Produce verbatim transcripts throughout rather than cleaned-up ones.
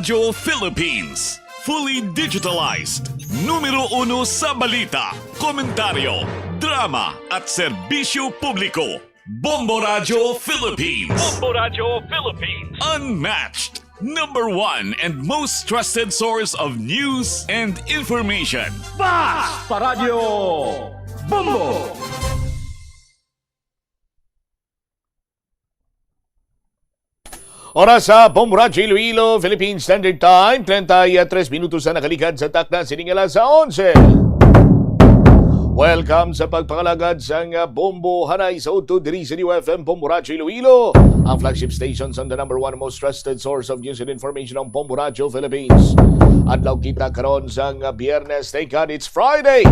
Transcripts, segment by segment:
Radyo Philippines, fully digitalized. Numero uno sa balita, komentaryo, drama, at serbisyo publiko. Bombo Radyo Philippines. Bombo Radyo Philippines. Unmatched, number one and most trusted source of news and information. Basta Radyo Bombo! Oras sa Bombo Radyo Iloilo, Philippine Standard Time, treinta y tres minutos na nakaligad sa takna sining alas onse. Welcome sa pagpangalagad sang Bombo Hanay sa udto diri sa New F M Bombo Radyo Iloilo, ang flagship station sang the number one most trusted source of news and information, ang Bombo Radyo Philippines. Adlaw kita karon sang Biyernes. Thank God it's Friday,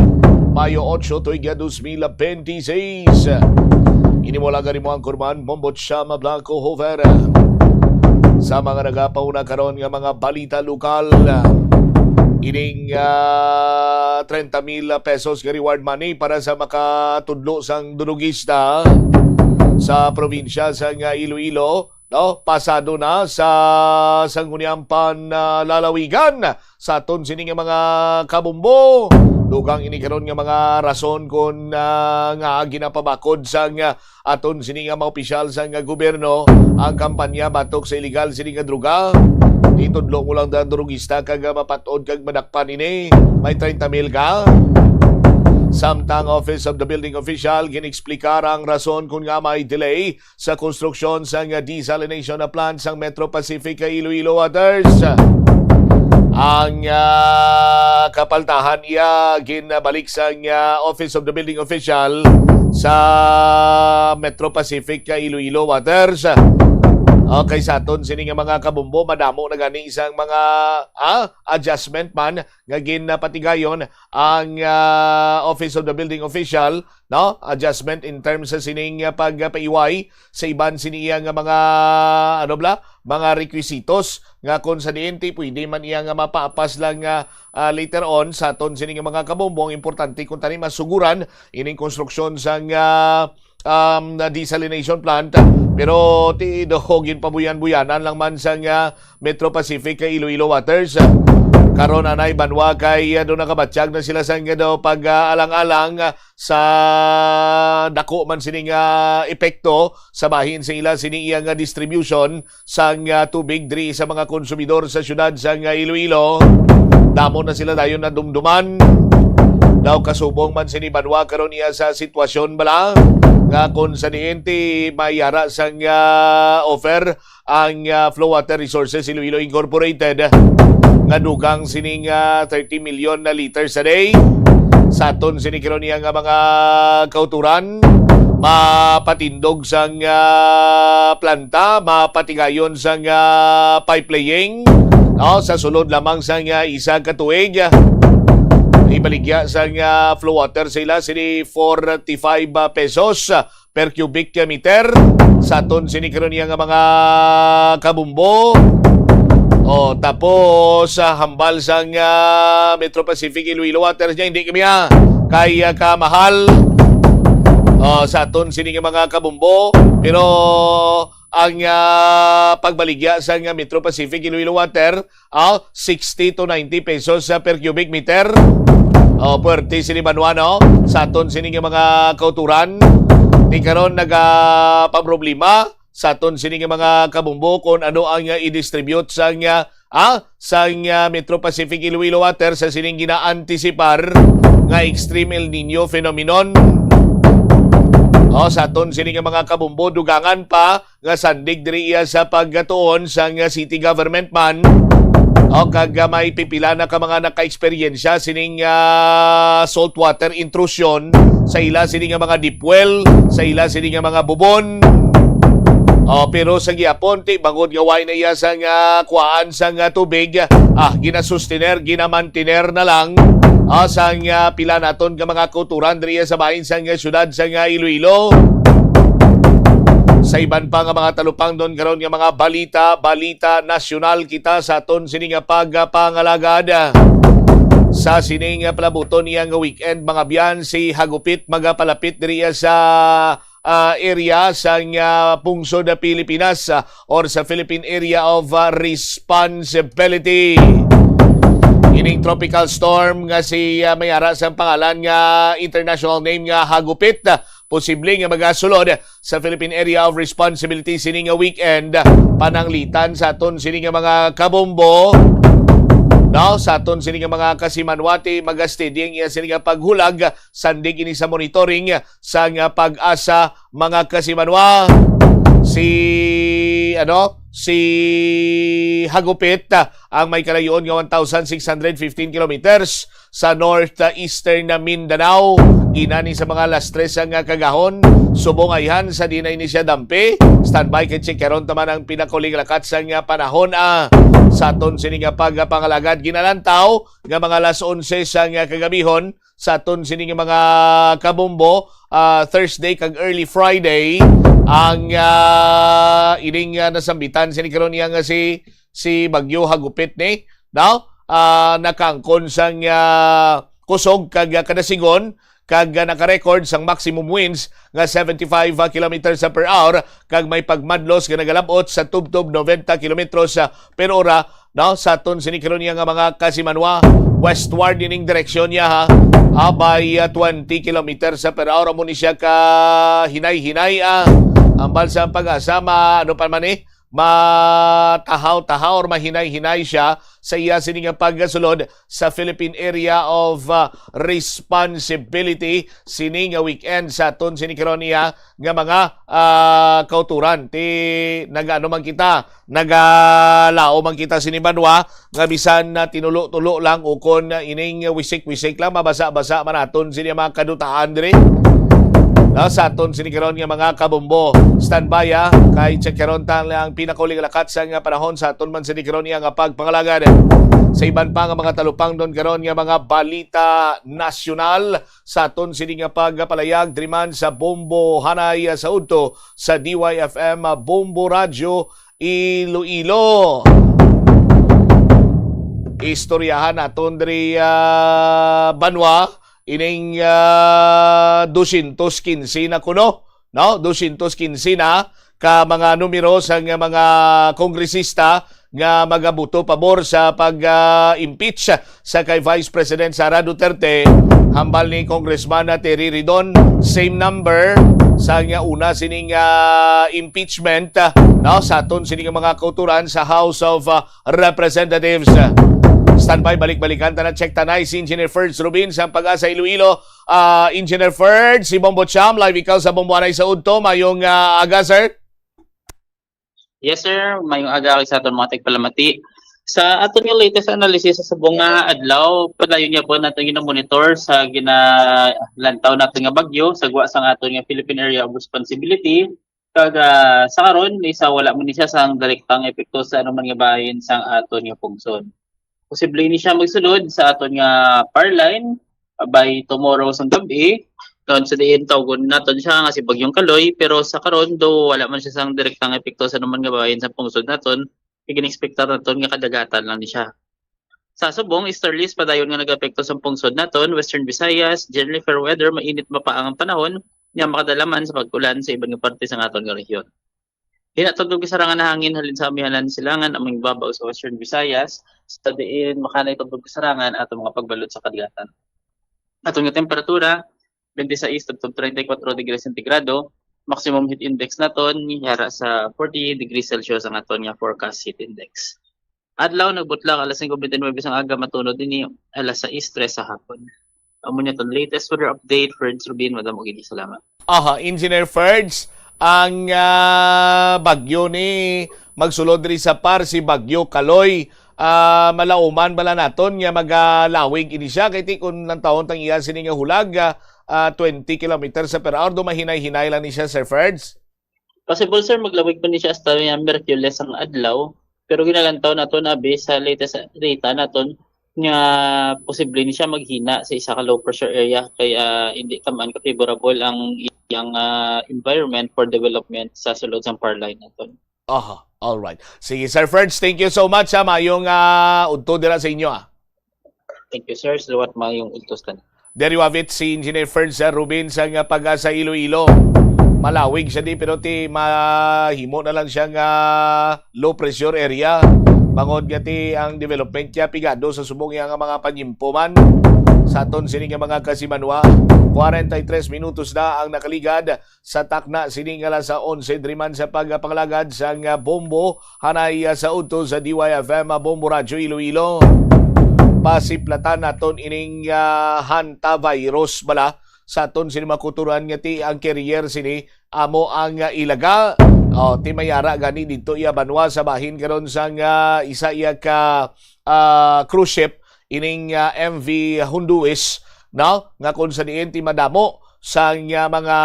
Mayo otso, tuig dos mil bente seis. Ini mo lang mo ang kurman, Bombo Chama Blanco Hover. Sa mga nagapauna karon nga mga balita lokal, ining, ah, treinta mil pesos nga reward money para sa makatudlo sang drugista sa probinsya sang Iloilo, no? Pasado na sa sangguniang panlalawigan sa aton sini nga mga kabumbo. Dugang ini karon nga mga rason kon, ah, nga ginapabakod sang, ah, aton sini nga mga opisyal sang, ah, gobyerno ang kampanya batok sa iligal sini nga droga. Itudlo mo lang da drugista kag, ah, mapat-od kag madakpan ini. May treinta mil ka. Samtang Office of the Building Official, gin-explicar ang rason kon nga may delay sa konstruksyon sang desalination na plant sang Metro Pacific Iloilo Waters. Ang, ah, kapaltahan iya ginbalik sang, ah, Office of the Building Official sa Metro Pacific Iloilo Waters. Okay, sa aton sini nga mga kabumbo, madamo na gani sang mga, ah, adjustment man nga ginpatigayon ang, ah, Office of the Building Official, no? Adjustment in terms sa sining, ah, pagpaiway sa iban sini iya nga mga, ano bala, mga requisitos nga kung sa diin ti pwede man iya nga mapaapas lang nga, ah, later on sa aton sini nga mga kabumbo. Ang importante kung tani masuguran ining konstruksyon sang, ah, um, desalination plant. Pero ti do ginpabuyan-buyanan lang man sang, ah, Metro Pacific kay Iloilo Waters. Karon anay banwa kay, ah, do nakabatyag na sila sang, ah, do pag, ah, alang-alang, ah, sa dako man sini nga epekto sa bahin sa ila sini iya nga distribution sang, ah, tubig diri sa mga konsumidor sa siyudad sang, ah, Iloilo. Damo na sila dayon nadumduman. Daw kasubong man sini banwa karon iya sa sitwasyon bala nga kung sa diin ti may yara sang, ah, offer ang, ah, Flow Water Resources Iloilo Incorporated nga dugang sining, ah, thirty million na liters a day. Sa aton sini karon iya nga mga kauturan, mapatindog sang, ah, planta, mapatigayon sang, ah, pipe laying, no, sa sulod lamang sang, ah, isa ka tuig. Ibaligya sang, ah, Flow Water sa ila sini forty-five pesos per cubic meter. Sa aton sini karon iya nga mga kabumbo. O, tapos, ah, hambal sang, ah, Metro Pacific Iloilo Waters niya, hindi kami, ah, kay, ah, kamahal. O, sa aton sini nga mga kabumbo. Pero ang, ah, pagbaligya sang Metro Pacific Iloilo Water, ah, sixty to ninety pesos sa per cubic meter. O, puwerte sini banwa, no? Sa aton sini nga mga kauturan, ti karon nagapaproblema sa aton sini nga mga kabumbo kung ano ang, ah, i-distribute sang, ah, ah, sang, ah, Metro Pacific Iloilo Water sa sining ginaantisipar nga extreme El Nino phenomenon. O, sa aton sini nga mga kabumbo, dugangan pa nga sandig diri iya sa pagtuon sang city government man. O, kag, ah, may pipila na ka mga nakaeksperyensya sining, ah, saltwater intrusion sa ila sini nga mga deep well, sa ila sini nga mga bubon. O, pero sa gihapon, ti bangod nga way na iya sang, ah, kuhaan sang, ah, tubig, ah, ginasustener, ginamantiner na lang, ah, sang, ah, pila naton nga mga kauturan diri sa bahin sang, ah, siyudad sang, ah, Iloilo. Sa iban pa nga mga talupangnon karon nga mga balita, balita nasyonal, kita sa aton sini nga pagpangalagad. Sa sining palabuton niya nga weekend, mga biyan, si Hagupit magapalapit diri sa ah, area sang, ah, pungsod na Pilipinas, ah, or sa Philippine Area of, ah, Responsibility. Ining tropical storm nga si, ah, may ara sang pangalan nga international name nga Hagupit, ah, posible nga magasulod sa Philippine Area of Responsibility sini nga weekend. Pananglitan sa aton sini nga mga kabombo, no? Sa aton sini nga mga kasimanwati, magastidi ang iya sini nga paghulag, sandig ini sa monitoring sang, ah, PAGASA, mga kasimanwa. Si, ano, si Hagupit, ah, ang may kalayoon nga one thousand six hundred fifteen kilometers sa north, ah, eastern na Mindanao. Ina ni sa mga alas tres ang, ah, kagahon. Subong ayhan sa dinay ni siya dampi. Standby kay checkeron taman ang pinakauling lakat sang, ah, panahon, ah, sa aton sini nga pagpangalagad. Ginalantaw nga mga alas onse sang, ah, kagabihon sa aton sini nga mga kabombo, ah, Thursday kag early Friday ang, ah, ining, ah, nasambitan sini karon niya nga si, si Bagyo Hagupit ni, no? Ah, nakaangkon sang, ah, kusog kag, ah, kadasigon kag, ah, naka-record sang maximum winds nga seventy-five kilometers per hour kag may pagmadlos nga nagalab-ot sa tubtob ninety kilometros, ah, per ora, no? Sa aton sini karon niya nga mga kasimanwa, westward ining direksyon niya, ha. Ah, by, ah, twenty kilometers per hour, amo ni siya ka hinay-hinay, ah. Ambal sa PAGASA, ma-, ano pa man, eh, matahaw-tahaw or mahinay-hinay siya sa iya sini nga pagsulod sa Philippine Area of, ah, Responsibility sini nga weekend sa aton sini karon niya nga mga, ah, kauturan. Ti nagaano man kita, nagalao man kita sini banwa nga bisan na tinulo-tulo lang ukon ining wisik-wisik lang, mabasa-basa man aton sini mga kadutaan diri. Na sa aton sini karon nga mga kabombo. Standby, ah, kay check karon ta ang pinakauling lakat sa nga panahon sa aton man sini karon nga pagpangalagad. Sa iban pa nga mga talupangdon karon nga mga balita nasyonal, sa aton sini nga pagpalayag diri man sa Bombo Hanay, ah, sa udto sa D Y F M, ah, Bombo Radyo Iloilo. Istoryahan naton diri, ah, banwa, ining, ah, dosyentos kinse na kuno, no? Dosyentos kinse na ka mga numero sa nga mga kongresista nga magabuto pabor sa pag, ah, impeach sa kay Vice President Sara Duterte, hambal ni Congressman Terry Ridon. Same number sa nga una sining, ah, impeachment, ah, no, sa aton sining mga kauturan sa House of, ah, Representatives. Standby, balik-balikan ta na, check ta na si Engineer Ferds Rubin sa PAGASA Iloilo. Ah, Engineer Ferds, si Bombo Cham, live ikaw sa Bombo Hanay sa udto. Mayong, ah, aga, sir. Yes, sir. Mayong aga sa aton mga tigpalamati. Sa aton nga latest analysis sa subong nga adlaw, padayon niya po naton gina-monitor sa ginalantaw naton nga bagyo sa gwa sang aton nga Philippine Area of Responsibility. Kag, ah, sa karon, isa, wala man ni siya sang direktang epekto sa anuman nga bahin sang aton nga pungsod. Posible ni siya magsulod sa aton nga power line, ah, by tomorrow sang gab-i. Tungod sa diin tawgon naton siya nga si Bagyong Kaloy, pero sa karon, do wala man siya sang direktang epekto sa anuman nga bahin sa pungsod naton, kay gin-expectar naton nga kadagatan lang ni siya. Sa subong, easterlies padayon nga nag-apekto sa pungsod naton, Western Visayas, generally fair weather, mainit mapaang ang panahon, nga makadala man sa pag-ulan sa iban nga parte sa aton nga rehiyon. Hinatod ug kasarangan na hangin halin sa amihanan silangan ang mga babaw sa Western Visayas, sa diin makanay tubtob kasarangan ato mga pagbalot sa kadagatan. Aton nga temperatura, twenty-six tubtob thirty-four degrees centigrado, maximum heat index naton yara sa forty degrees Celsius ang aton nga forecast heat index. Adlaw, nagbutla alas singko bente nuebe sang aga, matunod ini alas sais tres sa hapon. Amo niya ton latest weather update, Ferds Rubin, madamo gid salamat. Aha, Engineer Ferds, ang, ah, bagyo ni magsulod diri sa par si Bagyo Kaloy. Ah, malauman bala naton nga magalawig ini siya, kay ti kun lantawon tang iya sini nga hulag, ah, ah, twenty kilometers per hour, do mahinay-hinay lang ni siya, Sir Ferds? Possible, sir, maglawig pa ni siya hasta nga Miyerkules ang adlaw, pero ginalantaw naton abi sa latest data naton nga posible ni siya maghina sa isa ka low pressure area, kay, ah, hindi taman ka favorable ang iyang, ah, environment for development sa sulod sang power line naton. Aha, all right. Sige, Sir Ferds, thank you so much, ha. Mayong, ah, udto dira sa inyo, ah. Thank you, sir. Salamat, mayong udto sa tanan. There you have it, si Engineer Ferds, ah, Rubin sa nga PAGASA Iloilo. Malawig siya di, pero ti mahimo na lang siya nga low pressure area. Bangod nga ti ang development niya pigado sa subong iya nga mga panyimpo man. Sa aton sini nga mga kasimanwa, kwarenta y tres minutos na ang nakaligad sa takna sini nga alas onse diri man sa pagpangalagad sang bombo hanay sa udto sa D Y F M Bombo Radyo Iloilo. Pasiplatan naton ining ah, hantavirus bala sa aton sini mga kautoran nga ti ang carrier sini amo ang ah, ilaga. O, ti mayara gani dito iya banwa sa bahin karon sang ah, isa iya ka ah, cruise ship ining ah, M V Honduis, no? Nga kung sa diin ti madamo sang ah, mga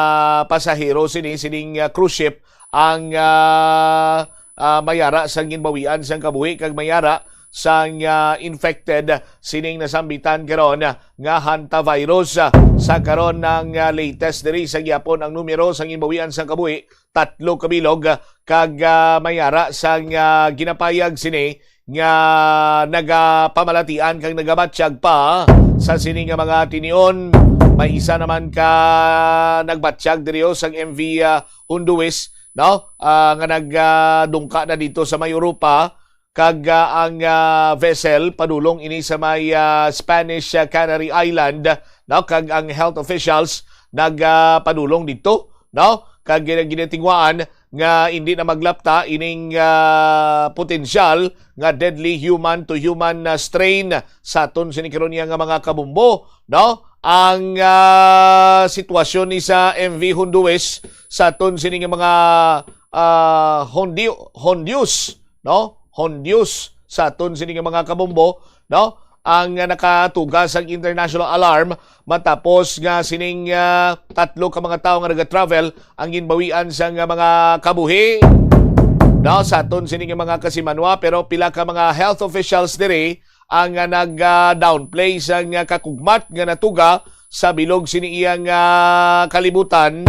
pasahero sini sining ah, cruise ship ang ah, ah, mayara sang ginbawian sang kabuhi kag mayara sang ah, infected sining nasambitan karon nga hantavirus. Sa karon ang ah, latest diri sa gihapon ang numero sang ginbawian sang kabuhi, tatlo ka bilog, kag ah, mayara sang ah, ginapayag sini nga nagapamalatian kag nagabatyag pa sa sini nga mga tinion. May isa naman ka nagbatyag diri sang M V ah, Honduis, no? Ah, nga nagdungka na dito sa may Europa, kag ah, ang ah, vessel padulong ini sa may ah, Spanish ah, Canary Island, no? Kag ang health officials nagapadulong dito, no? Kag gina- ginatingwaan nga hindi na maglapta ining ah, potensyal nga deadly human to human ah, strain sa aton sini karon nga mga kabumbo, no? Ang ah, sitwasyon ni sa M V Honduis sa aton sini nga mga ah, Hondi- Hondius, no? Hondius sa aton sini nga mga kabumbo, no? Ang ah, nakatuga sang international alarm matapos nga sining ah, tatlo ka mga tawo nga nagatravel ang ginbawian sang ah, mga kabuhi, no? Sa aton sini nga mga kasimanwa, pero pila ka mga health officials diri ang ah, nag-downplay sang ah, kakugmat nga natuga sa bilog sini iyang ah, kalibutan,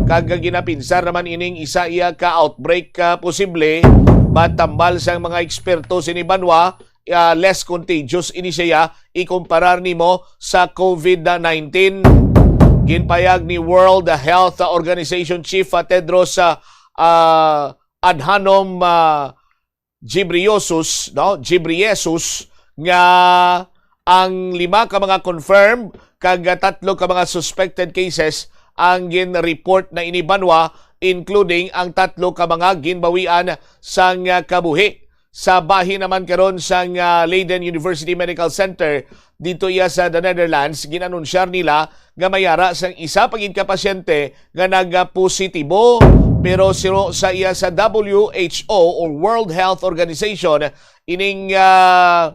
kag ginapinsar naman ining isa iya ka outbreak ka posible, but tambal sang mga eksperto sini banwa, ah, less contagious ini siya ikumparar nimo sa covid nineteen. Ginpayag ni World Health Organization Chief ah, Tedros ah, ah, Adhanom ah, Ghebreyesus, no? Ghebreyesus, nga ang lima ka mga confirmed kag tatlo ka mga suspected cases ang gin-report na ini banwa, including ang tatlo ka mga ginbawian sang kabuhi. Sa bahin naman karon sang ah, Leiden University Medical Center, dito iya sa the Netherlands, gin-anunsyar nila nga may ara sang isa pa gid ka pasyente nga nagapositibo, pero siro sa iya sa W H O o World Health Organization, ining ah,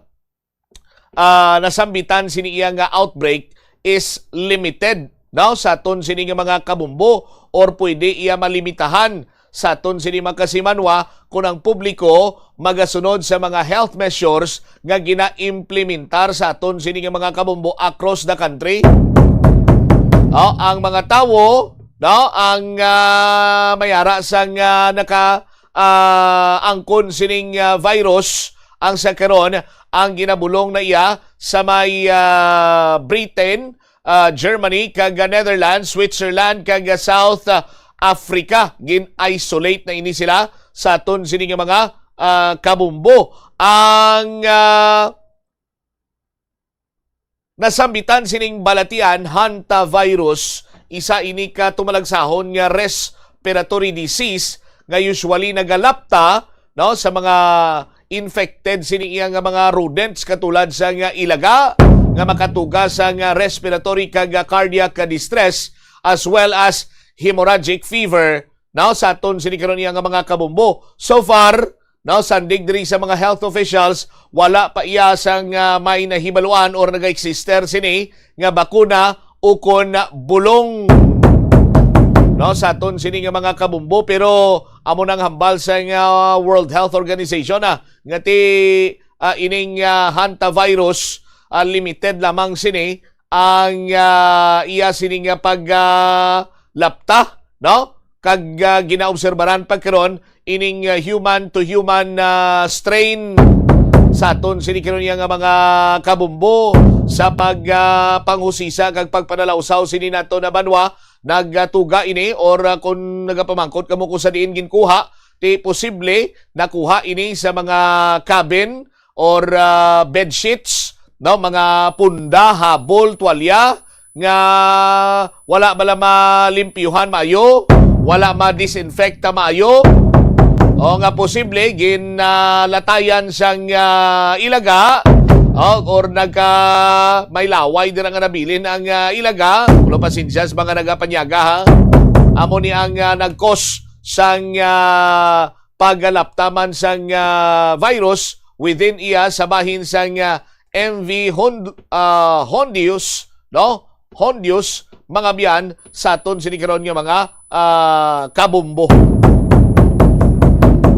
ah, nasambitan sini iya nga outbreak is limited, no, sa aton sini nga mga kabumbo, or pwede iya malimitahan sa aton sini mga kasimanwa kung ang publiko magasunod sa mga health measures nga ginaimplementar sa aton sini nga mga kabumbo across the country. Oh, ang mga tawo, no, ang ah, may ara sang ah, naka ah, angkon sining ah, virus ang sa karon ang ginabulong na iya sa may ah, Britain, ah, Germany, kag ah, Netherlands, Switzerland, kag ah, South ah, Africa. Gin-isolate na ini sila sa aton sini nga mga ah, kabumbo. Ang ah, nasambitan sining balatian, hantavirus, isa ini ka tumalagsahon nga respiratory disease nga usually nagalapta, no, sa mga infected sini iya nga mga rodents, katulad sa nga ilaga nga makatuga sa nga respiratory kag cardiac distress, as well as hemorrhagic fever, no, sa aton sini karon iya nga mga kabumbo. So far, no, sandig diri sa mga health officials, wala pa iya sang ah, may nahibaluan or nag-exister sini nga bakuna ukon bulong, no, sa aton sini nga mga kabumbo. Pero amo nang hambal sa nga World Health Organization, ah, nga ti ah, ining ah, hantavirus, ah, limited lamang sini ang ah, iya sini nga pag ah, lapta, no? Kag ah, ginaobserbaran pa karon ining ah, human to human ah, strain sa aton sini karon iya nga mga kabumbo sa pag ah, panghusisa kag pagpanalawsaw sini nato na banwa nagatuga ini, or, ah, kung nagapamangkot kamo kung sa diin ginkuha, ti posible nakuha ini sa mga cabin or, ah, bed sheets, no, mga punda, habol, tuwalya nga wala bala malimpyuhan maayo, wala ma-disinfecta maayo, o nga posible ginalatayan sang, ah, ilaga, o, or nagka may laway dira nga nabilin ang, ah, ilaga. Ulo, pasensya sa mga nagapanyaga, ha. Amo ni ang, ah, nag-cause sang, ah, paggalaptaman sang, ah, virus within iya sa bahin sang, ah, M V Hond-, ah, Hondius, no? Hondius, mga biyan, sa aton sini karon nga mga, ah, kabumbo.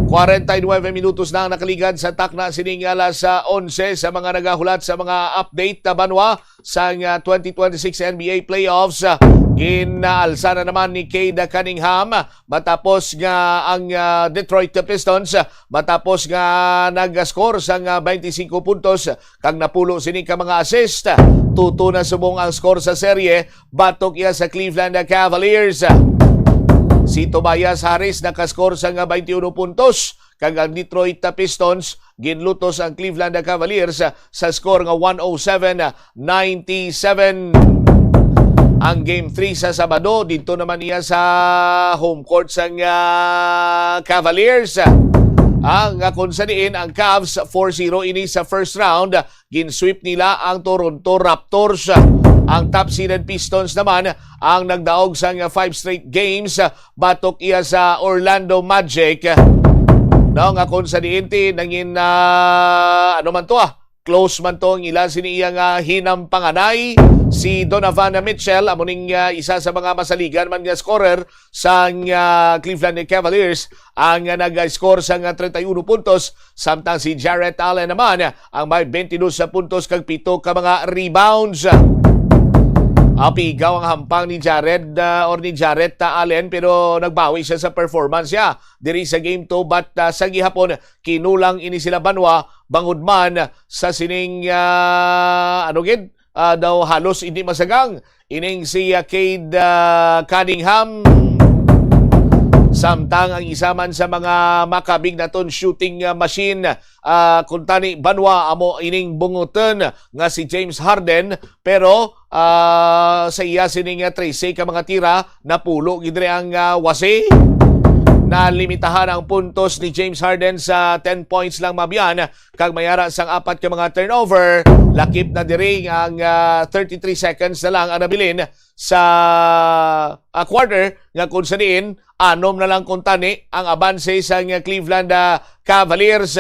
Kwarenta y nuebe minutos na ang nakaligad sa takna sining alas, ah, onse. Sa mga nagahulat sa mga update, ah, banwa, sang, ah, twenty twenty-six N B A playoffs, ah, ginaalsa na naman ni Cade Cunningham matapos nga ang, ah, Detroit Pistons, ah, matapos nga nag-score sang, ah, twenty-five puntos, kag napulo sini ka mga assist. Two two na subong ang score sa serye batok iya sa Cleveland Cavaliers. Si Tobias Harris nakascore sang, ah, twenty-one puntos, kag ang Detroit Pistons ginlutos ang Cleveland Cavaliers sa score nga one oh seven ninety-seven. Ang Game three sa Sabado, didto naman niya sa home court sang, ah, Cavaliers. Ah, nga kung sa diin ang Cavs four zero ini sa first round, ginsweep nila ang Toronto Raptors. Ang top seeded Pistons naman ang nagdaog sang five straight games batok iya sa Orlando Magic. No, nga kung sa diin ti nangin, ah, ano man to, ah, close man to ang ila sini iya nga hinampanganay. Si Donovan Mitchell amo ning, ah, isa sa mga masaligan man nga scorer sang, ah, Cleveland Cavaliers, ang, ah, nag-score sang, ah, treinta y uno puntos, samtang si Jarrett Allen naman ang may twenty-dos puntos kag pito ka mga rebounds. Apigaw ang hampang ni Jared, ah, or ni Jarrett, ah, Allen, pero nagbawi siya sa performance niya diri sa game two, but, ah, sa gihapon kinulang ini sila banwa bangod man sa sining, ah, ano gid, ah, daw halos hindi masagang ining si, ah, Cade, ah, Cunningham. Samtang ang isa man sa mga makabig naton shooting, ah, machine, ah, kuntani banwa amo ining bunguton nga si James Harden, pero, ah, sa iya sining, ah, trese ka mga tira, napulo gid diri ang, ah, wasi. Nalimitahan ang puntos ni James Harden sa ten points lang, mabyan, kag may ara sang apat ka mga turnover. Lakip na diri ang, ah, thirty-three seconds na lang ang nabilin sa, ah, quarter, nga kung sa diin anom na lang kuntani ang abanse sang Cleveland, ah, Cavaliers.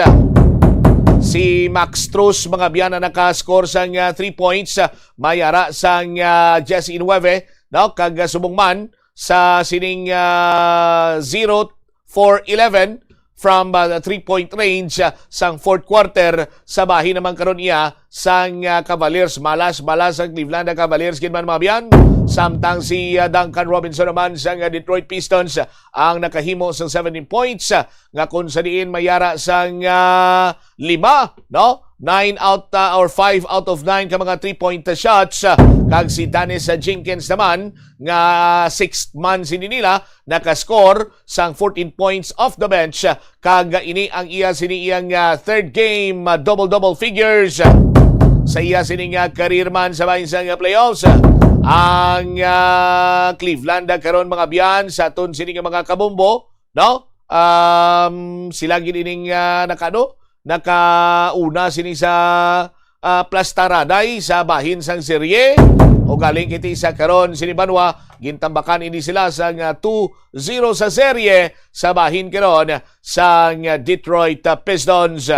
Si Max Strus, mga biyana, nakascore sang, ah, three points, ah, may ara sang, ah, diyes y nuebe, no? Kag, ah, subong man sa sining, ah, zero for eleven from, ah, the three-point range, ah, sang fourth quarter. Sa bahin naman karon iya sang, ah, Cavaliers. Malas-malas ang Cleveland Cavaliers gid man, mga biyana. Samtang si, ah, Duncan Robinson naman sang, ah, Detroit Pistons, ah, ang nakahimo sang seventeen points, ah, nga kung sa diin may ara sang, ah, lima, no? Nine out, ah, or five out of nine ka mga three-point shots, ah, kag si Dennis, ah, Jenkins naman, nga sixth man sini nila, nakascore sang fourteen points off the bench, ah, kag ini ang iya sini iyang, ah, third game, ah, double-double figures, ah, sa iya sini nga career man sa bahin sang, ah, playoffs. Ang, ah, Cleveland, ah, karon, mga biyana, sa aton sini nga mga kabombo, no? Um, sila gid ining, ah, naka-, ano? Nakauna sini sa, ah, plastaraday sa bahin sang serye. O galing kiti sa karon sini banwa, gintambakan ini sila sang, ah, two zero sa serye sa bahin karon sang, ah, Detroit, ah, Pistons.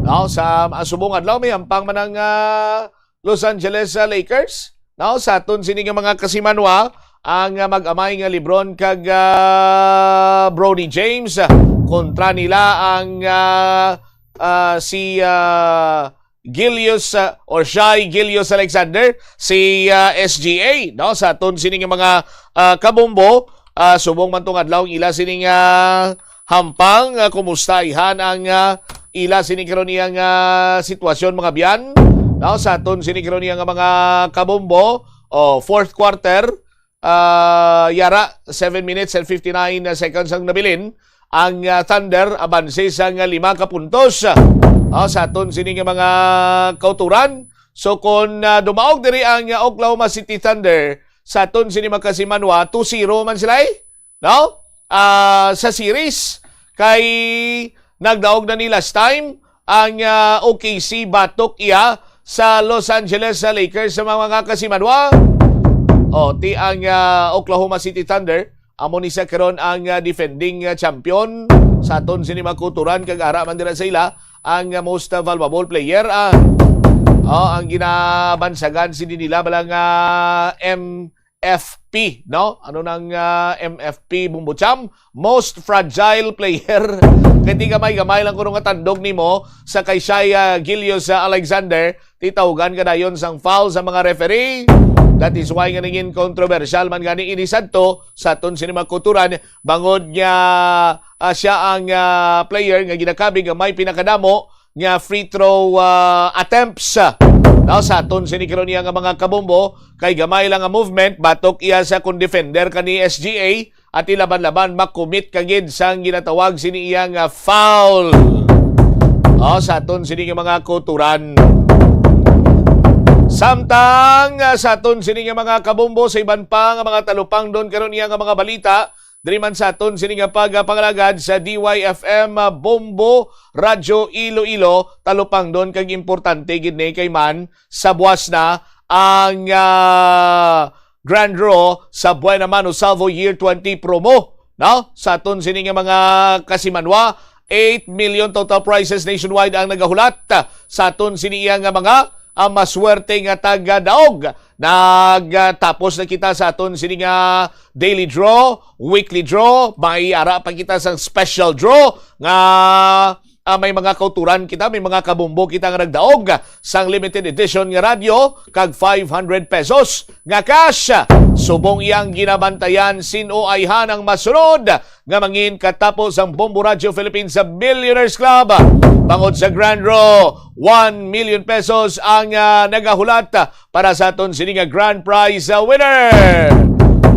Now, sa, ah, subong adlaw, may hampang man ang, ah, Los Angeles, ah, Lakers. Now, sa aton sini nga mga kasimanwa, ang, ah, mag-amay nga LeBron kag, ah, Bronny James, ah, kontra nila ang, ah, ah, si, ah, Gilius, ah, or Shai Gilius-Alexander, si, ah, S G A, no? Sa aton sini nga mga, ah, kabombo, ah, subong man tong adlaw ang ila sini nga hampang, ah, kumusta ayhan ang, ah, ila sini karon iyang, ah, sitwasyon, mga biyana? No, sa aton sini karon iyang mga kabombo, Oh, fourth quarter, ah, yara, seven minutes and fifty-nine seconds ang nabilin. Ang, ah, Thunder abanse sang lima ka puntos. Ah, sa aton sini nga mga kauturan. So, kung, ah, dumaog diri ang, ah, Oklahoma City Thunder, sa aton sini mga kasimanwa, two zero man sila, eh. No? Ah, sa series, kay nagdaog na ni last time ang, ah, O K C batok iya sa Los Angeles, ah, Lakers sa mga, mga kasimanwa. O, ti ang, ah, Oklahoma City Thunder, amo ni sa karon ang, ah, defending, ah, champion sa aton sini mga kauturan, kag ara man dira sa ila ang, ah, most, ah, valuable player, ah, oh, ang ginabansagan sini nila bala nga M F P, no? Ano nang, ah, M F P, Bombo Cham? Most fragile player. Kay ti gamay-gamay lang kuno nga tandog nimo sa kay Shai, ah, Gilgeous, ah, Alexander, titawgan ka dayon sang foul sa mga referee. That is why nga nangin kontrobersyal man gani ini sadto sa aton sini mga kauturan, bangod nga, ah, siya ang, ah, player nga ginakabig nga may pinakadamo nga free throw, ah, attempts, ah, no, sa aton sini karon iya nga mga kabombo, kay gamay lang nga movement, batok iya sa kun defender ka ni S G A, at ilaban-laban makumit ka gid sang ginatawag sini iya nga foul. Oh, sa aton sini nga mga kauturan. Samtang, ah, sa aton sini nga mga kabombo, sa iban pa nga mga talupangdon karon iya nga mga balita, diri man sa aton sini nga pagpangalagad sa D Y F M, ah, Bombo Radyo Iloilo, talupangdon kag importante gid ni kay man sa buwas na ang, ah, Grand Draw sa Buena Mano Salvo Year twenty promo, no? Sa aton sini nga mga kasimanwa, eight million total prizes nationwide ang nagahulat sa aton sini iya nga mga, ah, maswerte nga taga-daog. Nagtapos na kita sa aton sini nga daily draw, weekly draw, may ara pa kita sang special draw nga, ah, may mga kauturan kita, may mga kabombo kita nga nagdaog sang limited edition nga radyo kag five hundred pesos nga cash. Subong iyang ginabantayan, sin-o ayhan ang masunod nga mangin katapo sang Bombo Radyo Philippines sa Millionaires Club. Bangod sa Grand Draw, one million pesos ang, ah, nagahulat para sa aton sini nga grand prize, ah, winner.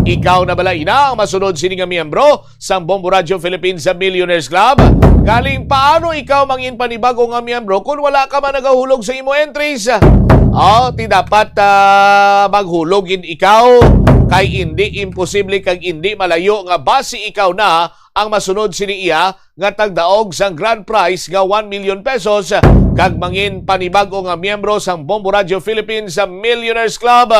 Ikaw na bala ina ang masunod sini nga miyembro sang Bombo Radyo Philippines sa Millionaires Club? Galing, paano ikaw mangin panibago nga miyembro kung wala ka man nagahulog sa imo entries? Oh, ti dapat, ah, maghulog gid ikaw, kay indi imposible kag indi malayo nga basi ikaw na ang masunod sini iya nga tagdaog sang grand prize nga one million pesos kag mangin panibag-o nga miyembro sang Bombo Radyo Philippines Millionaires Club.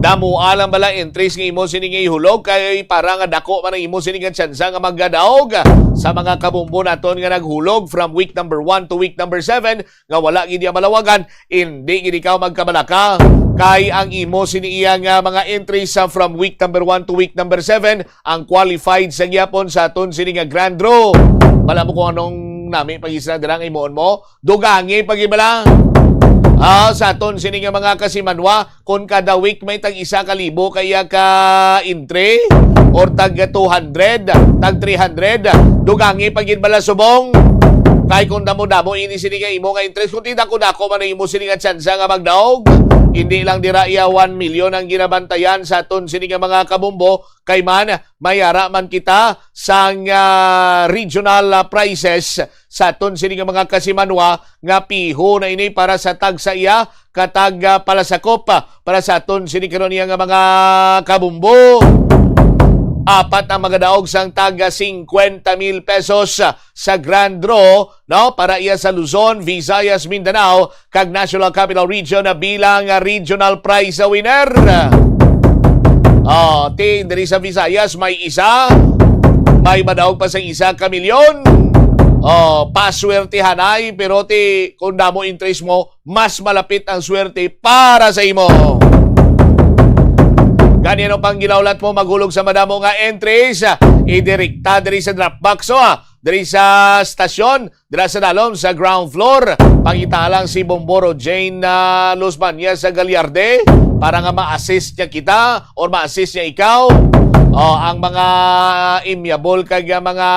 Damo lang bala entries nga imo sini nga ihulog, kay para nga dako man ang imo sini nga tsansa nga magadaog sa mga kabombo naton nga naghulog from week number one to week number seven, nga wala gid iya malawagan, indi gid ikaw magkabalaka, kay ang imo sini iya nga mga entries sa from week number one to week number seven ang qualified sa gyapon sa aton sini nga grand draw. Bala mo kung anong nami pag-isla dira nga himuon mo? Dugangi pag-ibala. Ah, sa aton sini nga mga kasimanwa, kung kada week may tag isa ka libo kaya ka entry or tag two hundred, tag three hundred, dugangi pa gid bala subong. Kay kung damo-damo ini sini nga imo nga interest, kung ti dako-dako man ang imo sini nga tsansa nga magdaog, hindi lang dira iya one million ang ginabantayan sa aton sini nga mga kabombo, kay man may ara man kita sang, ah, regional, ah, prices sa aton sini nga mga kasimanwa nga piho na ini para sa tagsa iya katag, ah, palasakop, ah, para sa aton sini karon iya nga mga kabumbo. Apat ang magadaog sang tag singkwenta mil pesos, ah, sa grand draw, no, para iya sa Luzon, Visayas, Mindanao, kag National Capital Region na bilang, ah, regional prize winner. Oh, ti diri sa Visayas may isa, may madaog pa sa isa ka milyon. Oh, paswertihanay, pero ti kung damo interest mo, mas malapit ang swerte para sa imo. Gani, ano pang ginaulat mo, maghulog sa madamo nga entries, ah, idirekta diri sa drop box, oh, ah, diri sa stasyon, dira sa dalom sa ground floor. Pangita lang si Bomboro Jane, ah, Luzmania sa Gagliarde para nga ma-assist niya kita or ma-assist niya ikaw. Oh, ang mga amiable kag, ah, mga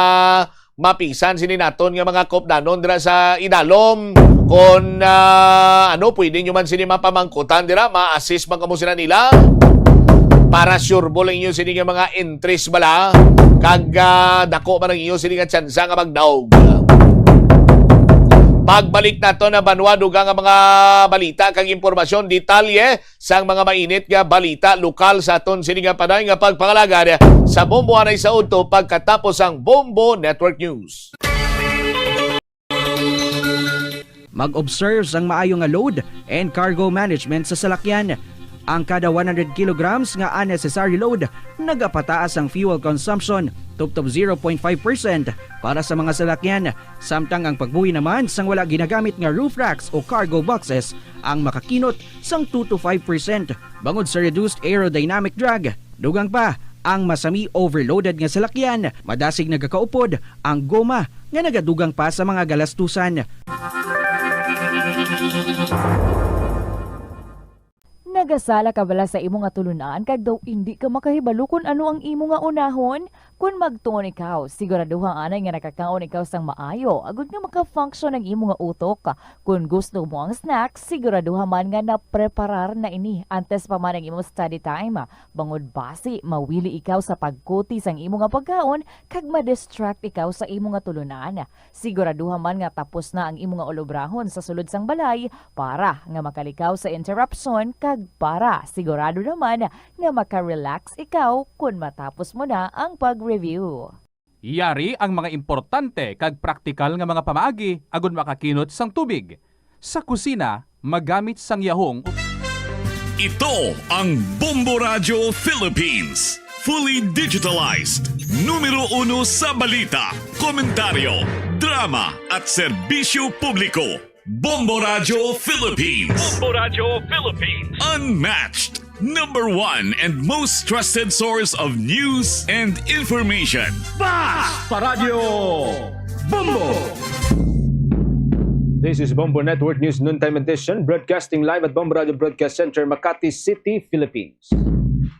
mapisan sini naton nga mga kaupdanon dira sa idalom. Kon, ah, ano, pwede nyo man sini mapamangkutan dira, ma-assist man kamo sila nila para sureball ang inyo sini nga mga entries bala, kag, ah, dako man ang inyo sini nga tsansa nga magdaog. Pagbalik nato na banwa, dugang nga mga balita kag impormasyon, detalye sang mga mainit nga balita lokal sa aton sini nga panay nga pagpangalagad sa Bombo anay sa udto pagkatapos ang Bombo Network News. Mag-observe sang maayo nga load and cargo management sa salakyan. Ang kada one hundred kilograms nga unnecessary load nagapataas ang fuel consumption tubtob zero point five percent para sa mga salakyan, samtang ang pagbuhi naman sang wala ginagamit nga roof racks o cargo boxes ang makakinot sang two to five percent bangod sa reduced aerodynamic drag. Dugang pa, ang masami overloaded nga salakyan, madasig nagakaupod ang goma nga nagadugang pa sa mga galastusan. Nagasala ka bala sa imo nga tulunan kag daw indi ka makahibalo kon ano ang imo nga unahon? Kon magtuon ikaw, siguraduha anay nga nakakaon ikaw sang maayo agod nga maka-function ang imo nga utok. Kon gusto mo ang snacks, siguraduha man nga napreparar na ini antes pa man ang imo study time. Bangod basi mawili ikaw sa pagkuti sang imo nga pagkaon kag ma-distract ikaw sa imo nga tulunan. Siguraduha man nga tapos na ang imo nga ulobrahon sa sulod sang balay para nga makalikaw sa interruption kag para sigurado naman nga maka-relax ikaw kon matapos mo na ang pag-review. Yari ang mga importante kag praktikal nga mga pamaagi agud makakinot sang tubig. Sa kusina, magamit sang yahong. Ito ang Bombo Radyo Philippines. Fully digitalized. Numero uno sa balita, komentaryo, drama at serbisyo publiko. Bombo Radyo Philippines. Bombo Radyo Philippines. Unmatched. Number one and most trusted source of news and information. Basta Radyo Bombo! This is Bombo Network News Noontime Edition, broadcasting live at Bombo Radio Broadcast Center, Makati City, Philippines.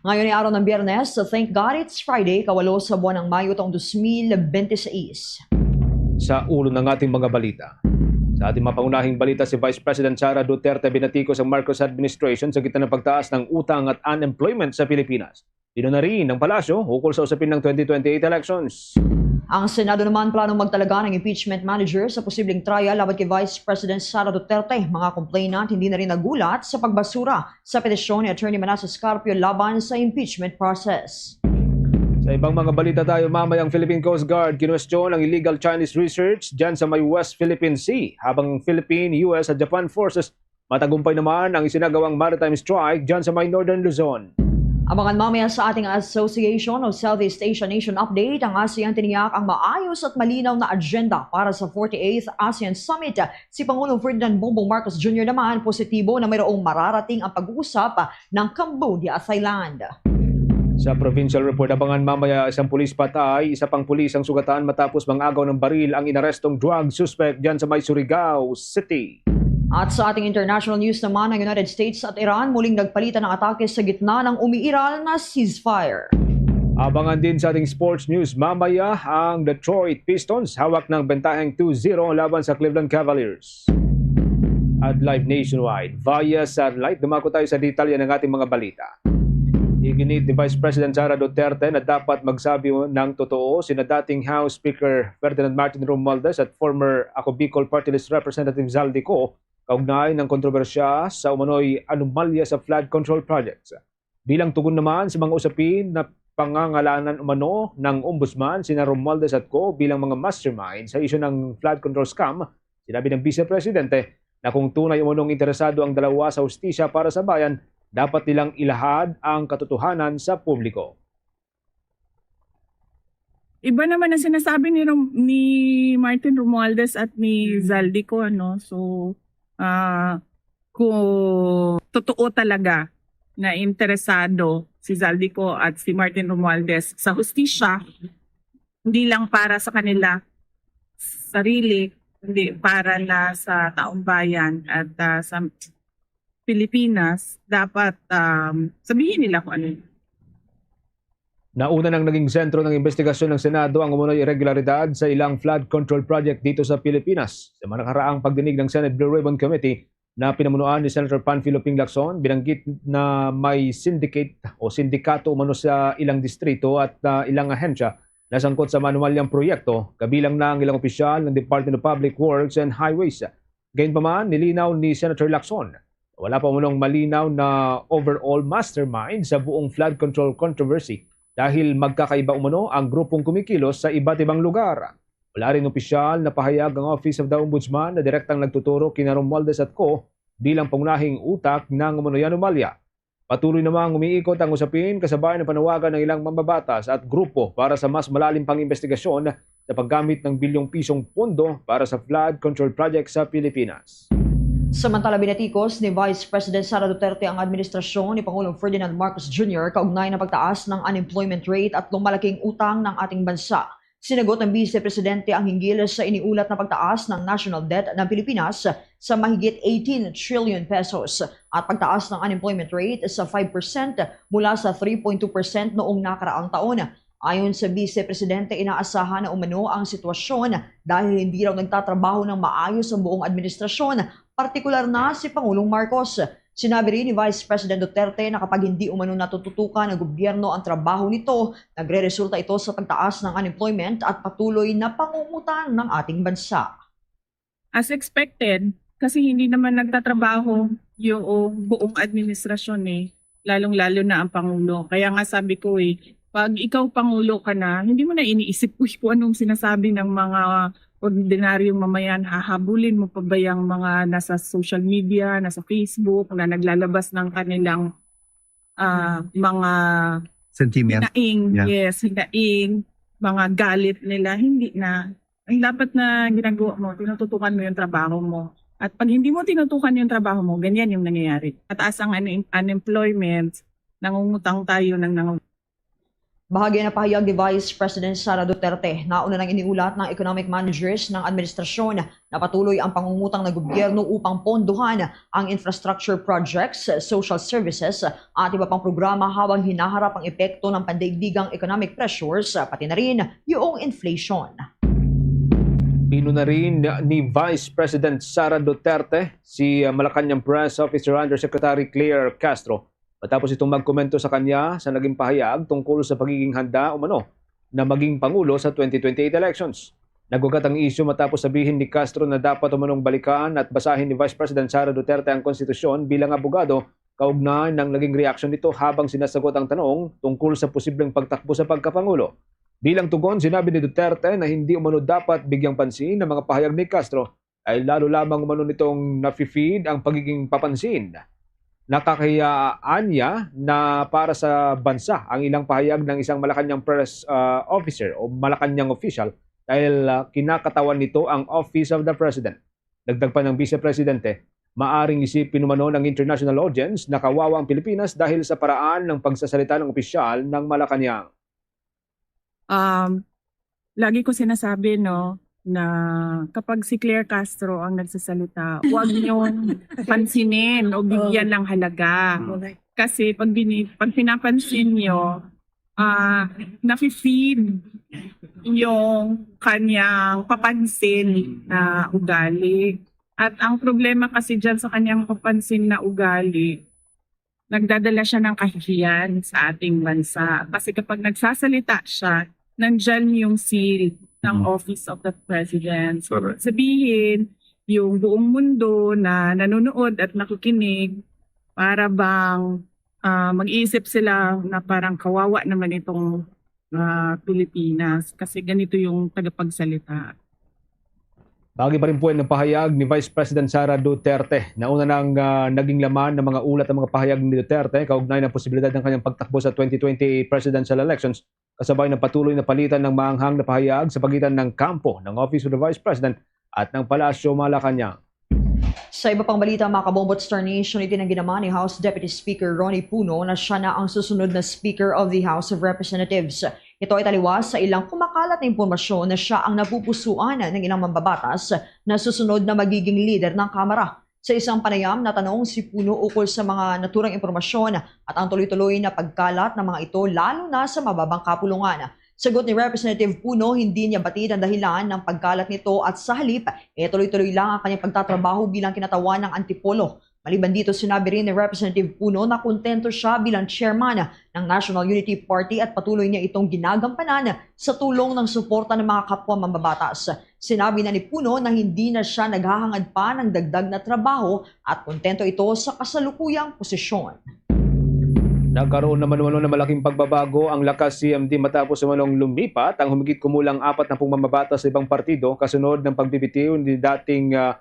Ngayon ay araw ng Biyernes, so thank God it's Friday, kawalo sa buwan ng Mayo taong dos mil bente-seis. Sa ulo ng ating mga balita. Sa ating mapangunahing balita, si Vice President Sara Duterte binatikos ang Marcos administration sa gitna ng pagtaas ng utang at unemployment sa Pilipinas. Dino na rin ang palasyo ukol sa usapin ng twenty twenty-eight elections. Ang Senado naman planong magtalaga ng impeachment manager sa posibleng trial laban kay Vice President Sara Duterte. Mga complainant hindi na rin nagulat sa pagbasura sa petisyon ni Attorney Manasseh Scarpio laban sa impeachment process. Sa ibang mga balita tayo, mamaya ang Philippine Coast Guard kinwestiyon ang illegal Chinese research dyan sa may West Philippine Sea, habang ang Philippine, U S at Japan forces matagumpay naman ang isinagawang maritime strike dyan sa may Northern Luzon. Abangan mamaya sa ating Association o Southeast Asia Nation Update ang ASEAN tiniyak ang maayos at malinaw na agenda para sa forty-eighth ASEAN Summit. Si Pangulong Ferdinand Bongbong Marcos Junior naman positibo na mayroong mararating ang pag-uusap ng Cambodia at Thailand. Sa provincial report, abangan mamaya isang pulis patay, isa pang pulis ang sugatan matapos mangagaw ng baril ang inarestong drug suspect dyan sa may Surigao City. At sa ating international news naman, ang United States at Iran muling nagpalitan ng atake sa gitna ng umiiral na ceasefire. Abangan din sa ating sports news mamaya ang Detroit Pistons hawak ng bentaheng two zero laban sa Cleveland Cavaliers. At live nationwide, via satellite, dumako tayo sa detalye ng ating mga balita. Iginit ni Vice President Sara Duterte na dapat magsabi ng totoo sina dating House Speaker Ferdinand Martin Romualdez at former Ako Bicol Party List Representative Zaldy Co kaugnay ng kontrobersya sa umano'y anomalya sa flood control projects. Bilang tugon naman sa mga usapin na pangangalanan umano ng Ombudsman sina Romualdez at Co bilang mga mastermind sa isyu ng flood control scam, sinabi ng Vice Presidente na kung tunay umanong interesado ang dalawa sa hustisya para sa bayan, dapat nilang ilahad ang katotohanan sa publiko. Iba naman ang sinasabi ni Rom- ni Martin Romualdez at ni Zaldy Co, no? So, ah, kung totoo talaga na interesado si Zaldy Co at si Martin Romualdez sa hustisya, hindi lang para sa kanila sarili, kundi para na sa taong bayan at, ah, sa Pilipinas, dapat, um, sabihin nila kung ano yun. Nauna nang naging sentro ng investigasyon ng Senado ang umunoy irregularidad sa ilang flood control project dito sa Pilipinas. Sa mga nakaraang pagdinig ng Senate Blue Ribbon Committee na pinamunuan ni Senator Panfilo Ping Lacson, binanggit na may syndicate o sindikato umano sa ilang distrito at, ah, ilang ahensya na sangkot sa manumalyang proyekto, kabilang na ang ilang opisyal ng Department of Public Works and Highways. Gayunpaman, nilinaw ni Senator Lacson na wala pa umanong malinaw na overall mastermind sa buong flood control controversy dahil magkakaiba umano ang grupong kumikilos sa iba't ibang lugar. Wala rin opisyal na pahayag ang Office of the Ombudsman na direktang nagtuturo kina Romualdez at Co bilang pangunahing utak ng umanoy anomalya. Patuloy namang umiikot ang usapin kasabay ng panawagan ng ilang mambabatas at grupo para sa mas malalim pang investigasyon sa paggamit ng bilyong pisong pondo para sa flood control project sa Pilipinas. Samantala, binatikos ni Vice President Sara Duterte ang administrasyon ni Pangulong Ferdinand Marcos Junior kaugnay ng pagtaas ng unemployment rate at lumalaking utang ng ating bansa. Sinagot ng Vice Presidente ang hinggil sa iniulat na pagtaas ng national debt ng Pilipinas sa mahigit eighteen trillion pesos at pagtaas ng unemployment rate sa five percent mula sa three point two percent noong nakaraang taon. Ayon sa Vice Presidente, inaasahan na umano ang sitwasyon dahil hindi raw nagtatrabaho ng maayos ang buong administrasyon, partikular na si Pangulong Marcos. Sinabi rin ni Vice President Duterte na kapag hindi umano natututukan ng gobyerno ang trabaho nito, nagreresulta ito sa pagtaas ng unemployment at patuloy na pangungutang ng ating bansa. As expected, kasi hindi naman nagtatrabaho yung buong administrasyon eh, lalong-lalo na ang Pangulo. Kaya nga sabi ko eh, pag ikaw Pangulo ka na, hindi mo na iniisip, "Uy, kung anong sinasabi ng mga ordinaryong mamayan, hahabulin mo pa ba yung mga nasa social media, nasa Facebook, na naglalabas ng kanilang ah, mga Sentiment. hinaing, Yeah. yes, hinaing, mga galit nila, hindi na. Ang dapat na ginagawa mo, tinututukan mo yung trabaho mo. At pag hindi mo tinutukan yung trabaho mo, ganyan yung nangyayari. Mataas ang un- unemployment, nangungutang tayo ng nang Bahagi na pahayag ni Vice President Sara Duterte, nauna nang iniulat ng economic managers ng administrasyon na patuloy ang pangungutang ng gobyerno upang pondohan ang infrastructure projects, social services at iba pang programa habang hinaharap ang epekto ng pandaigdigang economic pressures, pati na rin yung inflation. Pinuna rin ni Vice President Sara Duterte si, uh, Malacañang Press Officer Undersecretary Claire Castro matapos itong magkomento sa kanya sa naging pahayag tungkol sa pagiging handa umano na maging pangulo sa twenty twenty-eight elections. Nagugat ang isyu matapos sabihin ni Castro na dapat umanong balikan at basahin ni Vice President Sara Duterte ang konstitusyon bilang abogado kaugnay ng naging reaksyon nito habang sinasagot ang tanong tungkol sa posibleng pagtakbo sa pagkapangulo. Bilang tugon, sinabi ni Duterte na hindi umano dapat bigyang pansin ang mga pahayag ni Castro ay lalo lamang umano nitong nafe-feed ang pagiging papansin. Nakakahiyaan niya na para sa bansa ang ilang pahayag ng isang Malacañang press, ah, officer o Malacañang official dahil, ah, kinakatawan nito ang Office of the President. Dagdag pa ng Vice Presidente, maaring isipin umano ng international audience na kawawa ang Pilipinas dahil sa paraan ng pagsasalita ng opisyal ng Malacañang. Um, lagi ko sinasabi, no, na kapag si Claire Castro ang nagsasalita, huwag niyong pansinin o bigyan ng halaga. Kasi pag, bini, pag pinapansin niyo, ah, nafe-feed yung kanyang papansin na ugali. At ang problema kasi dyan sa kanyang papansin na ugali, nagdadala siya ng kahihiyan sa ating bansa. Kasi kapag nagsasalita siya, nandyan yung seal ng Mhm. Office of the President. So, Correct. Sabihin, yung buong mundo na nanonood at nakikinig, para bang ah, mag-iisip sila na parang kawawa naman itong ah, Pilipinas kasi ganito yung tagapagsalita. Bahagi pa rin po ng pahayag ni Vice President Sara Duterte. Nauna nang, ah, naging laman ng mga ulat ang mga pahayag ni Duterte kaugnay ng posibilidad ng kanyang pagtakbo sa twenty twenty presidential elections, kasabay ng patuloy na palitan ng maanghang na pahayag sa pagitan ng kampo ng Office of the Vice President at ng Palasyo Malacañang. Sa iba pang balita, mga kabombo at Star Nation, itinanggi naman ni House Deputy Speaker Ronnie Puno na siya na ang susunod na Speaker of the House of Representatives. Ito ay taliwas sa ilang kumakalat na impormasyon na siya ang napupusuan ng ilang mambabatas na susunod na magiging leader ng Kamara. Sa isang panayam, natanong si Puno ukol sa mga naturang impormasyon at ang tuloy-tuloy na pagkalat ng mga ito, lalo na sa mababang kapulungan. Sagot ni Representative Puno, hindi niya batid ang dahilan ng pagkalat nito at sa halip, eh, tuloy-tuloy lang ang kanyang pagtatrabaho bilang kinatawan ng Antipolo. Maliban dito, sinabi rin ni Representative Puno na kontento siya bilang chairman ng National Unity Party at patuloy niya itong ginagampanan sa tulong ng suporta ng mga kapwa mambabatas. Sinabi na ni Puno na hindi na siya naghahangad pa ng dagdag na trabaho at kontento ito sa kasalukuyang posisyon. Nagkaroon naman umano ng malaking pagbabago ang Lakas C M D matapos umanong lumipat ang humigit kumulang apat na pung mamabata sa ibang partido kasunod ng pagbibitiw ni dating ah,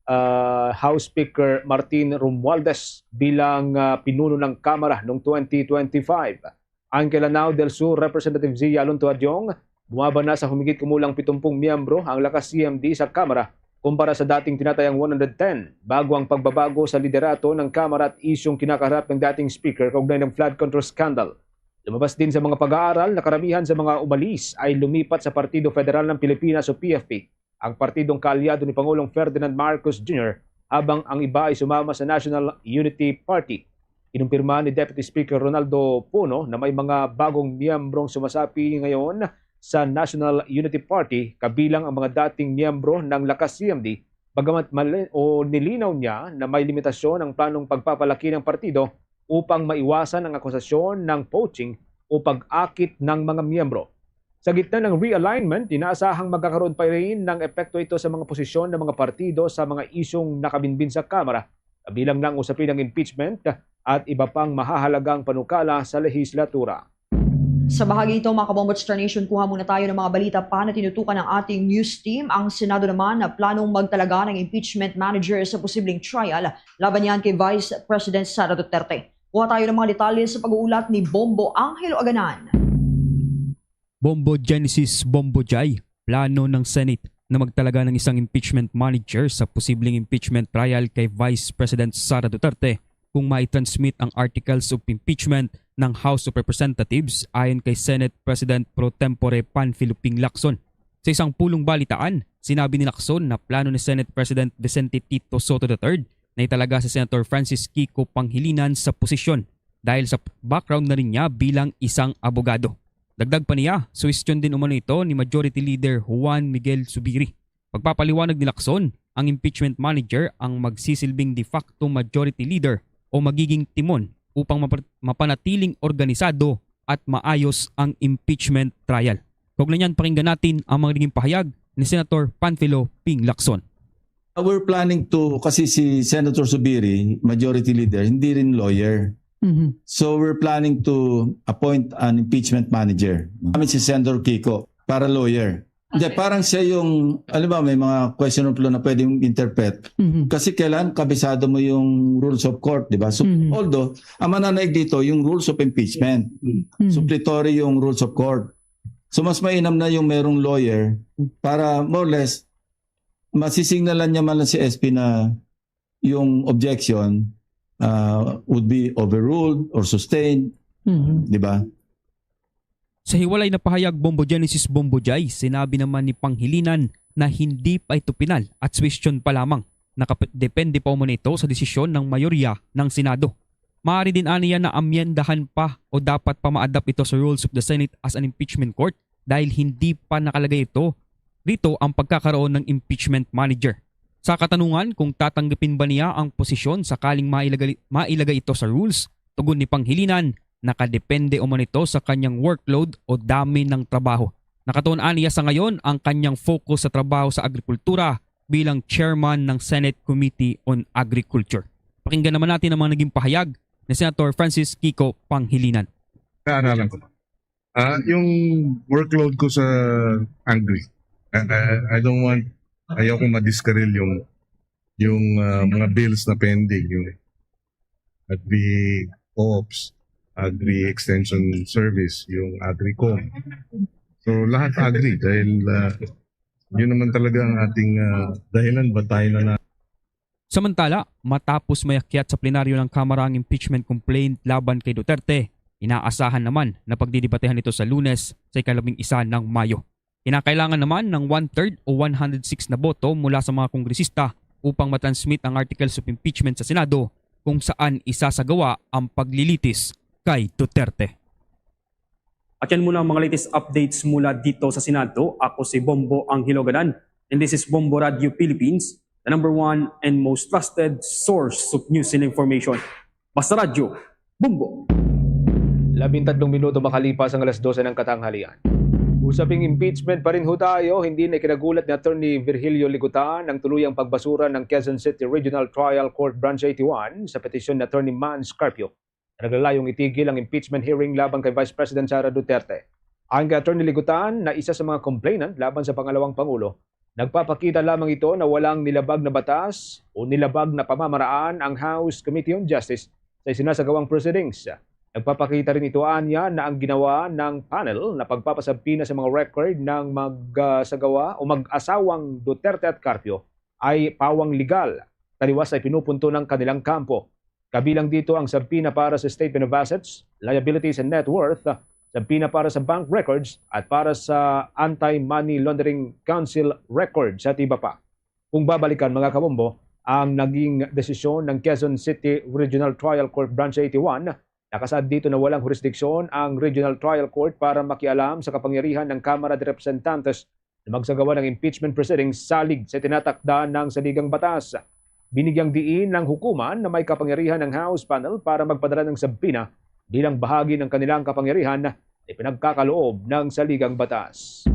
ah, House Speaker Martin Romualdez bilang ah, pinuno ng Kamara noong twenty twenty-five. Ang kay Lanao del Sur Representative Zia Lunto Adiong, bumaba na sa humigit kumulang pitumpung miyembro ang Lakas C M D sa Kamara kumpara sa dating tinatayang one hundred ten, bago ang pagbabago sa liderato ng Kamara at isyung kinakaharap ng dating Speaker kaugnay ng flood control scandal. Lumabas din sa mga pag-aaral na karamihan sa mga umalis ay lumipat sa Partido Federal ng Pilipinas o P F P, ang partidong kaalyado ni Pangulong Ferdinand Marcos Junior, habang ang iba ay sumama sa National Unity Party. Kinumpirma ni Deputy Speaker Ronaldo Puno na may mga bagong miyembrong sumasapi ngayon sa National Unity Party, kabilang ang mga dating miyembro ng Lakas C M D, bagamat mali-, o nilinaw niya na may limitasyon ang planong pagpapalaki ng partido upang maiwasan ang akusasyon ng poaching o pag-akit ng mga miyembro. Sa gitna ng realignment, inaasahang magkakaroon pa rin ng epekto ito sa mga posisyon ng mga partido sa mga isyung nakabinbin sa Kamara, kabilang na ang usapin ng impeachment at iba pang mahahalagang panukala sa lehislatura. Sa bahagi ito, mga Kabombo at Star Nation, kuha muna tayo ng mga balita pa na tinutukan ng ating news team. Ang Senado naman na planong magtalaga ng impeachment manager sa posibleng trial laban niyan kay Vice President Sara Duterte. Kuha tayo ng mga detalye sa pag-uulat ni Bombo Angelo Aganan. Bombo Genesis Bombo Jai, plano ng Senate na magtalaga ng isang impeachment manager sa posibleng impeachment trial kay Vice President Sara Duterte kung mai-transmit ang articles of impeachment ng House of Representatives, ayon kay Senate President pro tempore Panfilo Ping Lacson. Sa isang pulong balitaan, sinabi ni Lacson na plano ni Senate President Vicente Tito Soto the third na italaga si Senator Francis Kiko Pangilinan sa posisyon dahil sa background na rin niya bilang isang abogado. Dagdag pa niya, suwestyon din umano ito ni Majority Leader Juan Miguel Zubiri. Pagpapaliwanag ni Lacson, ang impeachment manager ang magsisilbing de facto majority leader o magiging timon upang mapar- mapanatiling organisado at maayos ang impeachment trial. Kaugnay niyan, pakinggan natin ang mga naging pahayag ni Senator Panfilo Ping Lacson. Uh, we're planning to, kasi si Senator Zubiri, majority leader, hindi rin lawyer. Mhm. So we're planning to appoint an impeachment manager. Kami si Senator Kiko para lawyer. Hindi, parang siya yung, alam ba, may mga questionable na pwedeng interpret. Mhm. Kasi kailangan kabisado mo yung rules of court, di ba? So, Mhm. although, ang mananaig dito, yung rules of impeachment. Mhm. Suppletory yung rules of court. So, mas mainam na yung merong lawyer para more or less, masisignalan niya man lang si S P na yung objection uh, would be overruled or sustained, Mhm. di ba? Sa hiwalay na pahayag, Bombo Genesis Bombo Jai, sinabi naman ni Panghilinan na hindi pa ito pinal at suwestyon pa lamang. Nakadepende pa umano ito sa desisyon ng mayorya ng Senado. Maaari din aniya na amyendahan pa o dapat pa ma-adapt ito sa rules of the Senate as an impeachment court dahil hindi pa nakalagay ito rito ang pagkakaroon ng impeachment manager. Sa katanungan kung tatanggapin ba niya ang posisyon sakaling mailagay, mailagay ito sa rules, tugon ni Panghilinan, nakadepende umano ito sa kanyang workload o dami ng trabaho. Nakatuon aniya sa ngayon ang kanyang focus sa trabaho sa agrikultura bilang chairman ng Senate Committee on Agriculture. Pakinggan naman natin ang mga naging pahayag ni Senator Francis Kiko Panghilinan. Kaaralan ko. Ah, yung workload ko sa Agri. Ah, I don't want, ayoko madiskaril yung yung ah, mga bills na pending, yung Agri Ops, Agri Extension Service, yung Agricom. So lahat Agri dahil ah, yun naman talaga ang ating ah, dahilan ba't tayo na Samantala, matapos mayakyat sa plenaryo ng Kamara ang impeachment complaint laban kay Duterte, inaasahan naman na pagdidebatehan ito sa Lunes sa ikalabing isa ng Mayo. Kinakailangan naman ng one-third o one hundred six na boto mula sa mga kongresista upang matransmit ang articles of impeachment sa Senado kung saan isasagawa ang paglilitis kay Duterte. At yan muna ang mga latest updates mula dito sa Senado. Ako si Bombo Angelo Gadan, and this is Bombo Radio Philippines, the number one and most trusted source of news and information. Basta Radyo, Bombo! Labing tatlong minuto makalipas ang alas dose ng katanghalian. Usaping impeachment pa rin ho tayo, hindi na ikinagulat ni Attorney Virgilio Ligutan ang tuluyang pagbasura ng Quezon City Regional Trial Court Branch eighty-one sa petisyon ni Attorney Mans Carpio na naglalayong itigil ang impeachment hearing laban kay Vice President Sara Duterte. Ayon kay Attorney Ligutan, na isa sa mga complainant laban sa pangalawang pangulo, nagpapakita lamang ito na walang nilabag na batas o nilabag na pamamaraan ang House Committee on Justice sa isinasagawang proceedings. Nagpapakita rin ito, anya, na ang ginawa ng panel na pagpapasabpina sa mga record ng magsagawa o mag-asawang Duterte at Carpio ay pawang legal, taliwas sa ipinupunto ng kanilang kampo. Kabilang dito ang sabpina para sa statement of assets, liabilities, and net worth, sabpina para sa bank records, at para sa Anti-Money Laundering Council records at iba pa. Kung babalikan, mga kabombo, ang naging desisyon ng Quezon City Regional Trial Court Branch eighty-one, nakasaad dito na walang jurisdiction ang Regional Trial Court para makialam sa kapangyarihan ng Kamara de Representantes na magsagawa ng impeachment proceedings salig sa tinatakda ng saligang batas. Binigyang diin ng hukuman na may kapangyarihan ang House panel para magpadala ng sabpina bilang bahagi ng kanilang kapangyarihan na ipinagkakaloob ng saligang batas.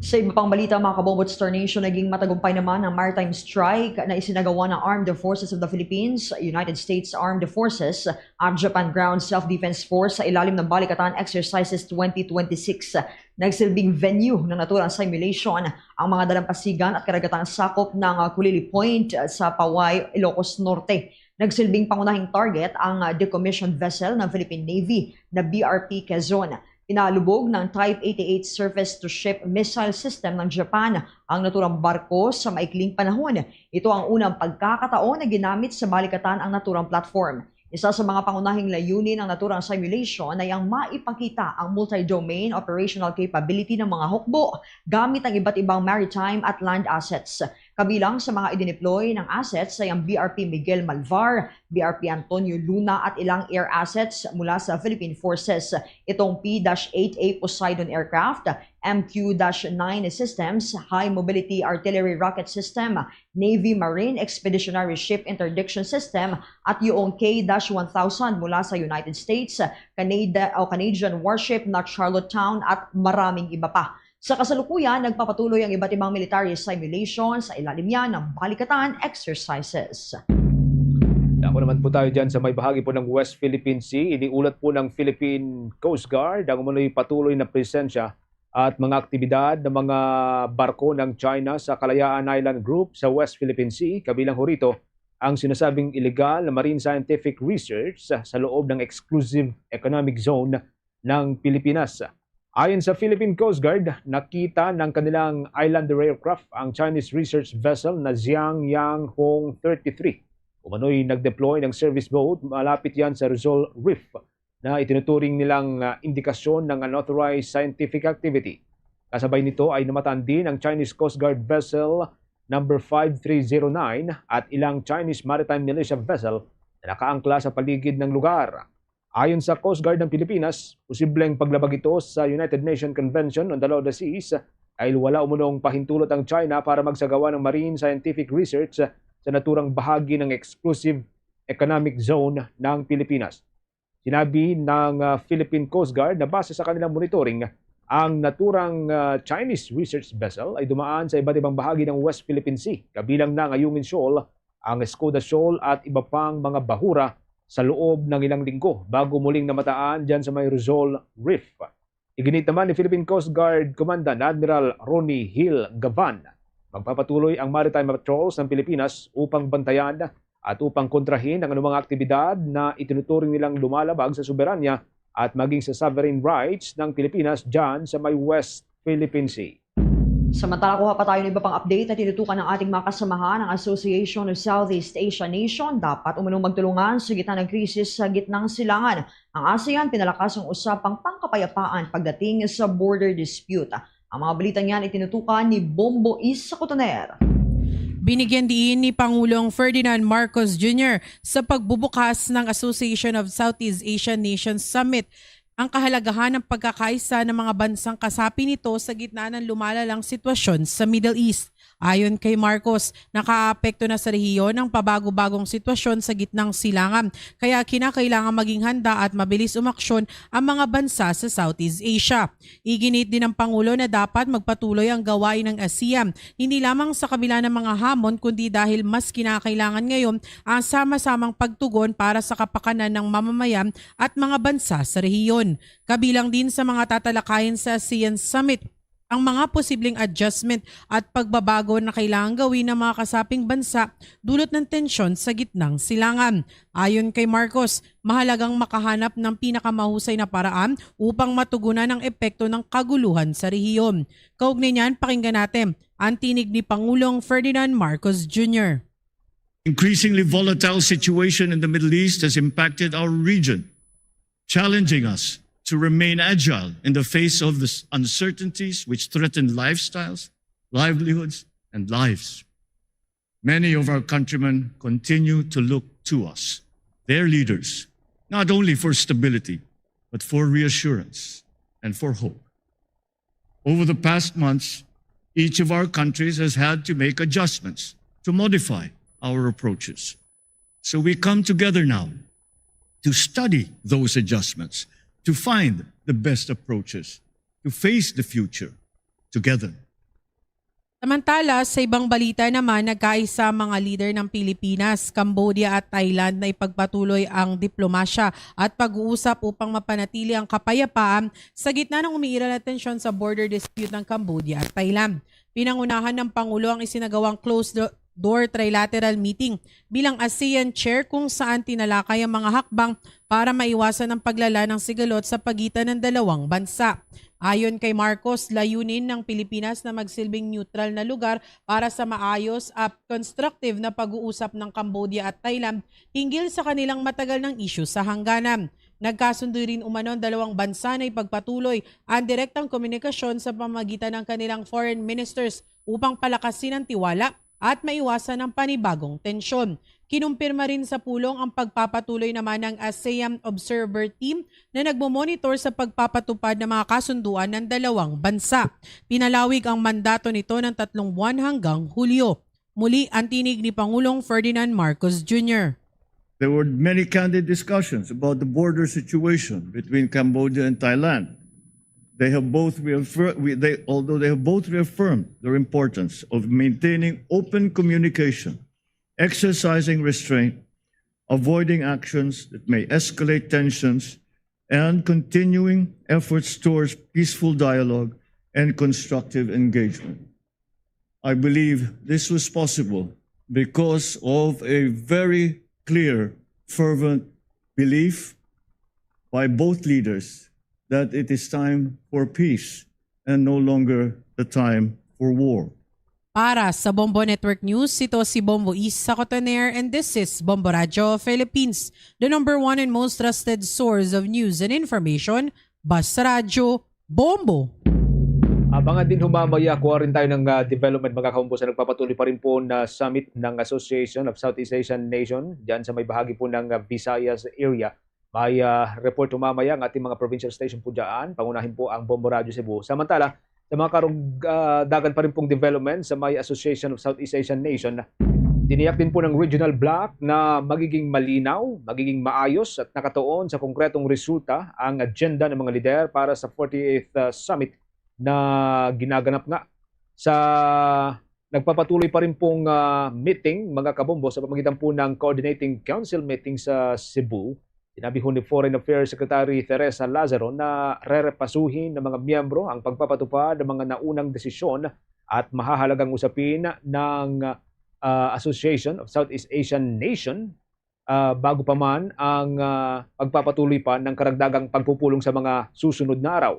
Sa iba pang balita, mga kabombo, Star Nation, naging matagumpay naman ang maritime strike na isinagawa ng Armed Forces of the Philippines, United States Armed Forces, at Japan Ground Self-Defense Force sa ilalim ng Balikatan Exercises twenty twenty-six. Nagsilbing venue ng naturang simulation ang mga dalampasigan at karagatang sakop ng, ah, Kulili Point, ah, sa Paway, Ilocos Norte. Nagsilbing pangunahing target ang, ah, decommissioned vessel ng Philippine Navy na B R P Quezon. Pinalubog ng Type eighty-eight surface-to-ship missile system ng Japan ang naturang barko sa maikling panahon. Ito ang unang pagkakataon na ginamit sa balikatan ang naturang platform. Isa sa mga pangunahing layunin ng naturang simulation ay ang maipakita ang multi-domain operational capability ng mga hukbo gamit ang iba't ibang maritime at land assets. Kabilang sa mga idineploy ng assets ay ang B R P Miguel Malvar, B R P Antonio Luna at ilang air assets mula sa Philippine Forces. Itong P eight A Poseidon aircraft, M Q nine systems, high mobility artillery rocket system, Navy Marine Expeditionary Ship Interdiction System at yung K one thousand mula sa United States, Canada, o Canadian warship na Charlottetown at maraming iba pa. Sa kasalukuyan, nagpapatuloy ang iba't ibang military simulation sa ilalim niya ng Balikatan Exercises. Dako naman po tayo dyan sa may bahagi po ng West Philippine Sea. Iniulat po ng Philippine Coast Guard ang umano'y patuloy na presensya at mga aktibidad ng mga barko ng China sa Kalayaan Island Group sa West Philippine Sea, kabilang ho rito ang sinasabing illegal na marine scientific research sa, sa loob ng exclusive economic zone ng Pilipinas. Ayon sa Philippine Coast Guard, nakita ng kanilang island aircraft ang Chinese research vessel na Xiang Yang Hong thirty-three. Umano'y nag-deploy ng service boat malapit yan sa Rizal Reef na itinuturing nilang, ah, indikasyon ng unauthorized scientific activity. Kasabay nito ay namataan din ang Chinese Coast Guard vessel number five three zero nine at ilang Chinese maritime militia vessel na nakaangkla sa paligid ng lugar. Ayon sa Coast Guard ng Pilipinas, posibleng paglabag ito sa United Nations Convention on the Law of the Seas dahil wala umunong pahintulot ang China para magsagawa ng marine scientific research sa naturang bahagi ng exclusive economic zone ng Pilipinas. Sinabi ng, ah, Philippine Coast Guard na base sa kanilang monitoring, ang naturang, ah, Chinese research vessel ay dumaan sa iba't ibang bahagi ng West Philippine Sea, kabilang na ang Ayungin Shoal, ang Escoda Shoal at iba pang mga bahura sa loob ng ilang linggo bago muling namataan dyan sa may Rizal Reef. Iginit naman ni Philippine Coast Guard Commandant Admiral Ronnie Hill Gavan, magpapatuloy ang maritime patrols ng Pilipinas upang bantayan at upang kontrahin ang anumang aktibidad na itinuturing nilang lumalabag sa soberanya at maging sa sovereign rights ng Pilipinas dyan sa may West Philippine Sea. Samantala, kuha pa tayo ng iba pang update na tinutukan ng ating mga kasamahan, ang Association of Southeast Asian Nation. Dapat umunong magtulungan sa gitna ng krisis sa gitnang silangan. Ang ASEAN pinalakas ang usapang pangkapayapaan pagdating sa border dispute. Ang mga balitang yan itinutukan ni Bombo Is Cotoner. Binigyan diin ni Pangulong Ferdinand Marcos Junior sa pagbubukas ng Association of Southeast Asian Nations Summit ang kahalagahan ng pagkakaisa ng mga bansang kasapi nito sa gitna ng lumalalang sitwasyon sa Middle East. Ayon kay Marcos, nakaapekto na sa rehiyon ang pabago-bagong sitwasyon sa gitnang silangan, kaya kinakailangan maging handa at mabilis umaksyon ang mga bansa sa Southeast Asia. Iginit din ng Pangulo na dapat magpatuloy ang gawain ng ASEAN, hindi lamang sa kabila ng mga hamon, kundi dahil mas kinakailangan ngayon ang sama-samang pagtugon para sa kapakanan ng mamamayan at mga bansa sa rehiyon. Kabilang din sa mga tatalakayin sa ASEAN Summit ang mga posibleng adjustment at pagbabago na kailangang gawin ng mga kasaping bansa dulot ng tensyon sa gitnang silangan. Ayon kay Marcos, mahalagang makahanap ng pinakamahusay na paraan upang matugunan ang epekto ng kaguluhan sa rehiyon. Kaugnay niyan, pakinggan natin ang tinig ni Pangulong Ferdinand Marcos Junior. Increasingly volatile situation in the Middle East has impacted our region, challenging us to remain agile in the face of the uncertainties which threaten lifestyles, livelihoods, and lives. Many of our countrymen continue to look to us, their leaders, not only for stability, but for reassurance and for hope. Over the past months, each of our countries has had to make adjustments to modify our approaches. So we come together now to study those adjustments, to find the best approaches, to face the future together. Samantala, sa ibang balita naman, nagkaisa ang mga lider ng Pilipinas, Cambodia at Thailand na ipagpatuloy ang diplomasya at pag-uusap upang mapanatili ang kapayapaan sa gitna ng umiiral na tensyon sa border dispute ng Cambodia at Thailand. Pinangunahan ng Pangulo ang isinagawang closed do- door trilateral meeting bilang ASEAN chair, kung saan tinalakay ang mga hakbang para maiwasan ang paglala ng sigalot sa pagitan ng dalawang bansa. Ayon kay Marcos, layunin ng Pilipinas na magsilbing neutral na lugar para sa maayos at constructive na pag-uusap ng Cambodia at Thailand hinggil sa kanilang matagal ng isyu sa hangganan. Nagkasundo rin umano ang dalawang bansa na ipagpatuloy ang direktang komunikasyon sa pamamagitan ng kanilang foreign ministers upang palakasin ang tiwala at maiwasan ang panibagong tensyon. Kinumpirma rin sa pulong ang pagpapatuloy naman ng ASEAN Observer Team na nagmomonitor sa pagpapatupad ng mga kasunduan ng dalawang bansa. Pinalawig ang mandato nito ng tatlong buwan hanggang Hulyo. Muli ang tinig ni Pangulong Ferdinand Marcos Junior. There were many candid discussions about the border situation between Cambodia and Thailand. They have both reaffir- we- they, although they have both reaffirmed the importance of maintaining open communication, exercising restraint, avoiding actions that may escalate tensions, and continuing efforts towards peaceful dialogue and constructive engagement. I believe this was possible because of a very clear, fervent belief by both leaders that it is time for peace and no longer the time for war. Para sa Bombo Network News, ito si Bombo Isa Cotoner, and this is Bombo Radyo Philippines, the number one and most trusted source of news and information. Basta Radyo, Bombo! Abangan din humamaya, kuha rin tayo ng ah, development, mga kaumpo, sa nagpapatuloy pa rin po na summit ng Association of Southeast Asian Nation dyan sa may bahagi po ng ah, Visayas area. May ah, report humamaya ang ating mga provincial station po dyan. Pangunahin po ang Bombo Radio Cebu. Samantala, sa mga karugdagan pa rin pong development sa may Association of Southeast Asian Nation, tiniyak din po ng regional bloc na magiging malinaw, magiging maayos at nakatuon sa konkretong resulta ang agenda ng mga lider para sa forty-eighth ah, Summit na ginaganap nga sa nagpapatuloy pa rin pong ah, meeting, mga kabombo, sa pamamagitan po ng Coordinating Council meeting sa Cebu. Sinabi ho ni Foreign Affairs Secretary Teresa Lazaro na rerepasuhin ng mga miyembro ang pagpapatupad ng mga naunang desisyon at mahahalagang usapin ng ah, Association of Southeast Asian Nation ah, bago pa man ang ah, pagpapatuloy pa ng karagdagang pagpupulong sa mga susunod na araw.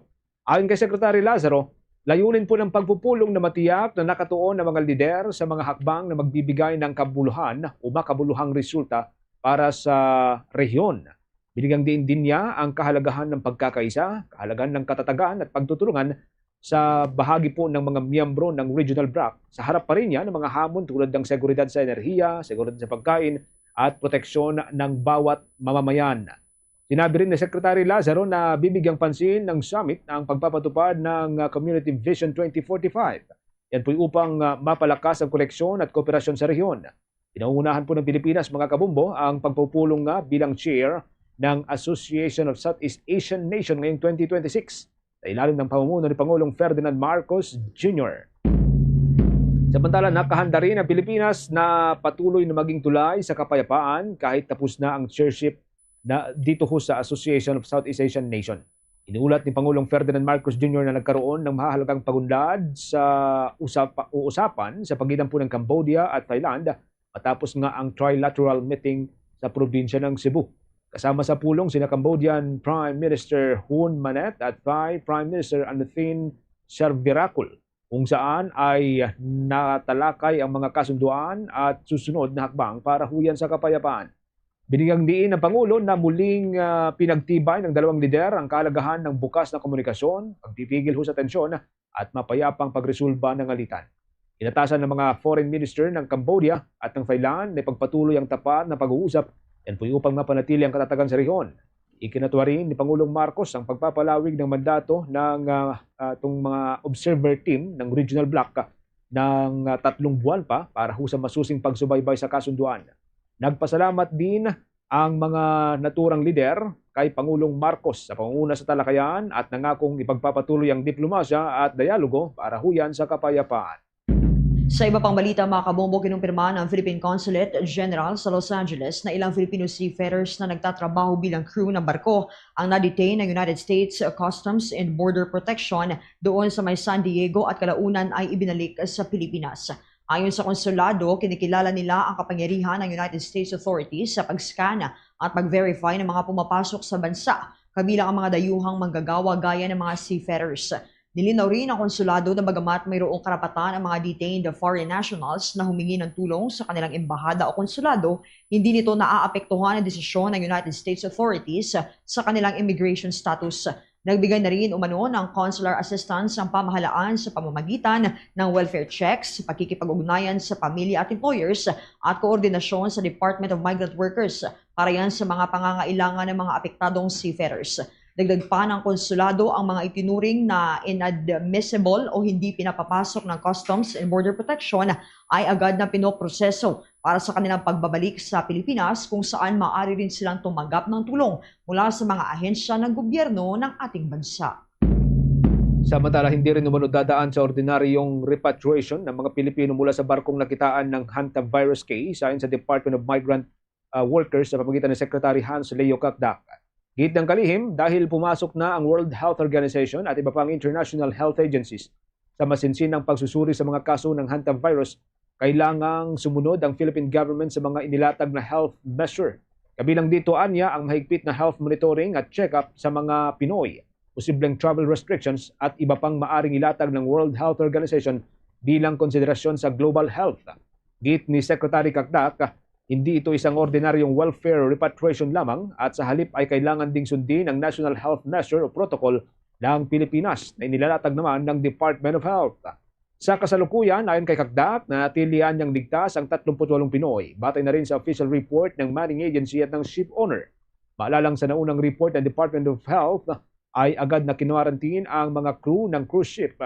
Ayon kay Secretary Lazaro, layunin po ng pagpupulong na matiyak na nakatuon ang mga lider sa mga hakbang na magbibigay ng kabuluhan o makabuluhang resulta para sa rehiyon. Binigyang diin din niya ang kahalagahan ng pagkakaisa, kahalagahan ng katatagan at pagtutulungan sa bahagi po ng mga miyembro ng regional bloc sa harap pa rin niya ng mga hamon tulad ng seguridad sa enerhiya, seguridad sa pagkain, at proteksyon ng bawat mamamayan. Sinabi rin ni Secretary Lazaro na bibigyang pansin ng summit ang pagpapatupad ng, ah, Community Vision twenty forty-five. Yan po'y upang, ah, mapalakas ang koneksyon at kooperasyon sa rehiyon. Pinangungunahan po ng Pilipinas, mga kabombo, ang pagpupulong nga bilang chair ng Association of Southeast Asian Nation ngayong twenty twenty-six sa ilalim ng pamumuno ni Pangulong Ferdinand Marcos Junior. Samantala, nakahanda rin ang Pilipinas na patuloy na maging tulay sa kapayapaan kahit tapos na ang chairship na dito ho sa Association of Southeast Asian Nation. Inulat ni Pangulong Ferdinand Marcos Junior na nagkaroon ng mahalagang pagunlad sa usapa-, usapan sa pagitan po ng Cambodia at Thailand matapos nga ang trilateral meeting sa probinsya ng Cebu. Kasama sa pulong sina Cambodian Prime Minister Hun Manet at Thai Prime Minister Anutin Servirakul, kung saan ay natalakay ang mga kasunduan at susunod na hakbang para huyan sa kapayapaan. Binigyang diin ang Pangulo na muling, ah, pinagtibay ng dalawang lider ang kahalagahan ng bukas na komunikasyon, pagpipigil ho sa tensyon, at mapayapang pagresolba ng alitan. Inatasan ng mga foreign minister ng Cambodia at ng Thailand na ipagpatuloy ang tapat na pag-uusap, yan po'y upang mapanatili ang katatagan sa rehiyon. Ikinatuwa rin ni Pangulong Marcos ang pagpapalawig ng mandato ng, ah, ah, tong mga observer team ng regional bloc, ah, ng, ah, tatlong buwan pa para ho sa masusing pagsubaybay sa kasunduan. Nagpasalamat din ang mga naturang lider kay Pangulong Marcos sa pangunguna sa talakayan at nangakong ipagpapatuloy ang diplomasya at dialogo para huyan sa kapayapaan. Sa iba pang balita, mga kabombo, kinumpirma ng Philippine Consulate General sa Los Angeles na ilang Filipino seafarers na nagtatrabaho bilang crew ng barko ang na-detain ng United States Customs and Border Protection doon sa may San Diego at kalaunan ay ibinalik sa Pilipinas. Ayon sa konsulado, kinikilala nila ang kapangyarihan ng United States authorities sa pag-scan at pag-verify ng mga pumapasok sa bansa, kabilang ang mga dayuhang manggagawa gaya ng mga seafarers. Nilinaw rin ng konsulado na bagamat mayroong karapatan ang mga detained foreign nationals na humingi ng tulong sa kanilang embahada o konsulado, hindi nito naaapektuhan ang desisyon ng United States authorities sa kanilang immigration status. Nagbigay na rin umano ng consular assistance ang pamahalaan sa pamamagitan ng welfare checks, pakikipag-ugnayan sa pamilya at employers, at koordinasyon sa Department of Migrant Workers para yan sa mga pangangailangan ng mga apektadong seafarers. Dagdag pa ng konsulado, ang mga itinuring na inadmissible o hindi pinapapasok ng Customs and Border Protection ay agad na pinoproseso para sa kanilang pagbabalik sa Pilipinas, kung saan maaari rin silang tumanggap ng tulong mula sa mga ahensya ng gobyerno ng ating bansa. Samantala, hindi rin umano dadaan sa ordinaryong repatriation ng mga Pilipino mula sa barkong nakitaan ng hantavirus case, ayon sa Department of Migrant, ah, Workers sa pamamagitan ni Secretary Hans Leo Cacdac. Giit ng kalihim, dahil pumasok na ang World Health Organization at iba pang international health agencies sa masinsinang pagsusuri sa mga kaso ng hantavirus, kailangang sumunod ang Philippine government sa mga inilatag na health measure. Kabilang dito, anya, ang mahigpit na health monitoring at check-up sa mga Pinoy, posibleng travel restrictions at iba pang maaring ilatag ng World Health Organization bilang konsiderasyon sa global health. Giit ni Secretary Cacdac, hindi ito isang ordinaryong welfare repatriation lamang at sa halip ay kailangan ding sundin ang National Health Measure o Protocol ng Pilipinas na inilalatag naman ng Department of Health. Sa kasalukuyan, ayon kay Cacdac, nanatili anyang ligtas ang tatlumpu't walong Pinoy, batay na rin sa official report ng manning agency at ng ship owner. Maalalang sa naunang report ng Department of Health ay agad na kinwarantin ang mga crew ng cruise ship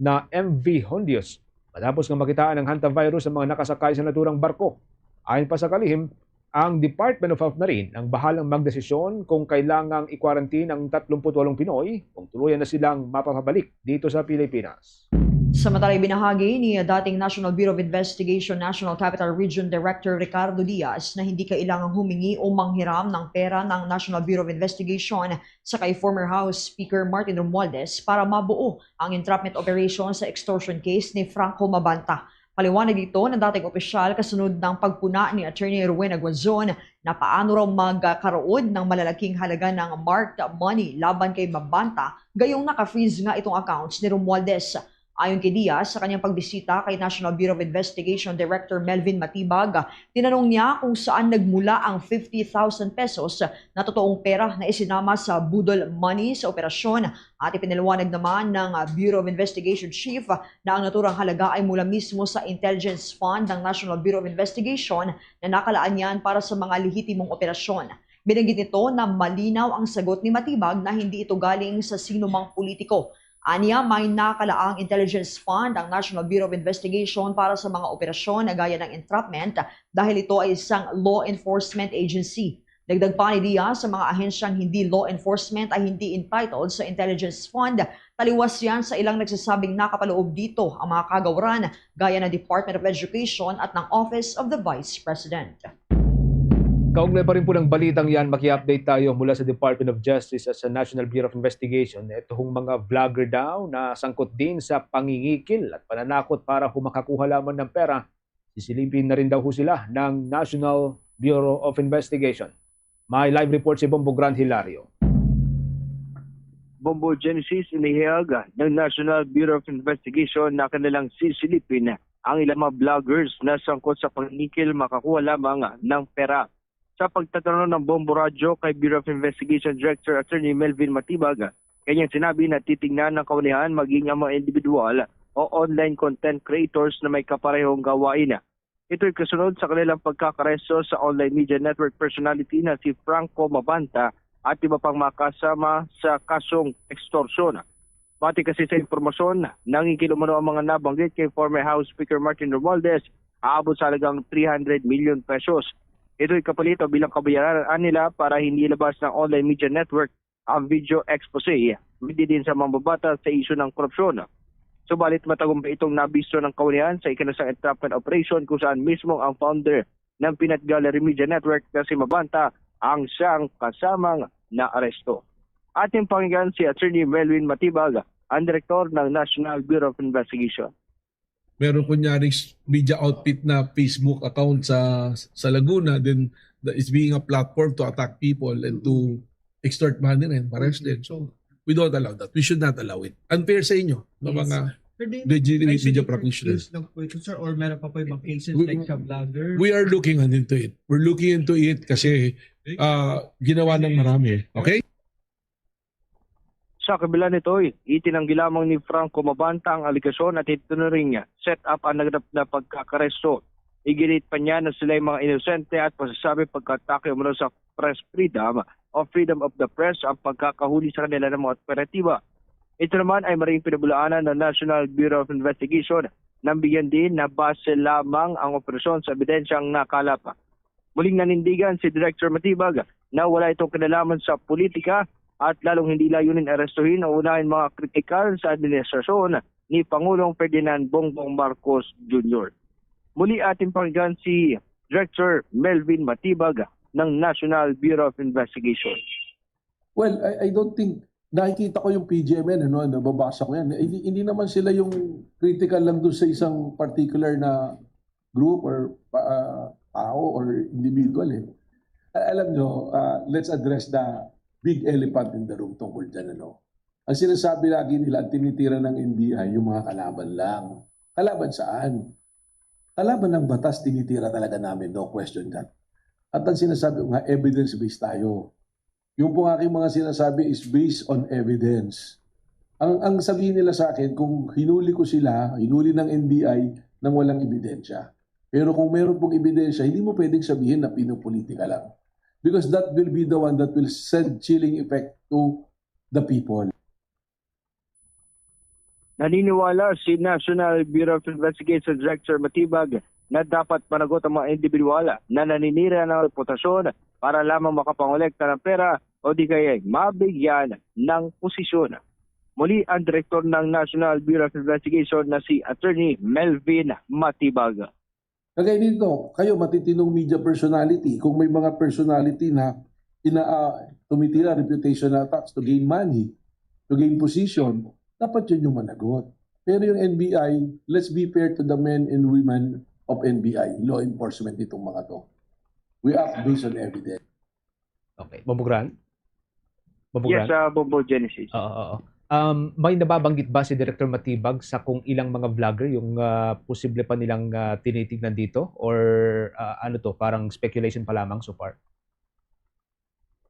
na M V Hondius matapos nga makitaan ang hantavirus sa mga nakasakay sa naturang barko. Ayon pa sa kalihim, ang Department of Health na rin ang bahalang magdesisyon kung kailangang i-quarantine ang tatlumpu't walong Pinoy kung tuluyan na silang mapapabalik dito sa Pilipinas. Samantala, ibinahagi ni dating National Bureau of Investigation National Capital Region Director Ricardo Diaz na hindi kailangang humingi o manghiram ng pera ng National Bureau of Investigation sa kay former House Speaker Martin Romualdez para mabuo ang entrapment operation sa extortion case ni Franco Mabanta. Paliwanag dito ng dating opisyal, kasunod ng pagpuna ni Attorney Rowena Guazon na paano raw magkaroon ng malalaking halaga ng marked money laban kay Mabanta, gayong naka-freeze nga itong accounts ni Romualdez. Ayon kay Diaz, sa kanyang pagbisita kay National Bureau of Investigation Director Melvin Matibag, tinanong niya kung saan nagmula ang fifty thousand pesos na totoong pera na isinama sa budol money sa operasyon. At ipinaliwanag naman ng, ah, Bureau of Investigation Chief na ang naturang halaga ay mula mismo sa Intelligence Fund ng National Bureau of Investigation na nakalaan niyan para sa mga lehitimong operasyon. Binanggit nito na malinaw ang sagot ni Matibag na hindi ito galing sa sinumang politiko. Anya, may nakalaang intelligence fund ang National Bureau of Investigation para sa mga operasyon na gaya ng entrapment dahil ito ay isang law enforcement agency. Dagdag pa ni Diaz, sa mga ahensyang hindi law enforcement ay hindi entitled sa intelligence fund. Taliwas yan sa ilang nagsasabing nakapaloob dito ang mga kagawaran gaya ng Department of Education at ng Office of the Vice President. Kaugnay pa rin po ng balitang yan, maki-update tayo mula sa Department of Justice at sa National Bureau of Investigation. Ito hong mga vlogger daw na sangkot din sa pangingikil at pananakot para ho makakuha lamang ng pera, sisilipin na rin daw ho sila ng National Bureau of Investigation. May live report si Bombo Grand Hilario. Bombo Genesis, inihayag ng National Bureau of Investigation na kanilang sisilipin ang ilang mga vloggers na sangkot sa pangingikil makakuha lamang ng pera. Sa pagtatanong ng Bombo Radyo kay Bureau of Investigation Director Attorney Melvin Matibag, kanyang sinabi na titingnan ng kawanihan maging ang mga individual o online content creators na may kaparehong gawain. Ito'y kasunod sa kanilang pagkakaresto sa online media network personality na si Franco Mabanta at iba pang mga kasama sa kasong extortion. Pati kasi sa impormasyon, nangikil umano ang mga nabanggit kay former House Speaker Martin Romualdez, aabot sa halagang three hundred million pesos. Ito'y kapalit o bilang kabayaran nila para hindi ilabas ng online media network ang video expose, hindi din sa mambabatas sa isyu ng korupsyon. Subalit, matagumpay itong nabisto ng kawanihan sa ikinasang entrapment operation kung saan mismo ang founder ng Peanut Gallery Media Network na si Mabanta ang siyang kasamang naaresto. Ating pakinggan si Attorney Melvin Matibag, ang direktor ng National Bureau of Investigation. Meron kunyaring s- media outfit na Facebook account sa sa Laguna, then that is being a platform to attack people and to extort money rin, parehas din. So, we don't allow that. We should not allow it. Unfair sa inyo, no, Yes. mga Sir, do you legitimate recently media practitioners. Ng po ito, sir, or meron pa po ibang cases We- like sa vlogger? We are looking into it. We're looking into it kasi ah ginawa ng marami. Okay? Sa kabila nito, itinanggi lamang ni Franco Mabanta ang alegasyon at ito na rin set up ang naganap na pagkakaresto. Iginit pa niya na sila'y mga inosente at masasabi pagkatake umano sa press freedom o freedom of the press ang pagkakahuli sa kanila ng mga operatiba. Ito naman ay maring pinabulaanan ng National Bureau of Investigation nang bigyan din na base lamang ang operasyon sa ebidensyang nakalap. Muling nanindigan si Director Matibag na wala itong kinalaman sa politika at lalong hindi layunin arestuhin o unahin mga kritikal sa administrasyon ni Pangulong Ferdinand Bongbong Marcos Junior. Muli ating pakinggan si Director Melvin Matibag ng National Bureau of Investigation. Well, I, I don't think, nakikita ko yung P G M N, ano, nababasa ko yan. Hindi, hindi naman sila yung critical lang doon sa isang particular na group or ah, tao or individual eh. A- Alam nyo, ah, let's address the big elephant in the room tungkol dyan. Ano? Ang sinasabi lagi nila, ang tinitira ng N B I, yung mga kalaban lang. Kalaban saan? Kalaban ng batas, tinitira talaga namin, no question that. At ang sinasabi ko nga, evidence-based tayo. Yung pong aking mga sinasabi is based on evidence. Ang, ang sabihin nila sa akin, kung hinuli ko sila, hinuli ng N B I nang walang ebidensya. Pero kung meron pong ebidensya, hindi mo pwedeng sabihin na pinupolitika lang. Because that will be the one that will send chilling effect to the people. Naniniwala si National Bureau of Investigation Director Matibag na dapat managot ang mga individual na naninira ng reputasyon para lamang makapangolekta ng pera o di kaya mabigyan ng posisyon. Muli ang direktor ng National Bureau of Investigation na si Attorney Melvin Matibag. Kagaya nito, kayo matitinong media personality, kung may mga personality na ina uh, tumitira reputational attacks to gain money, to gain position, dapat yun yung managot. Pero yung N B I, let's be fair to the men and women of N B I, law enforcement itong mga to. We act based on evidence. Okay. Bombo Grand? Bombo Yes, Grand? uh, Bombo Genesis. Oo, oo. Um, may nababanggit ba si Director Matibag sa kung ilang mga vlogger yung, ah, posible pa nilang, ah, tinitignan dito? Or, ah, ano 'to, parang speculation pa lamang so far?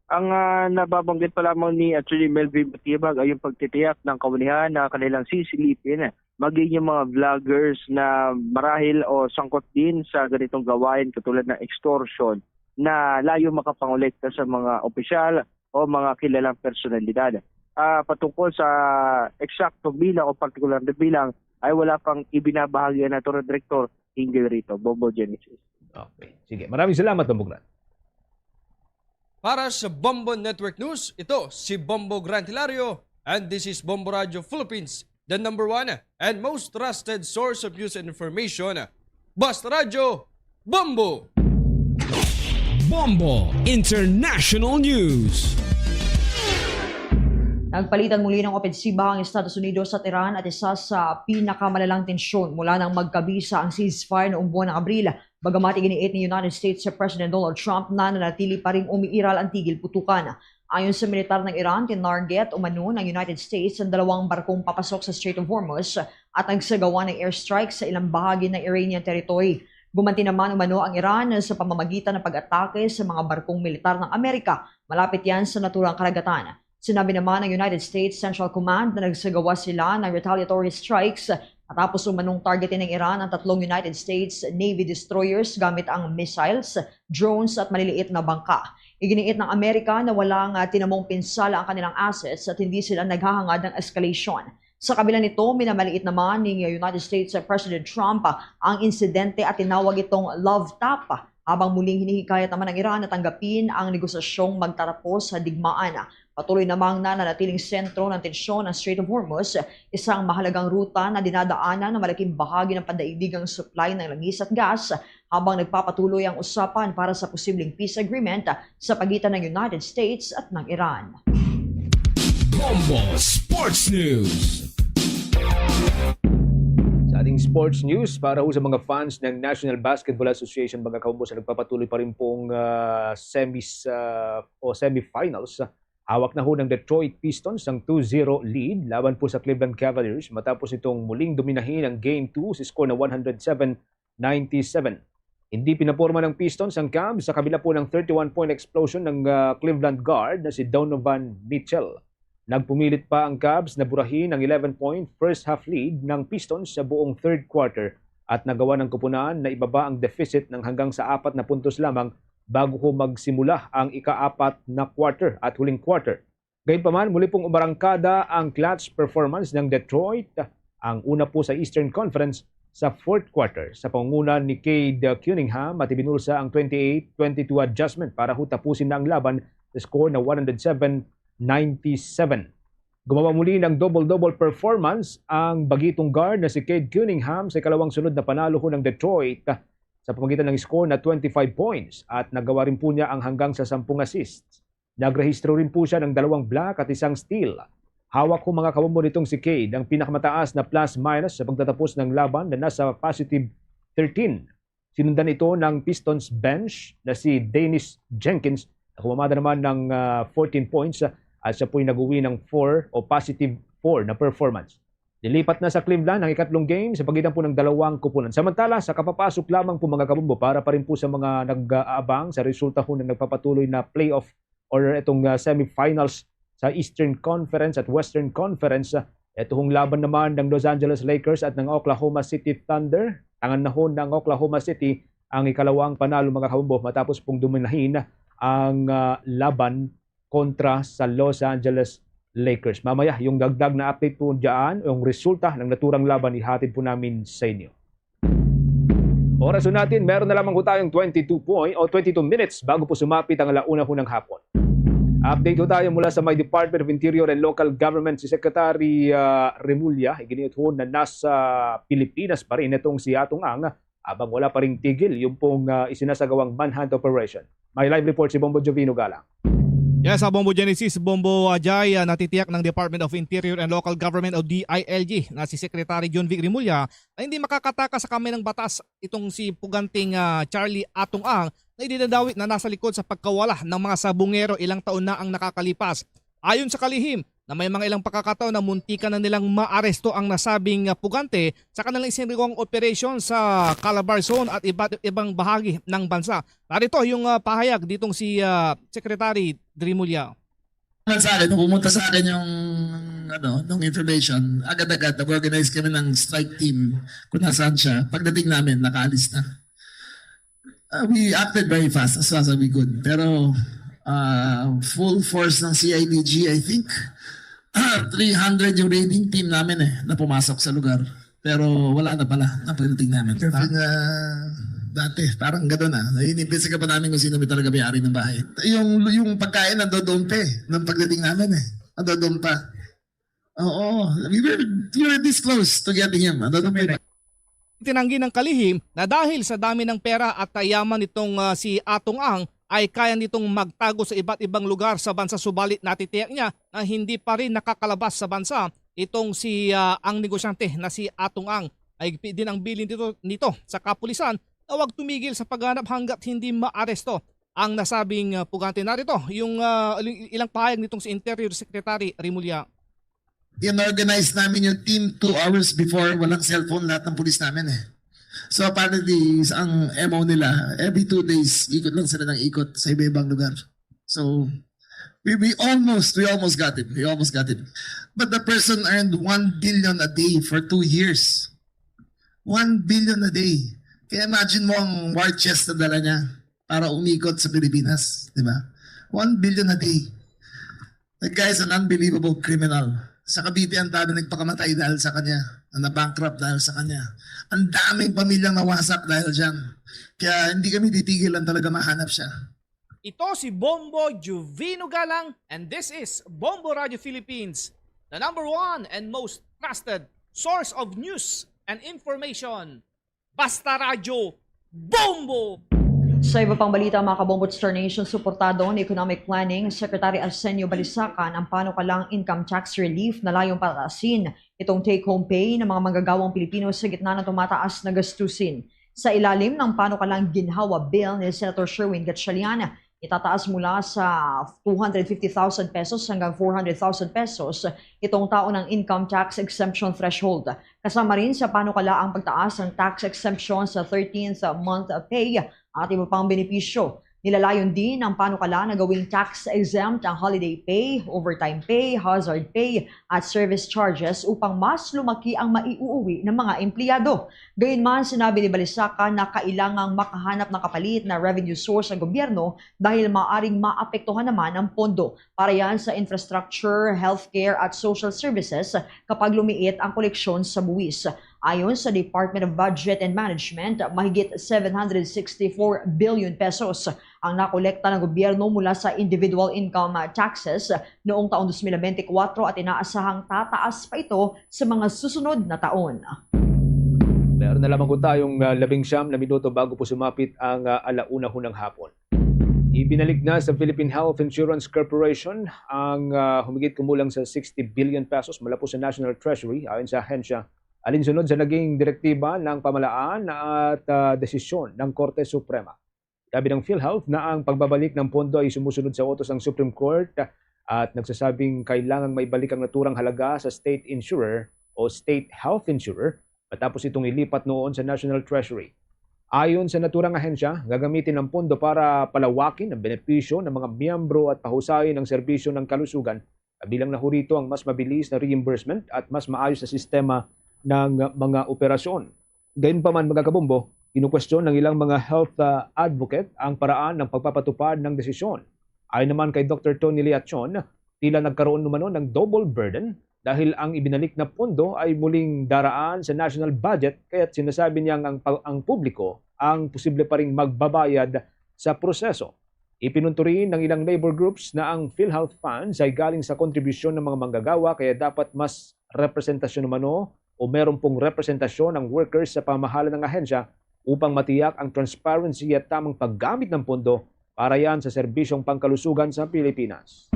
Ang, ah, nababanggit pa lamang ni Attorney Melvin Matibag ay yung pagtitiyak ng kawanihan na kanilang sisilipin, maging yung mga vloggers na marahil o sangkot din sa ganitong gawain katulad ng extortion na layo makapangolekta sa mga opisyal o mga kilalang personalidad. Ah, patungkol sa eksakto bilang o partikular na bilang ay wala pang ibinabahagi ang naturang direktor hinggil rito. Bombo Genesis. Okay. Sige. Maraming salamat, Bombo Grant. Para sa Bombo Network News, ito si Bombo Grant Hilario, and this is Bombo Radio Philippines, the number one and most trusted source of news and information. Basta Radyo, Bombo! Bombo International News. Nagpalitan muli ng opensiba ang Estados Unidos at Iran at isa sa pinakamalalang tensyon mula nang magkabisa ang ceasefire noong buwan ng Abril. Bagamat iginiit ni United States President Donald Trump na nanatili pa ring umiiral ang tigil putukan. Ayon sa militar ng Iran, tinarget umano ng United States ang dalawang barkong papasok sa Strait of Hormuz at nagsagawa ng airstrike sa ilang bahagi ng Iranian territory. Gumanti naman umano ang Iran sa pamamagitan ng pag-atake sa mga barkong militar ng Amerika malapit yan sa naturang karagatan. Sinabi naman ng United States Central Command na nagsagawa sila ng retaliatory strikes matapos umanong targetin ng Iran ang tatlong United States Navy destroyers gamit ang missiles, drones at maliliit na bangka. Iginiit ng Amerika na walang, ah, tinamong pinsala ang kanilang assets at hindi sila naghahangad ng escalation. Sa kabila nito, minamaliit naman ni United States President Trump ang insidente at tinawag itong love tap, habang muling hinihikayat naman ang Iran na tanggapin ang negosasyong magtatapos sa digmaan. Patuloy namang nananatiling sentro ng tensyon ang Strait of Hormuz, isang mahalagang ruta na dinadaanan ng malaking bahagi ng pandaigdigang supply ng langis at gas, habang nagpapatuloy ang usapan para sa posibleng peace agreement sa pagitan ng United States at ng Iran. Bombo Sports News. Sa ating sports news, para ho sa mga fans ng National Basketball Association, mga kabombo, sa nagpapatuloy pa rin pong, ah, semis, ah, o semifinals, hawak na ho ng Detroit Pistons ang two zero lead laban po sa Cleveland Cavaliers matapos itong muling dominahin ang Game two sa score na one hundred seven ninety-seven. Hindi pinaporma ng Pistons ang Cavs sa kabila po ng thirty-one point explosion ng, ah, Cleveland guard na si Donovan Mitchell. Nagpumilit pa ang Cavs na burahin ang eleven point first half lead ng Pistons sa buong third quarter at nagawa ng koponan na ibaba ang deficit ng hanggang sa apat na puntos lamang bago ho magsimula ang ika-apat na quarter at huling quarter. Gayunpaman, muli pong umarangkada ang clutch performance ng Detroit, ang una po sa Eastern Conference, sa fourth quarter. Sa pangunguna ni Cade Cunningham, at ibinulsa ang twenty-eight twenty-two adjustment para ho tapusin na ang laban sa score na one hundred seven ninety-seven. Gumawa muli ng double-double performance ang bagitong guard na si Cade Cunningham sa ikalawang sunod na panalo ho ng Detroit sa pamagitan ng score na twenty-five points at nagawa rin po niya ang hanggang sa sampung assists. Nagrehistro rin po siya ng dalawang block at isang steal. Hawak ho, mga kabombo, nitong si Cade ang pinakamataas na plus-minus sa pagtatapos ng laban na nasa positive thirteen. Sinundan ito ng Pistons bench na si Dennis Jenkins na kumamada naman ng, ah, fourteen points, ah, at siya po'y nag-uwi ng four o positive four na performance. Lilipat na sa Cleveland ang ikatlong game sa pagitan po ng dalawang koponan. Samantala, sa kapapasok lamang po, mga kabombo, para pa rin po sa mga nag-aabang sa resulta ho ng nagpapatuloy na playoff or itong, ah, semifinals sa Eastern Conference at Western Conference, ah, ito hong laban naman ng Los Angeles Lakers at ng Oklahoma City Thunder. Tangan na ho ng Oklahoma City ang ikalawang panalo, mga kabombo, matapos pong dominahin ang, ah, laban kontra sa Los Angeles Lakers. Mamaya, yung dagdag na update po dyan, yung resulta ng naturang laban, ihatid po namin sa inyo. Oras po natin, meron na lamang po tayong twenty-two point o twenty-two minutes bago po sumapit ang ala una po ng hapon. Update po tayo mula sa may Department of Interior and Local Government, si Secretary, ah, Remulla. Iginiit ho na nasa Pilipinas pa rin itong si Atong Ang, abang wala pa ring tigil yung pong, ah, isinasagawang manhunt operation. May live report si Bombo Jovino Galang. Yes, sa Bombo Genesis, Bombo, ah, Jai, ah, natitiyak ng Department of Interior and Local Government o D I L G na si Secretary John Vic Remulla na hindi makakatakas sa kamay ng batas itong si Puganting, ah, Charlie Atong Ang na idinadawit na nasa likod sa pagkawala ng mga sabungero ilang taon na ang nakakalipas. Ayon sa kalihim, na may mga ilang pagkakataon na muntikan na nilang maaresto ang nasabing, ah, pugante sa kanilang isinagawang operasyon sa Calabar Zone at iba't ibang bahagi ng bansa. Narito yung, ah, pahayag nitong si, ah, Secretary Dri Mulya. Naman sa akin, nung pumunta sa akin yung, ano, nung information, agad-agad nag-organize kami ng strike team kung nasaan siya. Pagdating namin, nakaalis na. Uh, we acted very fast, as fast as we could. Pero uh, full force ng C I D G, I think, three hundred yung raiding team namin eh, na pumasok sa lugar. Pero wala na pala ang pagdating namin. Kasi nga, dati, parang gano'n ah. Iniimbestiga pa namin kung sino may talaga may-ari ng bahay. Yung, yung pagkain nandoon pa eh, nung pagdating namin eh. Nandoon pa. Oo, we were, we were this close to getting him. Nandoon pa. Tinanggi ng kalihim na dahil sa dami ng pera at yaman nitong, ah, si Atong Ang ay kaya nitong magtago sa iba't ibang lugar sa bansa, subalit natitiyak niya na hindi pa rin nakakalabas sa bansa itong si, ah, ang negosyante na si Atong Ang. Ay higpit din ang bilin nito, nito sa kapulisan na huwag tumigil sa paghanap hanggat hindi maaresto ang nasabing, ah, pugante. Narito yung, ah, il-, ilang pahayag nitong si Interior Secretary Remulla. In-organize namin yung team two hours before, walang cellphone lahat ng pulis namin eh. So apparently, ang M O nila, every two days, ikot lang sila ng ikot sa iba-ibang lugar. So we, we almost, we almost got him. We almost got him. But the person earned one billion a day for two years. One billion a day. Kaya imagine mo ang war chest na dala niya para umikot sa Pilipinas, di ba? One billion a day. That guy is an unbelievable criminal. Sa Cavite, ang dami nagpakamatay dahil sa kanya, na bankrupt dahil sa kanya. Ang daming pamilyang nawasak dahil dyan. Kaya hindi kami titigilan talaga mahanap siya. Ito si Bombo Juvino Galang, and this is Bombo Radio Philippines, the number one and most trusted source of news and information. Basta Radyo, Bombo! Sa iba pang balita, mga kabombo, Star Nation, suportado ni Economic Planning Secretary Arsenio Balisacan ang panukalang income tax relief na layong pataasin itong take-home pay ng mga manggagawang Pilipino sa gitna ng tumataas na gastusin. Sa ilalim ng panukalang ginhawa bill ni Senator Sherwin Gatchalian, itataas mula sa two hundred fifty thousand pesos hanggang four hundred thousand pesos itong taon ng income tax exemption threshold. Kasama rin sa panukala ang pagtaas ng tax exemption sa thirteenth month pay at iba pang benepisyo. Nilalayon din ng panukala na gawing tax exempt ang holiday pay, overtime pay, hazard pay, at service charges upang mas lumaki ang maiuuwi ng mga empleyado. Gayunman, sinabi ni Balisacan na kailangang makahanap ng kapalit na revenue source ang gobyerno dahil maaring maapektuhan naman ang pondo para yan sa infrastructure, healthcare at social services kapag lumiit ang koleksyon sa buwis. Ayon sa Department of Budget and Management, mahigit seven hundred sixty-four billion pesos ang nakolekta ng gobyerno mula sa individual income taxes noong taong twenty twenty-four at inaasahang tataas pa ito sa mga susunod na taon. Meron na lamang po tayong ah, labing siyam na minuto bago po sumapit ang ah, alauna ho ng hapon. Ibinalik na sa Philippine Health Insurance Corporation ang ah, humigit kumulang sa sixty billion pesos mula po sa National Treasury. Ayon sa ahensya, alinsunod sa naging direktiba ng pamalaan at ah, desisyon ng Korte Suprema. Sinabi ng PhilHealth na ang pagbabalik ng pondo ay sumusunod sa utos ng Supreme Court at nagsasabing kailangang maibalik ang naturang halaga sa state insurer o state health insurer matapos itong ilipat noon sa National Treasury. Ayon sa naturang ahensya, gagamitin ang pondo para palawakin ang benepisyo ng mga miyembro at pahusayin ang serbisyo ng kalusugan, kabilang na ho rito ang mas mabilis na reimbursement at mas maayos na sistema ng mga operasyon. Gayunpaman, mga kabombo, kinukwestiyon ng ilang mga health ah, advocate ang paraan ng pagpapatupad ng desisyon. Ayon naman kay Doktor Tony Leachon, tila nagkaroon umano ng double burden dahil ang ibinalik na pondo ay muling daraan sa national budget, kaya't sinasabi niyang ang, pa- ang publiko ang posible pa ring magbabayad sa proseso. Ipinunto rin ng ilang labor groups na ang PhilHealth funds ay galing sa kontribusyon ng mga manggagawa, kaya dapat mas representasyon umano o meron pong representasyon ang workers sa pamahalaan ng ahensya upang matiyak ang transparency at tamang paggamit ng pondo para yan sa serbisyong pangkalusugan sa Pilipinas.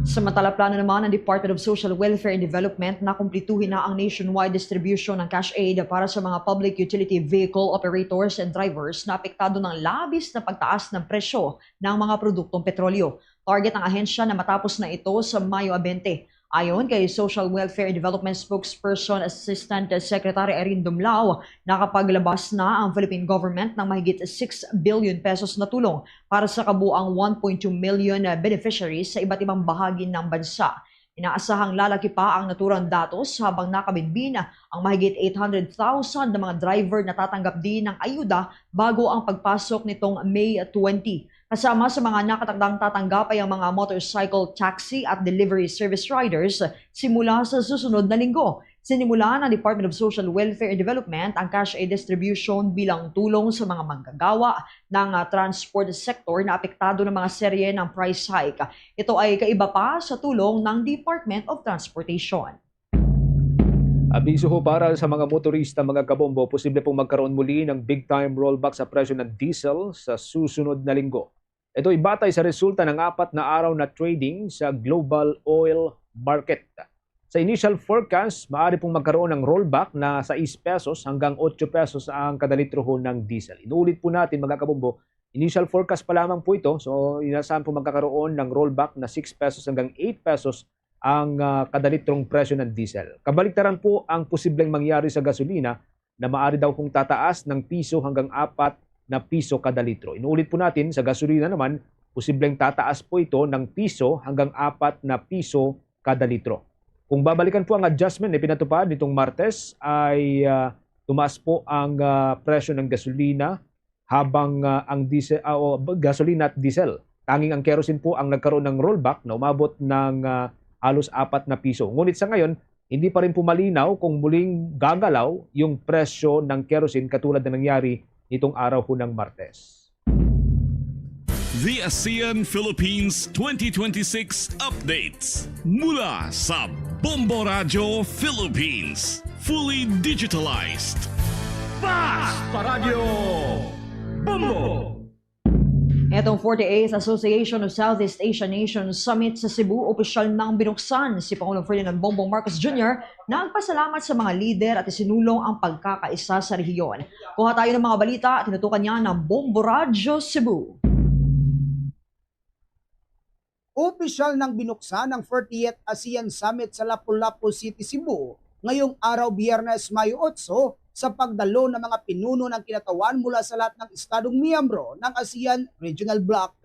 Samantala, plano naman ng Department of Social Welfare and Development na kumplituhin na ang nationwide distribution ng cash aid para sa mga public utility vehicle operators and drivers na apektado ng labis na pagtaas ng presyo ng mga produktong petrolyo. Target ng ahensya na matapos na ito sa Mayo twenty. Ayon kay Social Welfare and Development Spokesperson Assistant Secretary Irene Dumlao, nakapaglabas na ang Philippine government ng mahigit six billion pesos na tulong para sa kabuang one point two million beneficiaries sa iba't ibang bahagi ng bansa. Inaasahang lalaki pa ang naturang datos habang nakabinbin ang mahigit eight hundred thousand na mga driver na tatanggap din ng ayuda bago ang pagpasok nitong May twenty. Kasama sa mga nakatakdang tatanggap ay ang mga motorcycle taxi at delivery service riders simula sa susunod na linggo. Sinimulan ng Department of Social Welfare and Development ang cash aid distribution bilang tulong sa mga manggagawa ng, ah, transport sector na apektado ng mga serye ng price hike. Ito ay kaiba pa sa tulong ng Department of Transportation. Abiso ho para sa mga motorista, mga kabombo, posible pong magkaroon muli ng big time rollback sa presyo ng diesel sa susunod na linggo. Ito ay batay sa resulta ng apat na araw na trading sa global oil market. Sa initial forecast, maaari pong magkaroon ng rollback na sais pesos hanggang otso pesos ang kada litro ho ng diesel. Inuulit po natin, mga kabombo, initial forecast pa lamang po ito. So, inasahan po magkakaroon ng rollback na six pesos hanggang eight pesos ang, ah, kada litrong presyo ng diesel. Kabaliktaran po ang posibleng mangyari sa gasolina na maaari daw kung tataas ng piso hanggang apat na piso kada litro. Inuulit po natin, sa gasolina naman, posibleng tataas po ito ng piso hanggang apat na piso kada litro. Kung babalikan po ang adjustment na pinatupad nitong Martes, ay, ah, tumaas po ang, ah, presyo ng gasolina, habang, ah, ang diesel, ah, o, b-, gasolina at diesel. Tanging ang kerosene po ang nagkaroon ng rollback na umabot ng, ah, halos apat na piso. Ngunit sa ngayon, hindi pa rin po malinaw kung muling gagalaw yung presyo ng kerosene katulad na nangyari nitong araw ho ng Martes. The ASEAN Philippines twenty twenty-six updates mula sa Bombo Radyo Philippines. Fully digitalized. Fast Paradyo Bombo! Etong forty-eighth Association of Southeast Asian Nations Summit sa Cebu, opisyal nang binuksan. Si Pangulong Ferdinand Bongbong Marcos Junior nagpasalamat sa mga lider at isinulong ang pagkakaisa sa rehiyon. Kuha tayo ng mga balita, tinutukan niya ng Bombo Radyo Cebu. Opisyal nang binuksan ang fortieth ASEAN Summit sa Lapu-Lapu City, Cebu, ngayong araw, Biyernes, Mayo otso, sa pagdalo ng mga pinuno ng kinatawan mula sa lahat ng estadong miyembro ng ASEAN Regional Bloc.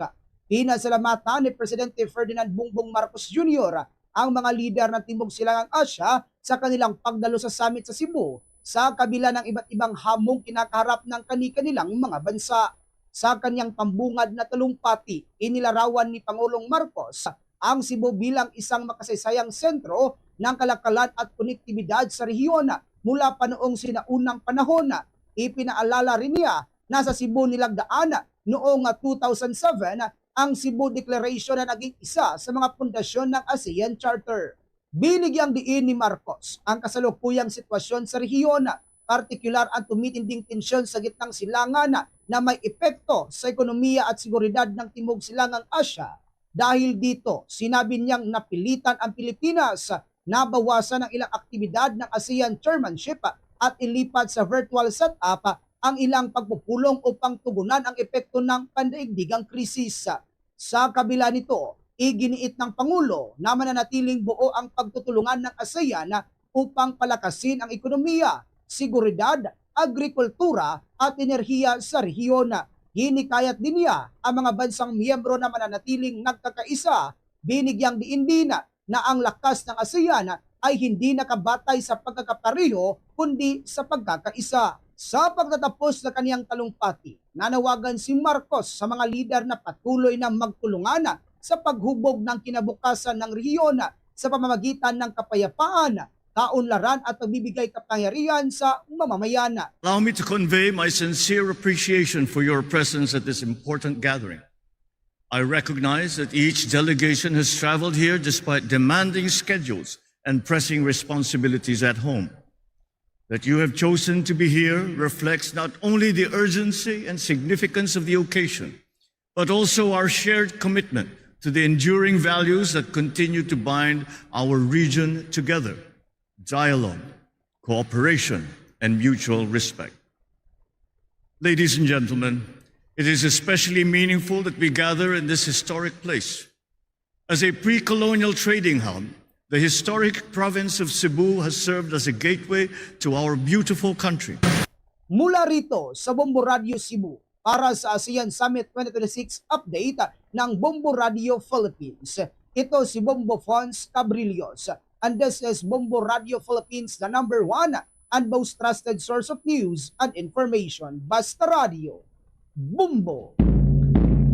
Pinasalamatan ni Presidente Ferdinand Bongbong Marcos Junior ang mga lider ng Timog Silangang Asya sa kanilang pagdalo sa summit sa Cebu, sa kabila ng iba't ibang hamong kinakaharap ng kani-kanilang mga bansa. Sa kaniyang pambungad na talumpati, inilarawan ni Pangulong Marcos ang Cebu bilang isang makasaysayang sentro ng kalakalan at konektibidad sa rehiyon mula pa noong sinaunang panahon. Ipinaalala rin niya na sa Cebu nilagdaan noong two thousand seven ang Cebu Declaration na naging isa sa mga pundasyon ng ASEAN Charter. Binigyang diin ni Marcos ang kasalukuyang sitwasyon sa rehiyon, partikular ang tumitinding tensyon sa gitnang silangan na may epekto sa ekonomiya at seguridad ng Timog Silangang Asya. Dahil dito, sinabi niyang napilitan ang Pilipinas na bawasan ang ilang aktibidad ng ASEAN chairmanship at ilipat sa virtual setup ang ilang pagpupulong upang tugunan ang epekto ng pandaigdigang krisis. Sa kabila nito, iginiit ng Pangulo na mananatiling buo ang pagtutulungan ng ASEAN upang palakasin ang ekonomiya, seguridad, agrikultura, at enerhiya sa rehiyon. Hinikayat din niya ang mga bansang miyembro na mananatiling nagkakaisa, binigyang diin din na ang lakas ng ASEAN ay hindi nakabatay sa pagkakapareho, kundi sa pagkakaisa. Sa pagtatapos ng kaniyang talumpati, nanawagan si Marcos sa mga lider na patuloy na magtulungan sa paghubog ng kinabukasan ng rehiyon sa pamamagitan ng kapayapaan, kaunlaran at pagbibigay kapangyarihan sa mamamayan. Allow me to convey my sincere appreciation for your presence at this important gathering. I recognize that each delegation has traveled here despite demanding schedules and pressing responsibilities at home. That you have chosen to be here reflects not only the urgency and significance of the occasion, but also our shared commitment to the enduring values that continue to bind our region together: dialogue, cooperation, and mutual respect. Ladies and gentlemen, it is especially meaningful that we gather in this historic place. As a pre-colonial trading hub, The historic province of Cebu has served as a gateway to our beautiful country. Mula rito sa Bombo Radio Cebu, para sa ASEAN Summit twenty twenty-six update ng Bombo Radio Philippines. Ito si Bombo Fons Cabrillos, and this is Bombo Radio Philippines, the number one and most trusted source of news and information. Basta Radio, Bombo.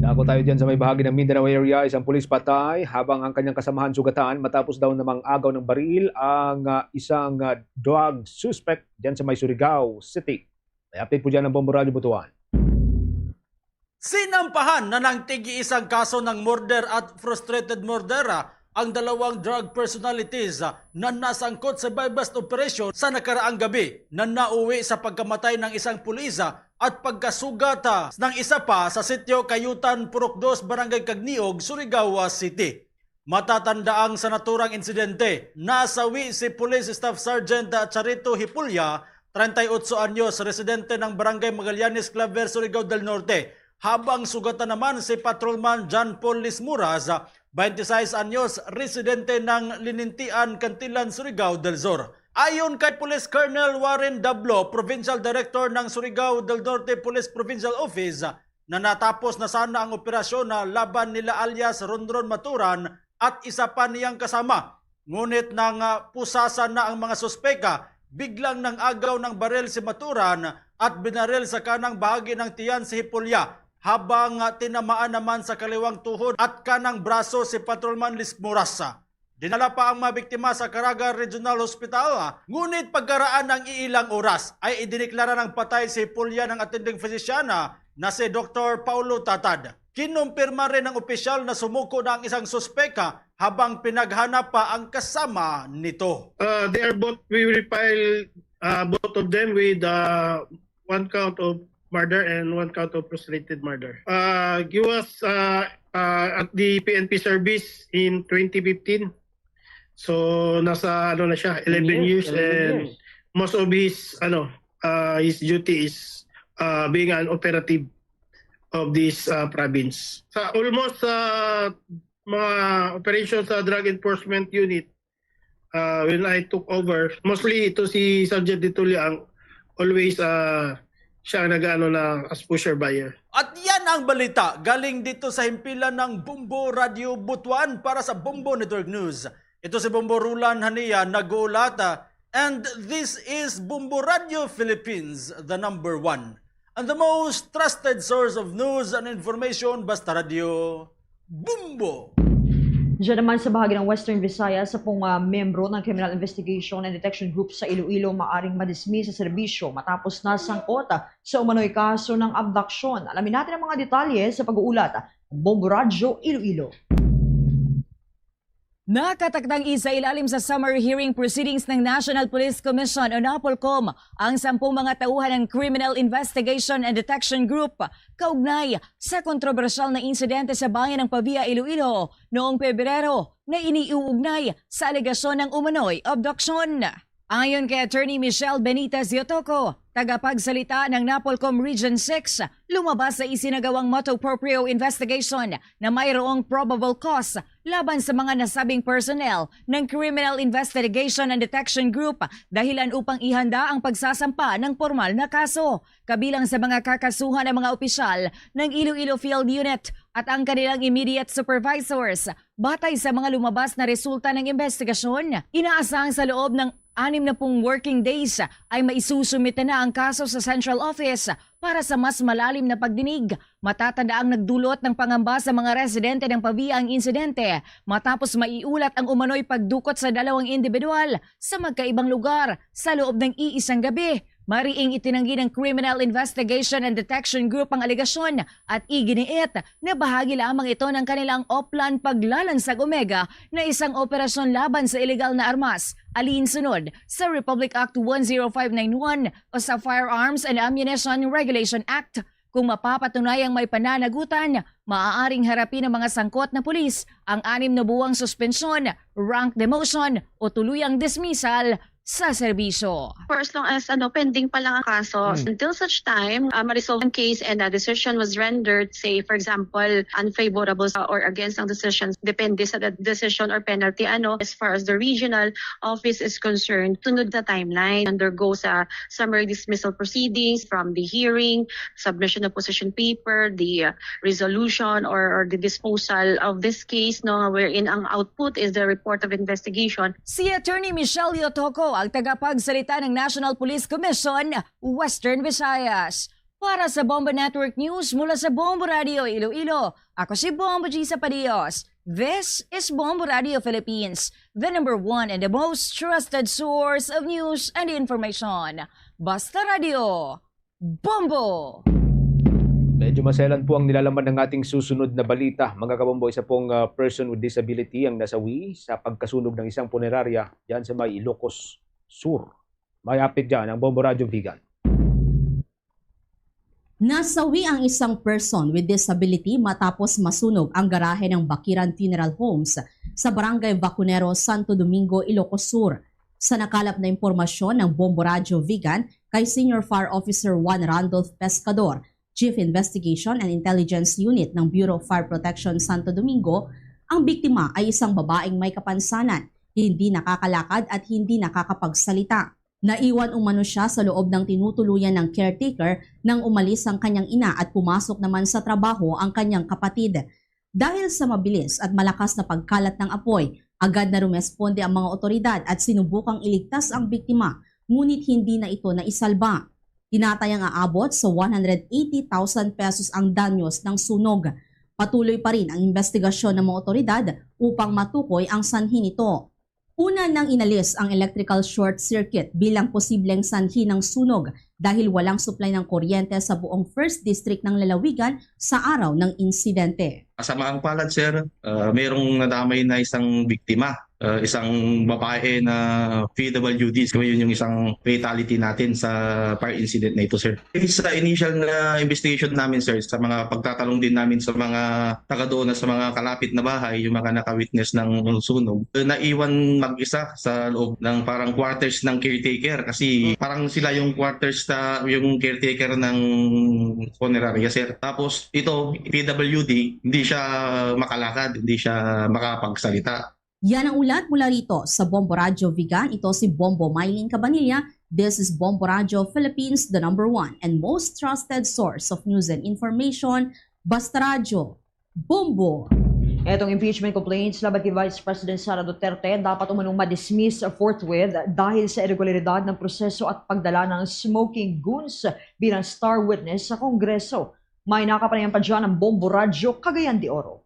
Dako tayo dyan sa may bahagi ng Mindanao area, isang pulis patay habang ang kanyang kasamahan sugatan matapos daw namang agaw ng baril ang ah, isang ah, drug suspect dyan sa may Surigao City. May update po dyan ng Bombo Radyo Butuan. Sinampahan na ng tigi-isang kaso ng murder at frustrated murder ah, ang dalawang drug personalities ah, na nasangkot sa buy-bust operation sa nakaraang gabi na nauwi sa pagkamatay ng isang pulis ah, at pagkasugat ah, ng isa pa sa sitio Kayutan, Purok Dos, Barangay Cagniog, Surigao City. Matatandaang sa naturang insidente, nasawi si Police Staff Sergeant Charito Hipulya, treinta y ocho anyos, residente ng Barangay Magallanes, Claver, Surigao del Norte, habang sugatan naman si Patrolman John Paul Lismuras, twenty-six anyos, residente ng Linintian, Cantilan, Surigao del Sur. Ayon kay Police Colonel Warren Dablo, Provincial Director ng Surigao del Norte Police Provincial Office, na natapos na sana ang operasyon na laban nila alias Ronron Maturan at isa pa niyang kasama. Ngunit nang ah, pusasan na ang mga suspeka, biglang nang agaw ng baril si Maturan at binaril sa kanang bahagi ng tiyan si Hipulya habang ah, tinamaan naman sa kaliwang tuhod at kanang braso si Patrolman Lismorasa. Dinala pa ang mga biktima sa Caraga Regional Hospital, ngunit pagkaraan ng iilang oras ay idiniklara ng patay si Pulya ng attending physician na si Doktor Paulo Tatad. Kinumpirma rin ng opisyal na sumuko na ang isang suspek habang pinaghanap pa ang kasama nito. Uh, they are both, we will file uh, both of them with uh, one count of murder and one count of frustrated murder. Uh, he was uh, uh, at the P N P service in twenty fifteen. So nasa ano na siya, eleven years, and most of his ano uh, his duty is uh, being an operative of this uh, province. Sa almost uh, mga operations sa drug enforcement unit, uh, when I took over, mostly ito si Sergeant Ditulia ang always uh, siya ang nag-ano na as pusher buyer. At yan ang balita galing dito sa himpilan ng Bombo Radio Butuan para sa Bombo Network News. Ito si Bombo Rulan Hania nag-uulat, ah, and this is Bombo Radio Philippines, the number one and the most trusted source of news and information. Basta Radio, Bombo! Diyan naman sa bahagi ng Western Visayas, sa pong ah, membro ng Criminal Investigation and Detection Group sa Iloilo maaring madismiss sa serbisyo matapos nasangkot sa umano'y kaso ng abduction. Alamin natin ang mga detalye sa pag-uulat ng Bombo Radyo Iloilo. Nakatakdang isailalim sa summary hearing proceedings ng National Police Commission o NAPOLCOM ang sampung mga tauhan ng Criminal Investigation and Detection Group kaugnay sa kontrobersyal na insidente sa bayan ng Pavia, Iloilo noong Pebrero na iniuugnay sa alegasyon ng umano'y abduction. Ayon kay Attorney Michelle Benitez Yotoco, tagapagsalita ng NAPOLCOM Region six, lumabas sa isinagawang motu proprio investigation na mayroong probable cause laban sa mga nasabing personnel ng Criminal Investigation and Detection Group dahilan upang ihanda ang pagsasampa ng pormal na kaso. Kabilang sa mga kakasuhan ang mga opisyal ng Iloilo Field Unit at ang kanilang immediate supervisors. Batay sa mga lumabas na resulta ng investigasyon, inaasahang sa loob ng anim na pung working days ay maisusumite na ang kaso sa Central Office para sa mas malalim na pagdinig. Matatanda ang nagdulot ng pangamba sa mga residente ng Pavia ang insidente matapos maiulat ang umano'y pagdukot sa dalawang individual sa magkaibang lugar sa loob ng iisang gabi. Mariing itinanggi ng Criminal Investigation and Detection Group ang alegasyon at iginiit na bahagi lamang ito ng kanilang Oplan Paglalansag Omega na isang operasyon laban sa ilegal na armas, alinsunod sa Republic Act one zero five nine one o sa Firearms and Ammunition Regulation Act. Kung mapapatunayang may pananagutan, maaaring harapin ng mga sangkot na pulis ang anim na buwang suspensyon, rank demotion o tuluyang dismissal sa serbisyo. For as long as, ano, pending pa lang ang kaso, Hmm. until such time, uh, ma-resolve ang case and a decision was rendered, say, for example, unfavorable sa, or against ang decision, depende sa de-, decision or penalty, ano, as far as the regional office is concerned, sunod na timeline, undergo sa summary dismissal proceedings, from the hearing, submission of position paper, the, uh, resolution or, or the disposal of this case, no, wherein ang output is the report of investigation. Si Attorney Michelle Yotoco ang tagapagsalita ng National Police Commission, Western Visayas. Para sa Bombo Network News mula sa Bombo Radio Iloilo, ako si Bombo G Sapadios. This is Bombo Radio Philippines, the number one and the most trusted source of news and information. Basta Radio, Bombo! Medyo maselan po ang nilalaman ng ating susunod na balita. Mga kabombo, isa pong, ah, person with disability ang nasawi sa pagkasunog ng isang punerarya dyan sa may Ilocos Sur. May update dyan ang Bombo Radyo Vigan. Nasawi ang isang person with disability matapos masunog ang garahe ng Bakiran Funeral Homes sa Barangay Vacunero, Santo Domingo, Ilocos Sur. Sa nakalap na impormasyon ng Bombo Radyo Vigan kay Senior Fire Officer one Randolph Pescador, Chief Investigation and Intelligence Unit ng Bureau of Fire Protection Santo Domingo, ang biktima ay isang babaeng may kapansanan, hindi nakakalakad at hindi nakakapagsalita. Naiwan umano siya sa loob ng tinutuluyan ng caretaker nang umalis ang kanyang ina at pumasok naman sa trabaho ang kanyang kapatid. Dahil sa mabilis at malakas na pagkalat ng apoy, agad na rumesponde ang mga otoridad at sinubukang iligtas ang biktima, ngunit hindi na ito naisalba. Tinatayang aabot sa one hundred eighty thousand pesos ang danyos ng sunog. Patuloy pa rin ang investigasyon ng mga otoridad upang matukoy ang sanhi nito. Una nang inalis ang electrical short circuit bilang posibleng sanhi ng sunog dahil walang supply ng kuryente sa buong First District ng lalawigan sa araw ng insidente. Kasamaang palad, sir, ah, merong nadamay na isang biktima, ah, isang babae na P W D. So, yun yung isang fatality natin sa fire incident na ito, sir. Sa initial na investigation namin, sir, sa mga pagtatalong din namin sa mga taga doon na sa mga kalapit na bahay, yung mga naka-witness ng sunog, eh, naiwan mag-isa sa loob ng parang quarters ng caretaker kasi parang sila yung quarters sa, yung caretaker ng funeraria, sir. Tapos ito, P W D, hindi siya makalakad, hindi siya makapagsalita. Yan ang ulat mula rito sa Bombo Radyo Vigan. Ito si Bombo Mylene Cabanilla. This is Bombo Radyo Philippines, the number one and most trusted source of news and information. Basta Radyo, Bombo! Etong impeachment complaints laban kay Vice President Sara Duterte dapat umanong ma-dismiss forthwith dahil sa irregularidad ng proseso at pagdala ng smoking guns bilang star witness sa Kongreso. May nakapanayan pa dyan ang Bombo Radyo Cagayan de Oro.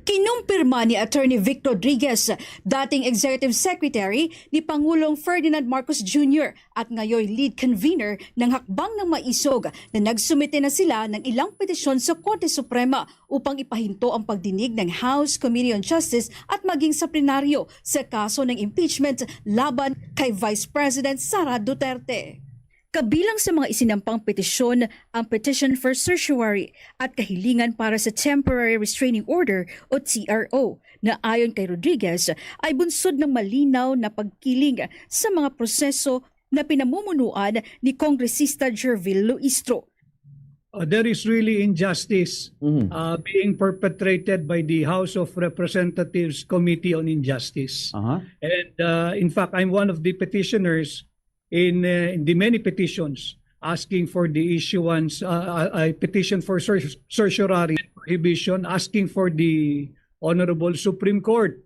Kinumpirma ni Attorney Vic Rodriguez, dating Executive Secretary ni Pangulong Ferdinand Marcos Junior at ngayoy lead convener ng Hakbang ng Maisog, na nagsumite na sila ng ilang petisyon sa Korte Suprema upang ipahinto ang pagdinig ng House Committee on Justice at maging sa plenaryo sa kaso ng impeachment laban kay Vice President Sara Duterte. Kabilang sa mga isinampang petisyon ang petition for certiorari at kahilingan para sa temporary restraining order o T R O, na ayon kay Rodriguez ay bunsod ng malinaw na pagkiling sa mga proseso na pinamumunuan ni Kongresista Gervil Luistro. Uh, there is really injustice, Mhm. uh, being perpetrated by the House of Representatives Committee on Injustice. Aha. And, uh, in fact, I'm one of the petitioners in, uh, in the many petitions asking for the issuance, uh, a, a petition for cer-, certiorari prohibition, asking for the Honorable Supreme Court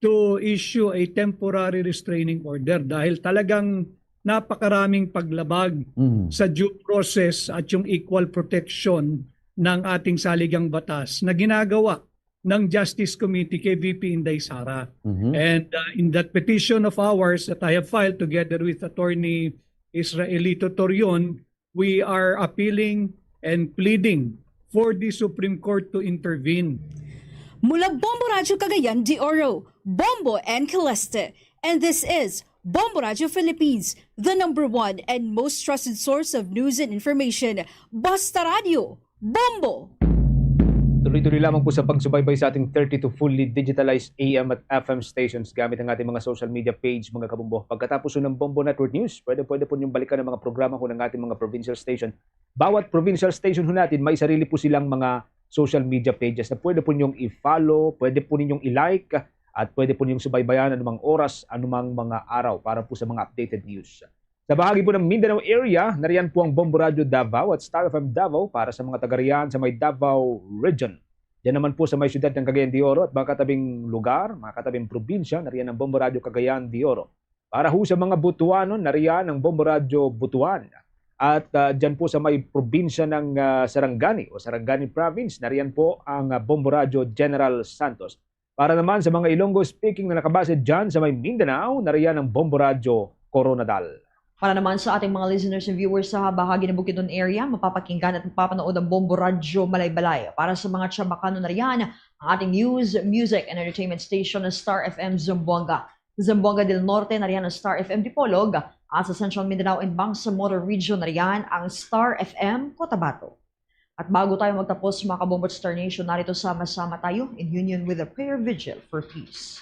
to issue a temporary restraining order dahil talagang napakaraming paglabag Mhm. sa due process at yung equal protection ng ating saligang batas na ginagawa ng Justice Committee kay V P Inday Sara. Mhm. And, uh, in that petition of ours that I have filed together with Attorney Israelito Torion, we are appealing and pleading for the Supreme Court to intervene. Mula Bombo Radyo Cagayan de Oro, Bombo and Caleste. And this is Bombo Radyo Philippines, the number one and most trusted source of news and information. Basta Radyo, Bombo! Tuloy-tuloy lamang po sa pagsubaybay sa ating thirty-two fully digitalized A M at F M stations gamit ang ating mga social media page, mga kabombo. Pagkatapos po ng Bombo Network News, pwede, pwede po niyong balikan ang mga programa po ng ating mga provincial station. Bawat provincial station ho natin, may sarili po silang mga social media pages na pwede po niyong i-follow, pwede po ninyong i-like, at pwede po ninyong subaybayan anumang oras, anumang mga araw para po sa mga updated news. Sa bahagi po ng Mindanao area, nariyan po ang Bombo Radio Davao at Star F M Davao para sa mga taga riyan sa may Davao Region. Diyan naman po sa may siyudad ng Cagayan de Oro at mga katabing lugar, mga katabing probinsya, nariyan ang Bombo Radio Cagayan de Oro. Para ho sa mga Butuanon, nariyan ang Bombo Radio Butuan. At ah, diyan po sa may probinsya ng ah, Sarangani o Sarangani Province, nariyan po ang ah, Bombo Radio General Santos. Para naman sa mga Ilonggo speaking na nakabase dyan sa may Mindanao, nariyan ang Bombo Radyo Coronadal. Para naman sa ating mga listeners and viewers sa bahagi ng Bukidnon area, mapapakinggan at mapapanood ang Bombo Radyo Malaybalay. Para sa mga Chabacano, nariyan ang ating news, music, and entertainment station na Star F M Zamboanga. Sa Zamboanga del Norte, nariyan ang Star F M Dipolog, at sa Central Mindanao and Bangsamoro Region, nariyan ang Star F M Cotabato. At bago tayo magtapos, mga Kabombo at Star Nation, narito sama-sama tayo in union with a prayer vigil for peace.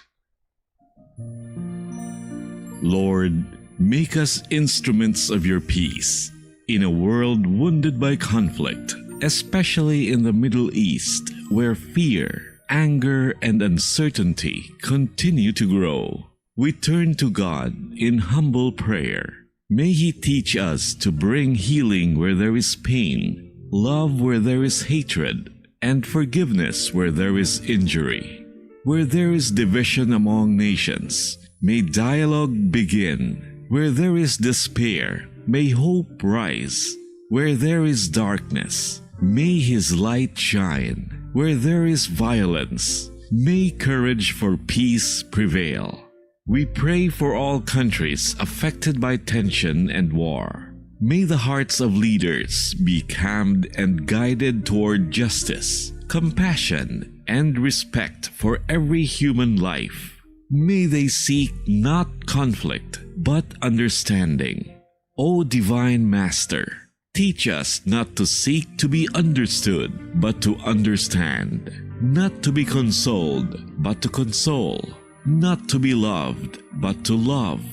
Lord, make us instruments of your peace in a world wounded by conflict, especially in the Middle East, where fear, anger, and uncertainty continue to grow. We turn to God in humble prayer. May He teach us to bring healing where there is pain, love where there is hatred, and forgiveness where there is injury. Where there is division among nations, may dialogue begin. Where there is despair, may hope rise. Where there is darkness, may His light shine. Where there is violence, may courage for peace prevail. We pray for all countries affected by tension and war. May the hearts of leaders be calmed and guided toward justice, compassion, and respect for every human life. May they seek not conflict, but understanding. O Divine Master, teach us not to seek to be understood, but to understand, not to be consoled, but to console, not to be loved, but to love.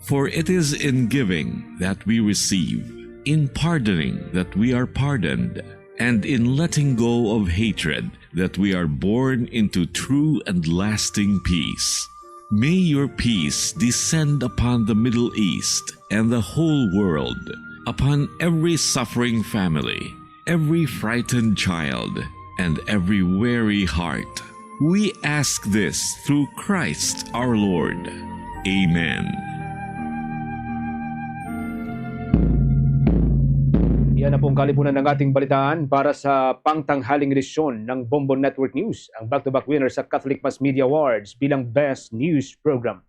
For it is in giving that we receive, in pardoning that we are pardoned, and in letting go of hatred that we are born into true and lasting peace. May your peace descend upon the Middle East and the whole world, upon every suffering family, every frightened child, and every weary heart. We ask this through Christ our Lord. Amen. Yan na po ang kalipunan ng ating balitaan para sa pangtanghaling edisyon ng Bombo Network News, ang back-to-back winner sa Catholic Mass Media Awards bilang Best News Program.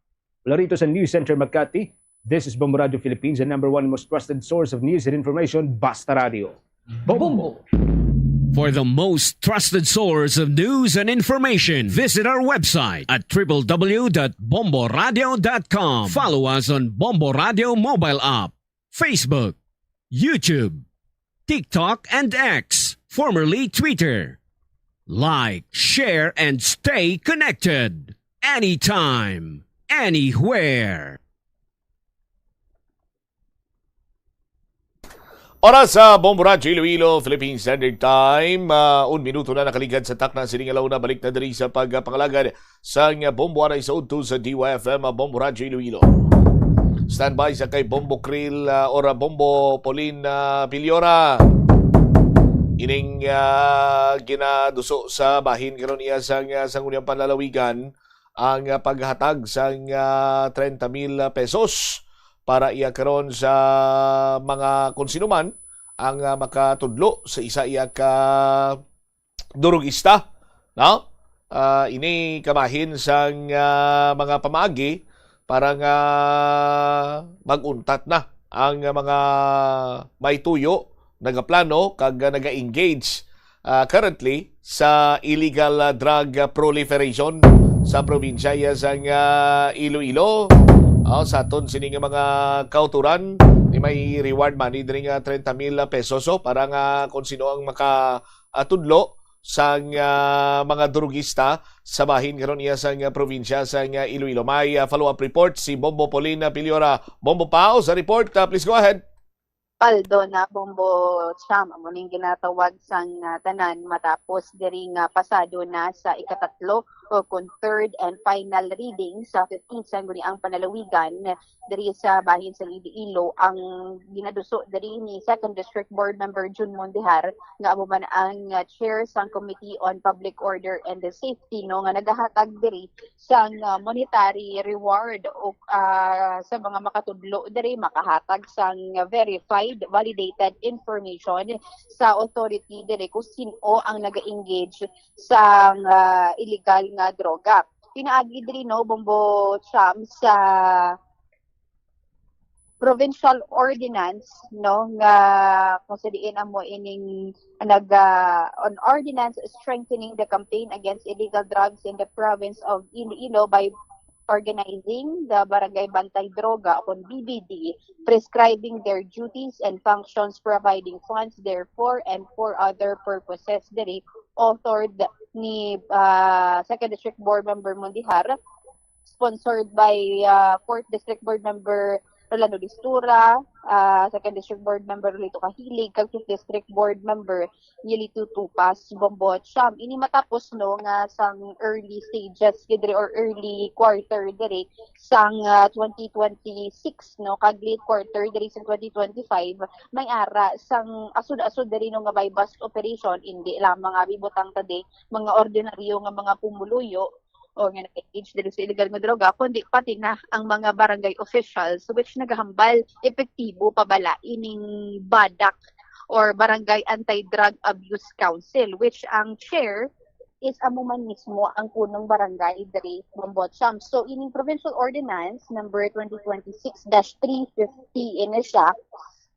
Mula rito sa News Center Makati, this is Bombo Radio Philippines, the number one most trusted source of news and information, Basta Radio. Bombo! For the most trusted source of news and information, visit our website at w w w dot bomboradio dot com. Follow us on Bombo Radio mobile app, Facebook, YouTube, TikTok, and X, formerly Twitter. Like, share, and stay connected anytime, anywhere. Oras sa Bombo Radyo Iloilo, Philippine Standard Time. Ah, un minuto na nakaligad sa takna sining alauna. Balik na diri sa pagpangalagad sang Bombo anay sa udto sa D Y F M, ah, Bombo Radyo Iloilo. Standby sa kay Bombo Krill, ah, or, ah, Bombo Pauline, ah, Villora. Ining, ah, ginaduso sa bahin karon iya sang, ah, Sangguniang Panlalawigan ang, ah, paghatag sang, ah, treinta mil pesos para iya karon sa mga kung sino man ang, ah, makatudlo sa isa iya ka durugista, no? Ah, ini kabahin sang, ah, mga pamaagi para nga mag-untat na ang mga may tuyo, nagaplano kag naga-engage, ah, currently sa illegal, ah, drug proliferation sa probinsya iya sang, ah, Iloilo. Ah, sa aton sini nga mga kauturan, ni may reward money diri nga treinta mil pesos, oh, para nga kung sino ang maka, ah, tudlo sang ah, mga drugista sa bahin karon iya sang ah, probinsya sang ah, Iloilo. May ah, follow-up report si Bombo Paulina Piliora. Bombo Pao sa report. Ah, please go ahead. Paldo na, Bombo Cham, amo ning ginatawag sang ah, tanan matapos diri nga pasado na sa ikatatlo o kon third and final reading sa fifteenth Sangguniang Panalawigan diri sa bahin sa Iloilo ang ginaduso diri ni Second District Board Member Jun Mondihar, nga amo man ang ah, chair sang Committee on Public Order and Safety, no, nga nagahatag diri sang ah, monetary reward o ah, sa mga makatudlo diri, makahatag sang verified, validated information sa authority diri kung sin-o ang naga-engage sang ah, illegal nga droga. Pinaagi diri, no, Bombo Cham, sa provincial ordinance, no, nga kung sa diin amo ining nag ah, on ordinance strengthening the campaign against illegal drugs in the province of Iloilo by organizing the Barangay Bantay Droga o kon B B D, prescribing their duties and functions, providing funds therefore and for other purposes, diri authored ni ah, Second District Board Member Mondihar, sponsored by ah, Fourth District Board Member Rolando Listura, ah, Second District Board Member Rolito Kahilig, kag Fifth District Board Member Yelito Tupas, Bombo Cham. Ini matapos, no, nga sang early stages gid diri or early quarter diri sang ah, twenty twenty-six, no, kag late quarter diri sa twenty twenty-five, may ara sang asod-asod diri, no, nga buy-bust operation, indi lamang abi butang ta di mga ordinaryo nga mga pumuluyo o nga nag-engage diri sa illegal nga droga, kundi pati na ang mga barangay officials, which nagahambal epektibo pa bala ining BADAC or Barangay Anti-Drug Abuse Council, which ang chair is amo man mismo ang punong barangay diri, Bombo Cham. So, ining Provincial Ordinance number twenty twenty-six dash three fifty ini siya,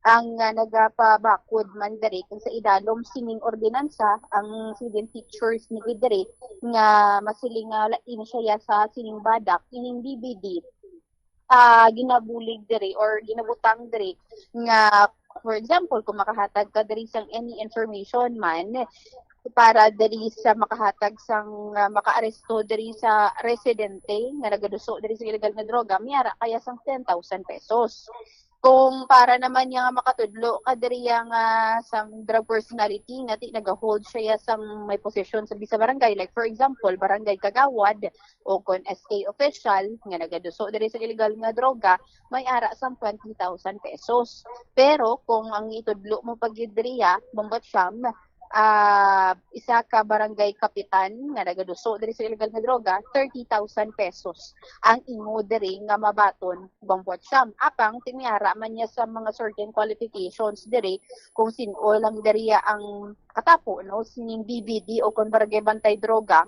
ang ah, nagapabakod man diri kung sa idalom sining ordinansa ang seven features ni diri nga masiling nga lain siya sa sining BADAC, ining B B D ah, ginabulig diri or ginabutang diri nga, for example, kung makahatag ka diri sang any information man para diri sa makahatag sang ah, makaaresto diri sa residente nga nagaduso diri sa illegal nga droga, may ara kaya sang ten thousand pesos. Kung para naman niya nga makatudlo ka diri nga sang drug personality nga ti nagahold siya sang may posesyon sa bisa barangay, like for example, barangay kagawad o kon S K official nga nagaduso diri sa illegal nga droga, may ara sang twenty thousand pesos. Pero kung ang itudlo mo pa gid diriya, Bombo Cham, ah, isa ka barangay kapitan nga nagaduso diri sa illegal nga droga, thirty thousand pesos ang imo diri nga mabaton, Bombo Cham. Apang ti may ara man niya sa mga certain qualifications diri kung sin-o lang diriya ang katapo, no, sining B B D o kon Barangay Bantay Droga.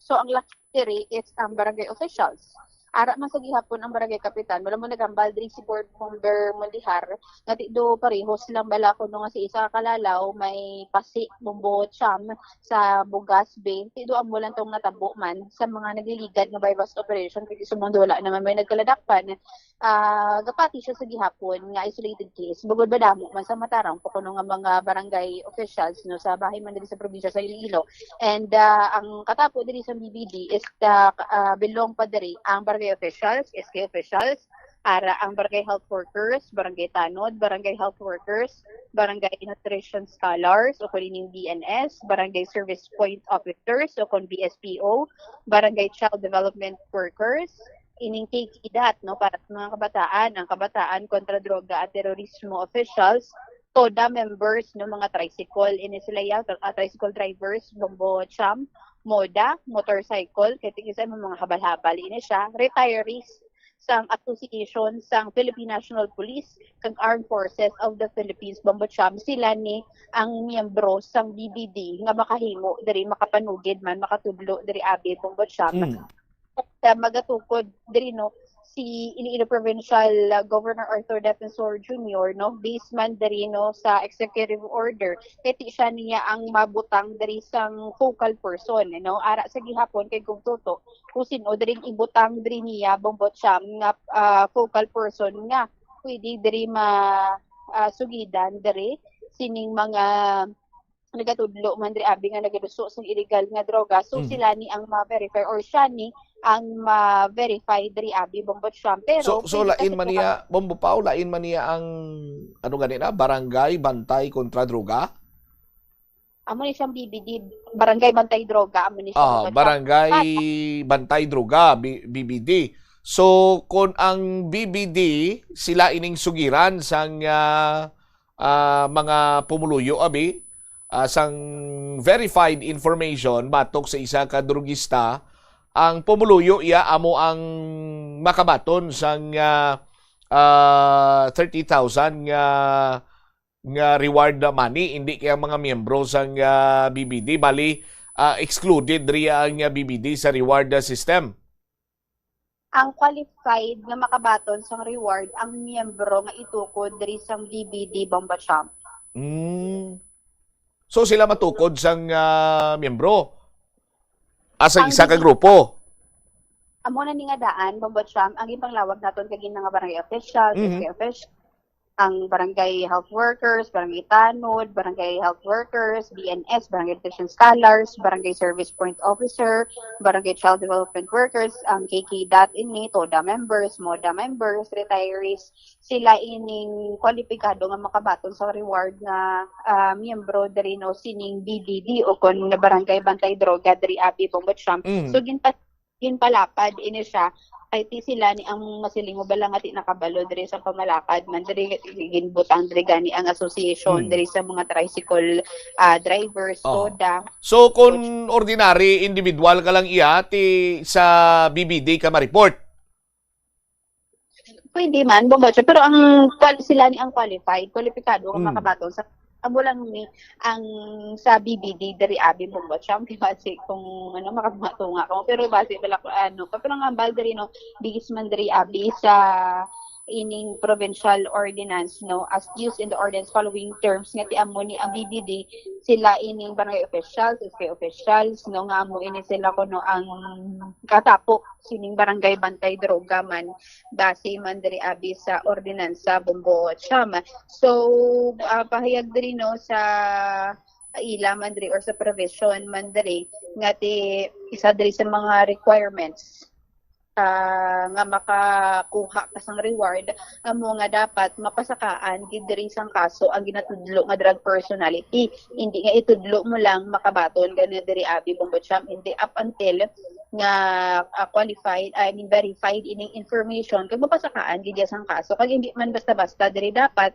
So ang laki diri is ang barangay officials. Ara man sa gihapon ang barangay kapitan, wala mo nagambal diri si Board Member Mondihar nga ti do parehos lang bala kuno nga si isa ka kalalaw may pasi, Bombo Cham, sa Bugas Bay. Ti do amo lang tong natabo man sa mga nagliligad nga buy-bust operation, kay sa mundo wala naman may nagkaladakpan. Ah, gapati siya sa gihapon nga isolated case. Bugod ba damo man sa matarang pa kuno nga mga barangay officials, no, sa bahin man diri sa probinsya sa Iloilo. And ah, ang katapo diri sa B B D is ah, ah, belong pa diri ang barangay officials, S K officials, ara ang barangay health workers, barangay tanod, barangay health workers, barangay nutrition scholars o kon ining B N S, barangay service point officers o kon B S P O, barangay child development workers, ining K K DOT, no, para sa mga kabataan, ang Kabataan Kontra Droga at Terorismo officials, TODA members, no, mga tricycle, ini sila ya, ah, tricycle drivers, Bombo Cham, MODA, motorcycle, kay tingin sa mga habal-habal, ini siya, retirees sang Association sang Philippine National Police kag Armed Forces of the Philippines, Bombo Cham, sila ni ang miyembro sang B B D nga makahimo diri, makapanugid man, makatudlo diri abi, Bombo Cham. Mm. Sa magatukod diri, no, si Iloilo Provincial uh, Governor Arthur Defensor Junior, no, based man diri, no, sa executive order, kay ti siya niya ang mabutang diri sang focal person, no, ara sa gihapon kay kung tuto kung sin-o diri ibutang diri niya, Bombo Cham, nga ah, focal person nga pwede diri ma ah, sugidan diri sining mga nagatudlo man diri abi nga nagaduso sang illegal nga droga. So, Mhm. sila ni ang ma-verify or siya ni ang ma-verify diri abi, Bombo Cham. Pero So, so pwede lain kasi man po niya, Bombo Pao, lain man niya ang, ano gani na, Barangay Bantay kontra Droga? Amo ni siyang B B D, Barangay Bantay Droga, amo ni siya, Ah, Bombo Cham. Barangay Bantay Droga, B-, B B D. So, kung ang B B D, sila ining sugiran sang ah, ah, mga pumuluyo, abi, ah, sang verified information batok sa isa ka drugista, ang pumuluyo iya amo ang makabaton sang ah, ah, thirty thousand nga nga reward money, hindi kay ang mga miyembro sang ah, B B D, bali ah, excluded diri ang ah, B B D sa reward ah, system. Ang qualified nga makabaton sang reward ang miyembro nga itukod diri sang B B D, Bombo Cham. Mm. So sila matukod sang ah, miyembro? Ah, sa Ang isa ka B B D grupo? Amo na ni nga daan, Bombo Cham, ang ipanglawag naton kagina nga barangay officials, Mhm. S K officials, ang barangay health workers, barangay tanod, barangay health workers, B N S, barangay nutrition scholars, barangay service point officer, barangay child development workers, ang K K dot ini, TODA members, MODA members, retirees, sila ining kwalipikado nga makabaton sa reward nga ah, miyembro diri no sining B B D o kon nga barangay bantay droga diri abi, Bombo Cham. Mm. So ginpa ginpalapad ini siya kay ti sila ni ang masiling mo bala nga ti nakabalo diri sa pamalakad man diri, ginbutang diri gani ang association Mm. diri sa mga tricycle ah, drivers, Oh. TODA. So kung ordinary individual ka lang iya, ti sa B B D ka ma-report? Pwede man, Bombo Cham, pero ang kwal sila ni ang qualified, kwalipikado nga Mm. makabaton sa amo lang ni ang sa B B D diri abi, Bombo Cham, kay basi kung ano makatunga-tunga ko, pero basi wala ko ano pa, pero ang ambal diri no, base man diri abi sa ining provincial ordinance no, as used in the ordinance following terms nga ti amo ni ang B B D, sila ining barangay officials, S K officials no, nga amo ini sila kuno ang katapo sining barangay bantay droga man base man diri abi sa ordinansa, Bombo Cham. So ah, pahayag diri no sa ila man diri or sa provision man diri nga ti isa diri sa mga requirements ah, nga makakuha ka sang reward amo nga dapat mapasakaan gid diri sang kaso ang ginatudlo nga drug personality. Hindi nga itudlo mo lang makabaton gani diri abi, Bombo Cham, hindi, up until nga ah, qualified, I mean verified ining information kag mapasakaan gid iya sang kaso. Kag hindi man basta-basta diri, dapat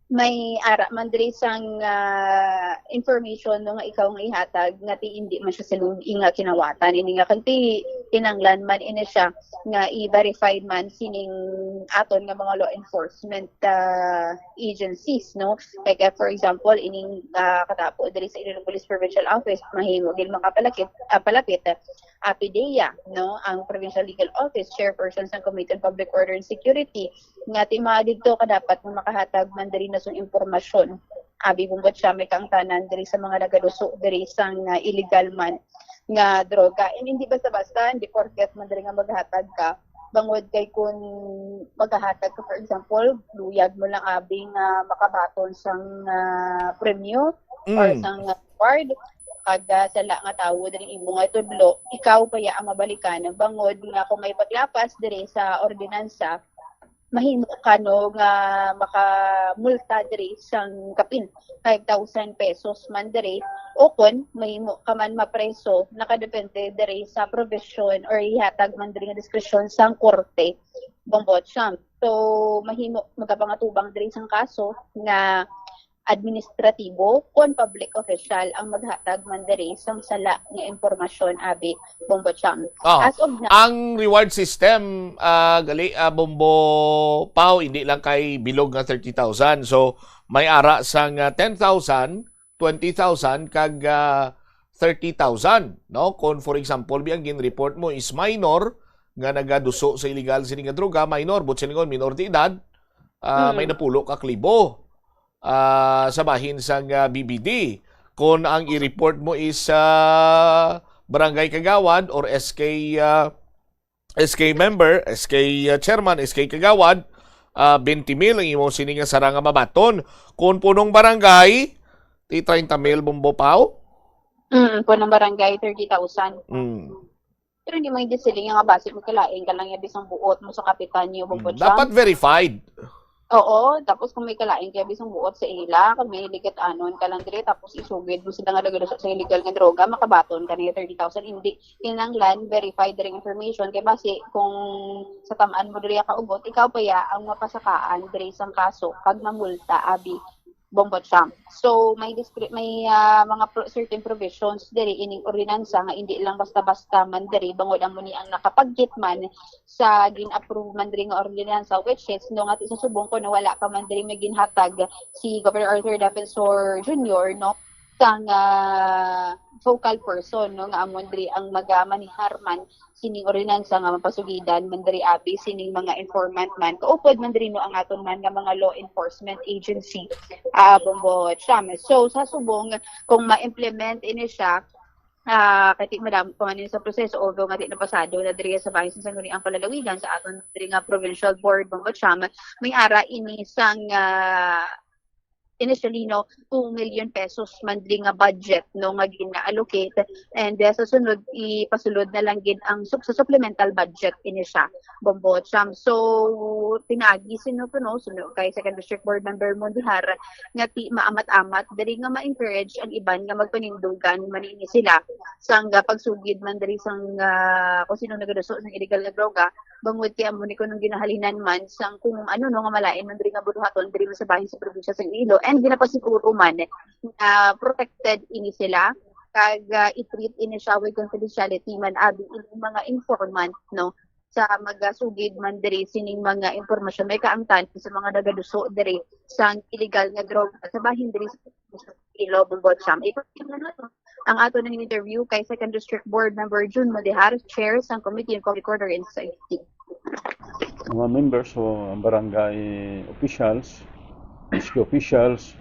may ara man diri sang ah, information no nga ikaw nga ihatag nga ti hindi man siya sinugi nga kinawatan ini nga kag ti kinanglan man ini siya nga i-verified man sining aton nga mga law enforcement ah, agencies no, like ah, for example ining ah, katapo diri sa Iloilo Police Provincial Office mahimo gid makapalapit ah, palapit APDEA no, ang Provincial Legal Office, chairperson sa Committee on Public Order and Security, nga ti mga didto ka dapat nga makahatag man diri na sang impormasyon. Abi, Bombo Cham, may kaangtanan diri sa mga nagaduso diri sang ah, illegal man nga droga. And hindi basta-basta, hindi porket man diri nga maghatag ka. Bangod kay kung maghahatag ka, for example, luyag mo lang abi nga makabaton sang ah, premyo or Mm. sang ah, reward, kag ah, sala nga tawo diri imo nga tudlo, ikaw pa ya ang mabalikan. Bangod nga kung may paglapas diri sa ordinansa, mahimo ka no nga makamulta diri sang kapin five thousand pesos man diri, o kon mahimo ka man mapreso, nakadepende diri sa provision or ihatag man diri nga diskresyon sang korte, Bombo Cham. So mahimo magapangatubang diri sang kaso nga administratibo kon public official ang maghatag man diri sang sala nga impormasyon, abi, Bombo Cham. Ah, As of now, ang reward system ah, gali ah, Bombo Pao, hindi lang kay bilog nga thirty thousand. So may ara sang ah, ten thousand, twenty thousand kag ah, thirty thousand, no? Kung for example, bi ang gin-report mo is minor nga nagaduso sa illegal sini nga droga, minor, but silingon minor de edad, ah, Hmm. may napulo ka klibo ah, sa bahin sang ah, B B D. Kung ang i-report mo is sa barangay kagawad or S K ah, S K member, S K ah, chairman, S K kagawad, ah, twenty mil ang imo sini nga sara nga mabaton. Kung punong barangay, Ti treinta mil, Bombo Pao? Mm, punong barangay, thirty thousand. Mm. Pero hindi mo hindi siling nga basi mo kalain ka lang yung bisang buot mo sa kapitan niyo, Bombo Mm. Cham. Dapat verified. Oo, tapos kung may kalain kaya bisang buot sa ila, kung may ligat anon ka lang diri, tapos isugid mo sila nga nagluso sa illegal nga droga, makabaton ka niya thirty thousand. Hindi, kinahanglan verified diri information. Kay basi kung sa tamaan mo diri kaugot, ikaw pa ya ang mapasakaan diri sang kaso kag mamulta, abi, Bombo Cham. So may discri- may ah, mga pro- certain provisions diri ining ordinansa nga hindi lang basta-basta man diri, bangod amo ni ang nakapagkit man sa gin-approve man diri nga ordinansa, which is, no, nga sa subong ko, no, wala pa man diri may ginhatag si Governor Arthur Defensor Junior, no, sang ah, focal person, no, nga amo diri ang magamanihar man sining ordinansa nga mapasugidan man diri, abi, sining mga informant man, kaupod man diri, no, ang aton man nga mga law enforcement agency, ah, Bombo Cham. So sa subong, kung ma-implement ini siya, ah, kay ti madamo pa man ini sa proseso, although nga di na pasado na diri sa bahin sa Sangguniang Palalawigan, sa aton diri nga provincial board, Bombo Cham, may ara ini sang ah, initially, no, two million pesos man diri nga budget, no, nga gina-allocate, and ah, sa sunod ipasulod na lang gid ang sup- sa supplemental budget ini siya, Bombo Cham. So pinagi sino to, no, suno kay Second District Board Member Mondihar, nga ti maamat-amat diri nga ma-encourage ang iban nga magpanindugan man ini sila sang ah, pagsugid man diri sang ah, kung sino nagaduso sang illegal nga droga, bangod kay amo ni kunong ginahalinan man sang kung ano, no, nga malain man diri nga buduhaton diri man sa bahin sa probinsya sang Iloilo, and ginapasiguro man nga protected ini sila kag ah, i-treat ini siya with confidentiality man, abi, ini mga informant, no, sa magasugid man diri sining mga impormasyon may kaangtan sa mga nagaduso diri sang illegal nga droga sa bahin diri sa Iloilo, Bombo Cham. Ipakita nato ang ato ng interview kay Second District Board Member Jun Modehar, Chair sang Committee on Public Order and Safety. Mga members o ang barangay officials, S Q officials,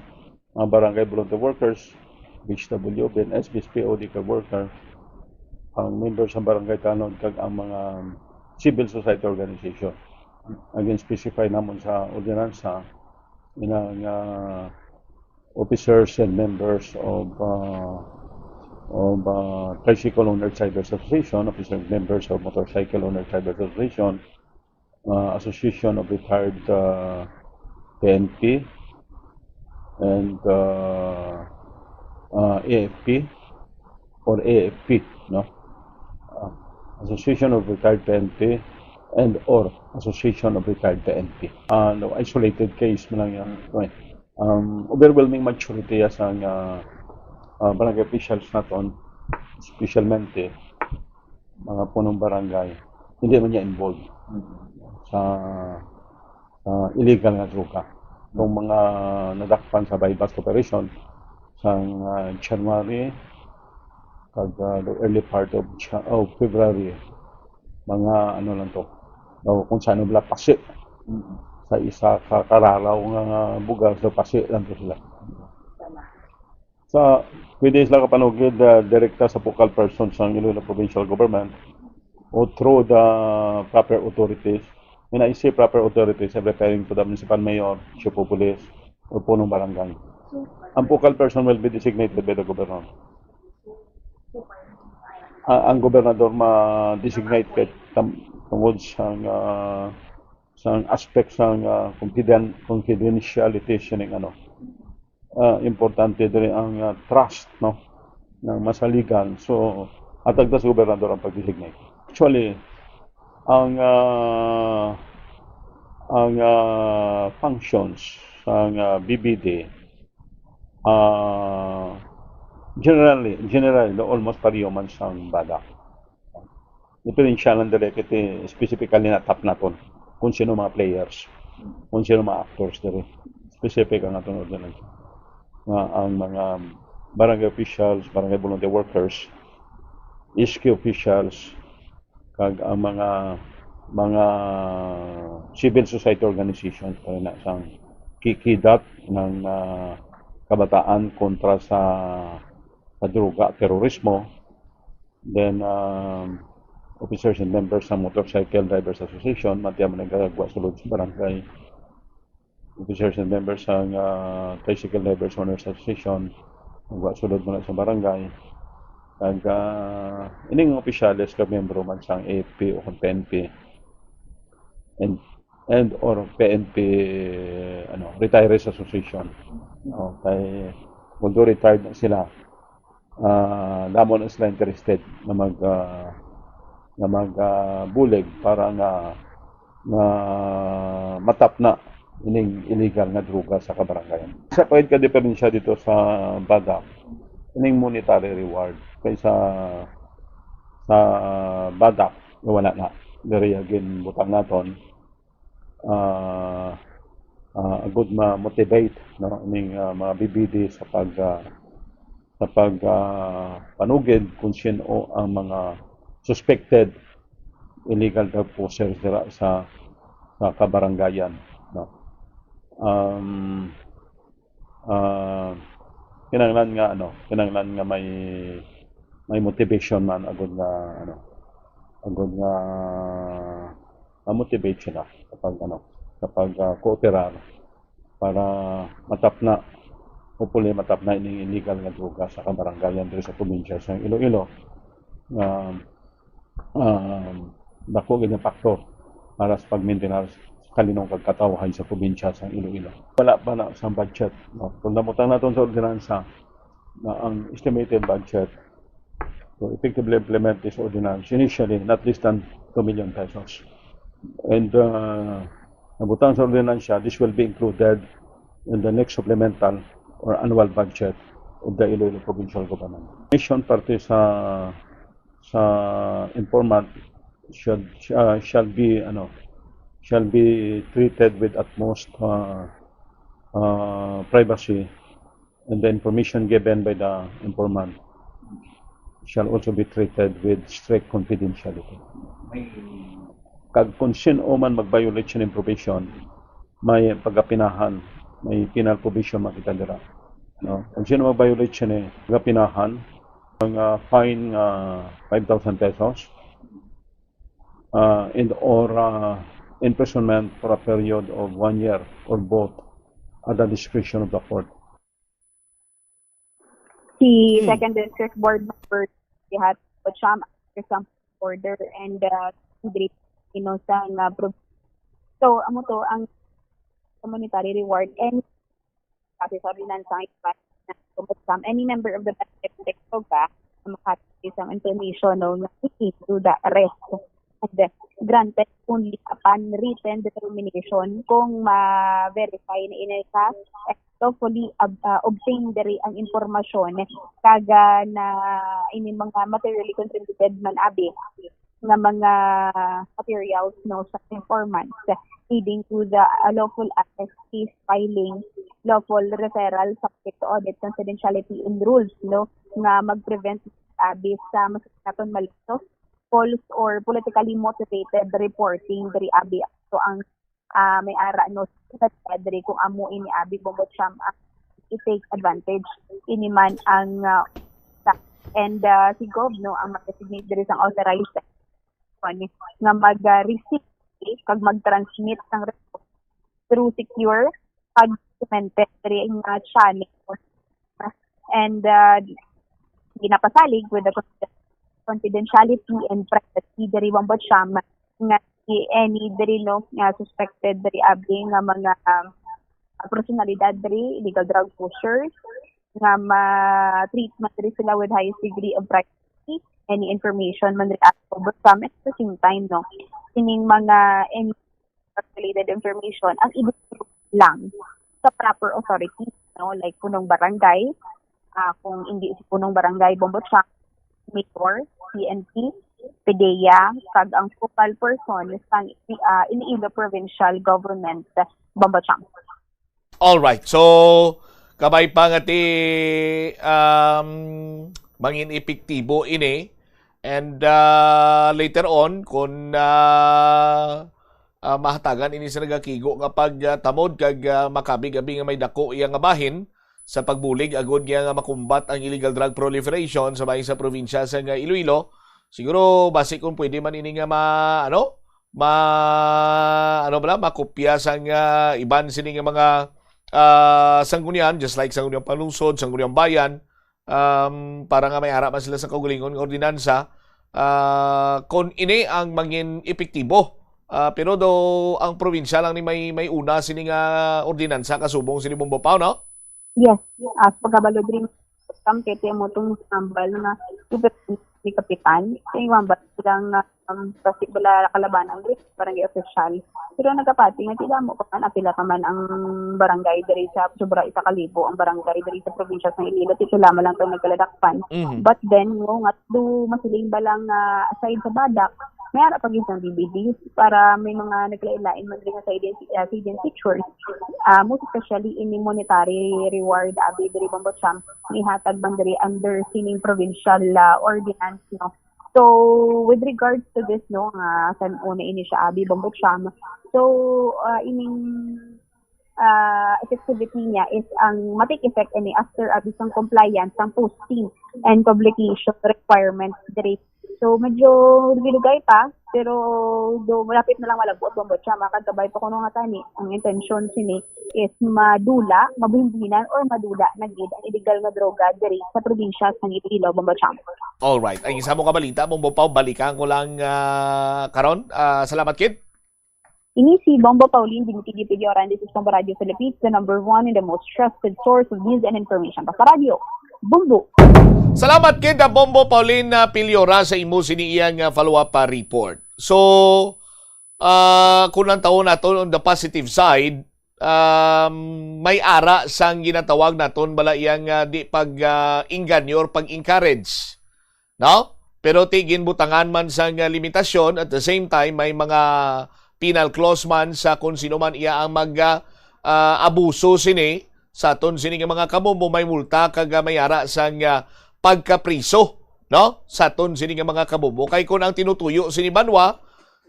mga barangay volunteer workers, B H W, B N S, B S P O, daycare worker, ang members sa barangay tanod, kag ang mga civil society organization. Again, specify namon sa ordinansa, ina nga officers and members of uh, of uh, Tricycle Owners Riders Association, officers and members of Motorcycle Owners Riders Association, uh, Association of Retired uh, P N P, and uh, uh, A F P or A F P, no? Uh, Association of Retired P N P and or Association of Retired P N P. Uh, no, isolated case man lang yan. Okay. Um, overwhelming majority ya sang uh, uh, barangay officials naton, especially mga punong barangay, hindi man niya involved sa uh, illegal nga droga. Itong mga nadakpan sa buy-bust operation sa uh, January kag uh, the early part of, Ja- of February, mga ano lang to, o kung saan nila pasi sa isa ka kararaw nga, nga bugas, so pasi lang to sila. Sa pwede sila kapanugid uh, direkta sa focal person sang Iloilo Provincial Government o through the proper authorities. When I say proper authorities, I'm referring to the municipal mayor, chief of police, or punong barangay. Ang focal person will be designated by the governor. Ah, ang gobernador ma-designate kay tam- tungod sa uh, sa aspect sa uh, confiden- confidentiality sining ano. Ah, importante diri ang uh, trust, no, ng masaligan. So, atag ta sa gobernador ang pag-designate. Actually, ang uh, ang uh, functions sa uh, B B D uh, generally generally no, almost pareho man sang bada. Diferensya lang diri kay specifically na top naton kung sino mga players, kung sino mga actors diri. Specific ang aton ordinance nga ang mga barangay officials, barangay volunteer workers, S Q officials, kag ang mga mga civil society organizations para na sang kikidat ng uh, kabataan kontra sa sa droga, terorismo, then um, officers and members sa Motorcycle Drivers Association, matiya man nagkagwa sulod sa barangay, officers and members sa uh, Tricycle Drivers Owners Association, Wa sulod mo na sa barangay. Kag, ah, ining mga opisyales kag miyembro man sang A F P o kung P N P and, and or P N P, ano, Retirees Association. No? Kay, although retired na sila, ah, damo na sila interested na mag, ah, na mag, ah, bulig para nga, nga matapna ining illegal nga droga sa kabarangayan. Sa pagid ka diferensya dito sa BADAC, ining monetary reward kay sa, sa BADAC, wala na. Diri ginbutang naton, ah, ah, agud ma-motivate, no, ining, ah, mga B B D sa pag, ah, sa pag, ah, panugid kung sino ang mga suspected illegal drug possessors dira sa, sa kabarangayan, no. Um, ah, kinahanglan nga, ano, kinahanglan nga may, may motivation man agud nga, ano, agud nga ma-motivate sila kapag, ano, kapag, ah, kooperar para matapna, hopefully matapna ining illegal nga droga sa kabarangayan diri sa probinsya sa Iloilo. Nga, um, dako gid nga faktor para sa pagmintinar sa kalinong kag katawhay sa probinsya sa Iloilo. Wala pa na sa budget, no? Kung nabutang naton sa ordinansa na ang estimated budget to effectively implement this ordinance, initially, not less than two million pesos. And, uh, nabutang sa ordinansa, this will be included in the next supplemental or annual budget of the Iloilo Provincial Government. Mission parte sa, sa informant should, uh, shall be, ano, shall be treated with utmost, uh, uh, privacy, and the information given by the informant shall also be treated with strict confidentiality. Kag kung sino man mag-violate sining provision, may pagapinahan, may penal provision makita dira. No? Kung sino mag-violate sini, pagapinahan, ang, ah, fine nga five thousand pesos, ah, and or, ah, imprisonment for a period of one year or both at the discretion of the court. Si Hmm. Second District Board Member Jihat Ocham after some order and, uh, Andre Espinosa nga pro-, so, amo to ang monetary reward and kasi sa ordinansa nga iba na kung sa any member of the Barangay Director ka na makatipis ang information, no, nga leading to the arrest and granted only upon written determination kung ma-verify na ini ka lawfully ob-, ah, obtained diri ang impormasyon kag, ah, na ini mga materially contributed man abi nga mga materials, no, sa informants leading to the, ah, lawful arrest, case filing, lawful referral subject to audit confidentiality and rules, no, nga mag-prevent abi sa mas naton maliso false or politically motivated reporting diri abi. So ang, ah, may ara, no, sa diri kung amo ini abi, Bombo Cham, ang i-take advantage ini man ang, ah, sa-, and, ah, si Gov, no, ang mag-designate diri sang authorized nga mag, ah, receive kag mag-transmit sang report through secure kag documented diri nga channel. And, uh, ginapasalig with the confidentiality and privacy diri, Bombo Cham, nga si any diri, no, nga suspected diri abi nga mga, um, personalidad diri, illegal drug pushers, nga ma-treat man diri sila with highest degree of privacy, any information man diri, Bombo Cham, at the same time, no, sining mga any related information ang i-disclose lang sa proper authority, no? Like punong barangay, ah, kung hindi si punong barangay, Bombo Cham, mayor, P N P, PDEA, kag ang focal person sang, ah, Iloilo Provincial Government, Bombo Cham. All right. So, kabay pa nga ti, um, mangin epektibo ini. And, uh, later on, kung, uh, uh, mahatagan ini sa nagakigo nga pagtamod kag, uh, makabig-abi nga may dako iya nga bahin sa pagbulig agud niya nga makumbat ang illegal drug proliferation sa bahin sa probinsya sa nga Iloilo, siguro basi kung pwede man ini nga ma-, ano, ma-, ano bala, makopya sang, ah, iban sini nga mga, ah, sanggunian, just like Sangguniang Panlungsod, Sangguniang Bayan, um, para nga may ara man sila sa kaugalingon nga ordinansa, ah, kon ini ang mangin epektibo. Ah, pero do ang probinsya lang ni may, may una sini nga ordinansa kasubong sini, Bombo Pao, no? Yes. As pagkabalo diri, Sam, kay ti amo tong tambal nga ni Kapitan. Sa iwan ba silang, um, kasi wala kalabanan diri, barangay official. Pero nagapati nga, ti damo pa man, apila pa man ang barangay diri sa sobra isa ka libo ang barangay diri sa probinsya sa Iloilo. Ti sila man lang to nagkaladakpan. Mhm. But then, no, nga do masiling ba lang nga aside sa Badak, may ara pa gyud sang B B D para may mga naglain-lain man diri nga sa agency, ah, sa agency church. Ah, most especially ini monetary reward, abi diri, Bombo Cham, ihatag man diri under sining provincial, ah, ordinance, no? So, with regards to this, no, nga sa una ini siya, abi, Bombo Cham. So, ah, ining, ah, effectivity niya is ang ma-take effect ini after, ah, isang compliance sang posting and publication requirements diri. So, medyo dugay-dugay pa, pero do, malapit na lang malabot, Bombo Cham. Makagkabay pa kuno nga tani, ang intensyon sini is madula, mabuhinbuhinan, or madula na gid ang illegal nga droga diri sa probinsya sa Iloilo, Bombo Cham. Alright. Ang isa mo ka balita, Bombo Pao, balikan ko lang, ah, karon. Ah, salamat, Kid. Ini si Bombo Pauline, Dimitri Pidioran, this is Bombo Radio Philippines, the number one and the most trusted source of news and information. Basta Radio, Bombo! Salamat, Kid, ah, Bombo Pauline, ah, Piliora, sa imo sini iyang, ah, follow-up, ah, report. So, ah, kung ang taon nato on the positive side, um, may ara sang ginatawag naton bala iyang, ah, di pag, ah, inganyo or pag-encourage, no? Pero ti ginbutangan man sang, ah, limitasyon, at the same time, may mga penal clause man sa kung sino man iya ang mag, ah, ah, abuso sini. Sa aton sini nga mga kabombo, may multa kag, ah, may ara sang, ah, pagkapriso, no? Sa aton sini nga mga kabombo. Kay kung ang tinutuyo sini banwa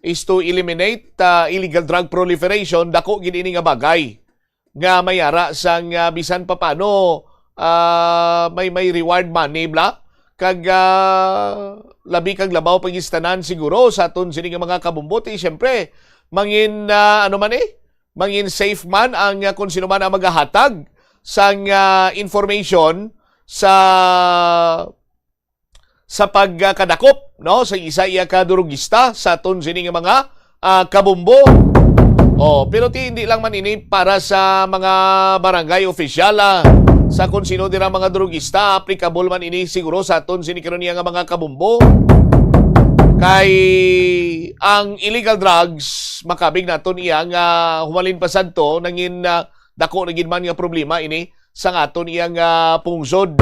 is to eliminate, ah, illegal drug proliferation, dako gid ini nga bagay nga may ara sang, ah, bisan papaano, ah, may, may reward money, bla? Kag, ah, labi kag labaw pag-istanan siguro sa aton sini nga mga kabombo. Ti, siyempre, mangin, ah, ano man eh, mangin safe man ang, ah, kung sino man ang magahatag sang, ah, information sa, sa pagkadakop, no, sa isa iya ka drugista sa aton sini nga mga, ah, kabombo. Oh, pero ti hindi lang man ini para sa mga barangay opisyal, ah, sa kung sino dira mga drugista, applicable man ini siguro sa aton sini karon nga mga kabombo. Kay ang illegal drugs, makabig naton iya nga humalin pa sadto, nangin, ah, dako na gid man nga problema ini sa aton iyang, ah, pungsod,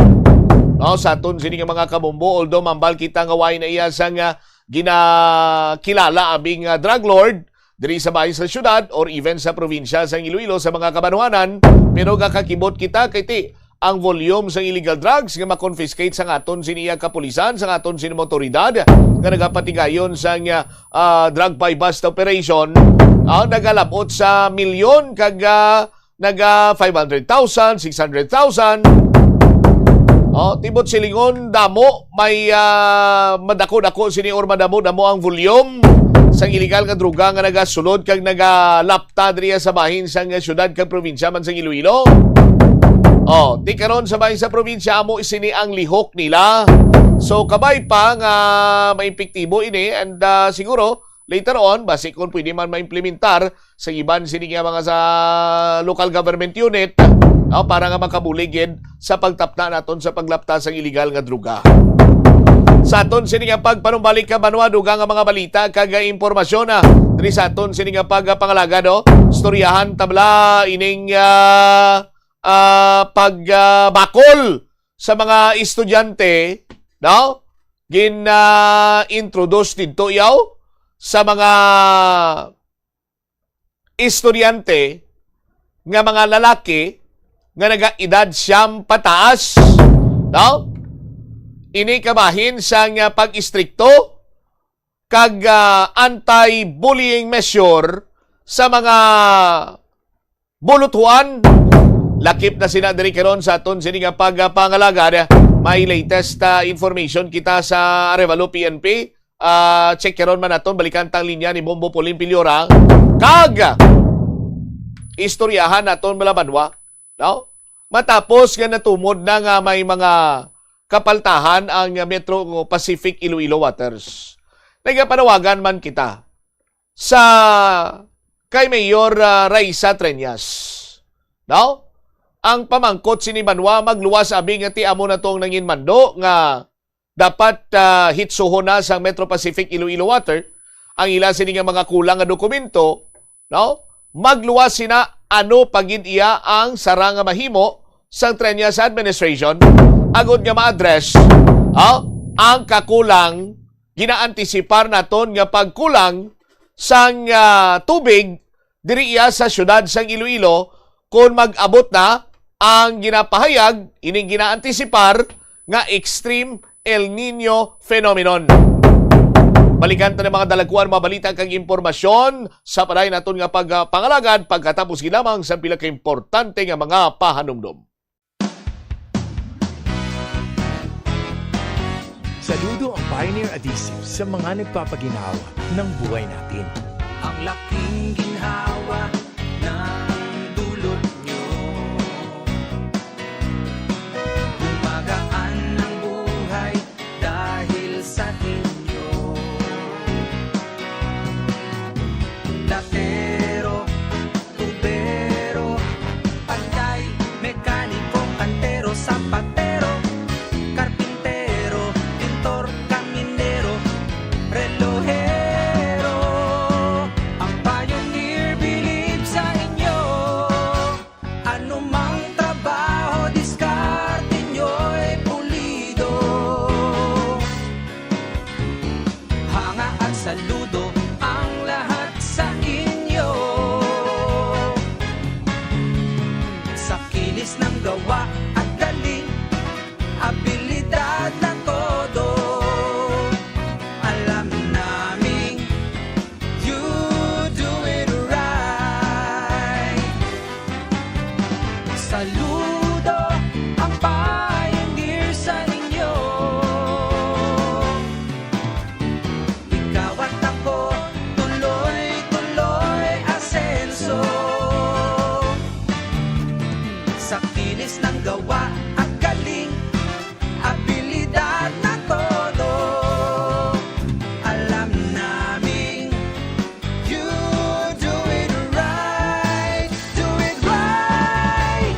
no, sa aton sini nga mga kabombo. Although mambal kita nga way na iya sang, ah, ginakilala abing, ah, drug lord diri sa bahin sa syudad or even sa probinsya sa Iloilo sa mga kabanwanan, pero gakakibot kita kay ti ang volume sang illegal drugs nga ma-confiscate sa aton sini iyang kapulisan, sa aton sini mga otoridad nga nagapatigayon sang, ah, drug buy-bust operation, ah, nagalabot sa milyon kag, ah, naga five hundred thousand, six hundred thousand. Oh, tibot silingon, damo, may, ah, madako-dako sini or madamo-damo ang volume sang illegal nga droga nga nagasulod kag nagalapta diri sa bahin sang syudad kag probinsya man sang Iloilo. Oh, ti karon sa bahin sa probinsya, amo sini ang lihok nila. So, kabay pa nga maepektibo ini, and, ah, siguro, later on, basi kung pwede man maimplementar sa iban sini nga mga sa local government unit, no, para nga makabulig gid sa pagtapna naton sa paglapta sang illegal nga droga. Sa aton sini nga pagpanumbalik ka, Banwa, dugang nga mga balita kag impormasyon, ah, diri sa aton sini nga pagpangalagad, no? Istoryahan tabla ining, ah, ah, pag, ah, bakol sa mga estudyante, no? Gin, ah, introduce didto yaw sa mga estudyante nga mga lalaki nga nagaedad siyam pataas, no? Ini kabahin sang, ah, pag-istrikto kag, ah, anti-bullying measure sa mga buluthuan. Lakip na sina diri karon sa aton sini nga pagpangalagad. May latest, ah, information kita sa Arevalo P N P. Ah, check karon man naton, balikan tang linya ni Bombo Pauline Piliora. Kag istoryahan naton, mga Banwa, no? Matapos nga natumod na nga may mga kapaltahan ang Metro Pacific Iloilo Waters. Nagapanawagan man kita sa kay Mayor, ah, Raisa Treñas. No? Ang pamangkot sini banwa, magluwas abi nga ti amo na tong nanginmando nga dapat, ah, hitsuhon na sang Metro Pacific Iloilo Water ang ila sini nga mga kulang nga dokumento, no? Magluwas sina ano pa gid iya ang sara nga mahimo sang Treñas administration agod nga ma-address, ah, ang kakulang ginaantisipar naton nga pagkulang sang, ah, tubig diri iya sa siyudad sang Iloilo kon mag-abot na ang ginapahayag ining ginaantisipar nga extreme El Niño phenomenon. Balikan ta ng mga dalagkuan, mga balita kag impormasyon sa padayon naton nga pagpangalagad pagkatapos gid lamang sa pila ka importante nga mga pahanumdom. Saludo ang Pioneer Adhesive sa mga nagpapaginhawa ng buhay natin. Ang laking ginhawa ng dulot nyo. Gumagaan ang buhay dahil sa inyo. Platero, tubero, panday, mekaniko, kantero, sapatero, karpintero, pintor, kaminero, relohero. Ang Pioneer bilib sa inyo. Anumang trabaho, diskarte nyo'y pulido. Hanga at saludo ang lahat sa inyo. Sa kinis ng gawa at galing, abilidad na todo, alam naming you do it right. Saludo ang Pioneer sa inyo. Ikaw at ako, tuloy-tuloy asenso. Sa kinis ng gawa at galing, abilidad na todo, alam naming you do it right, do it right.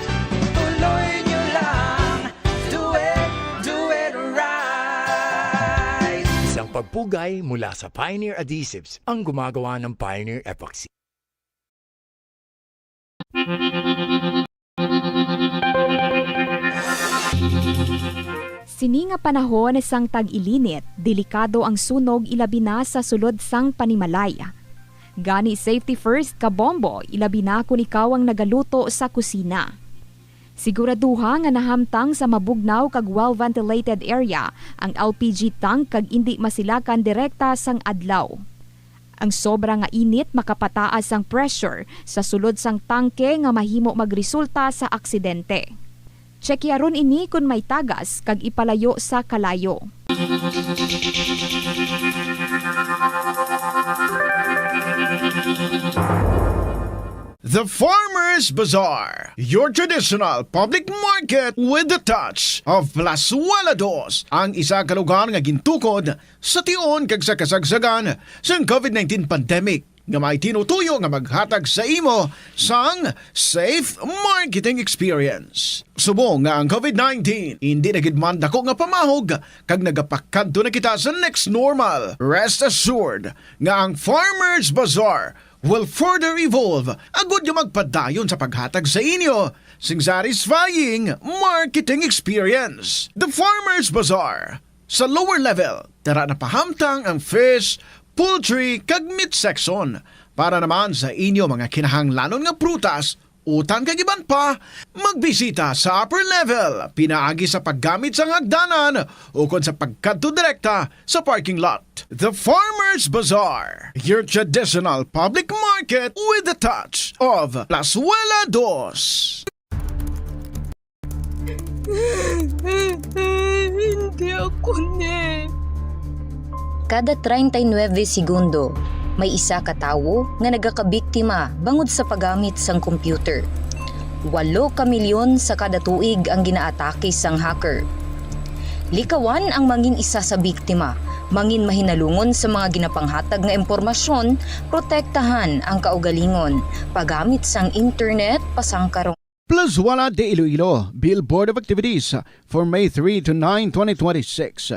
Tuloy nyo lang, do it, do it right. Isang pagpugay mula sa Pioneer Adhesives, ang gumagawa ng Pioneer Epoxy. Sini nga panahon sang tag-ilinit, delikado ang sunog, ilabi na sa sulod sang panimalay. Gani, safety first, kabombo, ilabi na kon ikaw ang nagaluto sa kusina. Siguraduha nga nahamtang sa mabugnaw kag well-ventilated area ang L P G tank kag indi masilakan direkta sang adlaw. Ang sobra nga init makapataas sang pressure sa sulod sang tangke nga mahimo magresulta sa aksidente. Tsyekiharon ini kon may tagas kag ipalayo sa kalayo. The Farmers Bazaar, your traditional public market with the touch of Plazuela Dos, ang isa ka lugar nga gintukod sa tion kag sa kasagsagan sang COVID nineteen pandemic, nga may tinutuyo nga maghatag sa imo sang safe marketing experience. Subong nga ang COVID nineteen indi na gid man dako nga pamahog kag nagapakadto na kita sa next normal, rest assured nga ang Farmers Bazaar will further evolve agud nga magpadayon sa paghatag sa inyo sing satisfying marketing experience. The Farmers Bazaar, sa lower level, tara na pahamtang ang fish, poultry, kag meat section. Para naman sa inyo mga kinahanglanon nga prutas, utan kag iban pa, magbisita sa upper level, pinaagi sa paggamit sang hagdanan ukon sa pagkadto direkta sa parking lot. The Farmers Bazaar, your traditional public market with the touch of Plazuela Dos. Hindi ako ni. Kada treinta y nueve segundo, may isa ka tawo nga nagakabiktima bangod sa paggamit sang computer. Walo ka milyon sa kada tuig ang ginaatake sang hacker. Likawan ang mangin isa sa biktima. Mangin mahinalungon sa mga ginapanghatag nga impormasyon, protektahan ang kaugalingon, paggamit sang internet, pasangkarong. Plus Wala de Iloilo, Billboard of Activities for May three to nine, twenty twenty-six.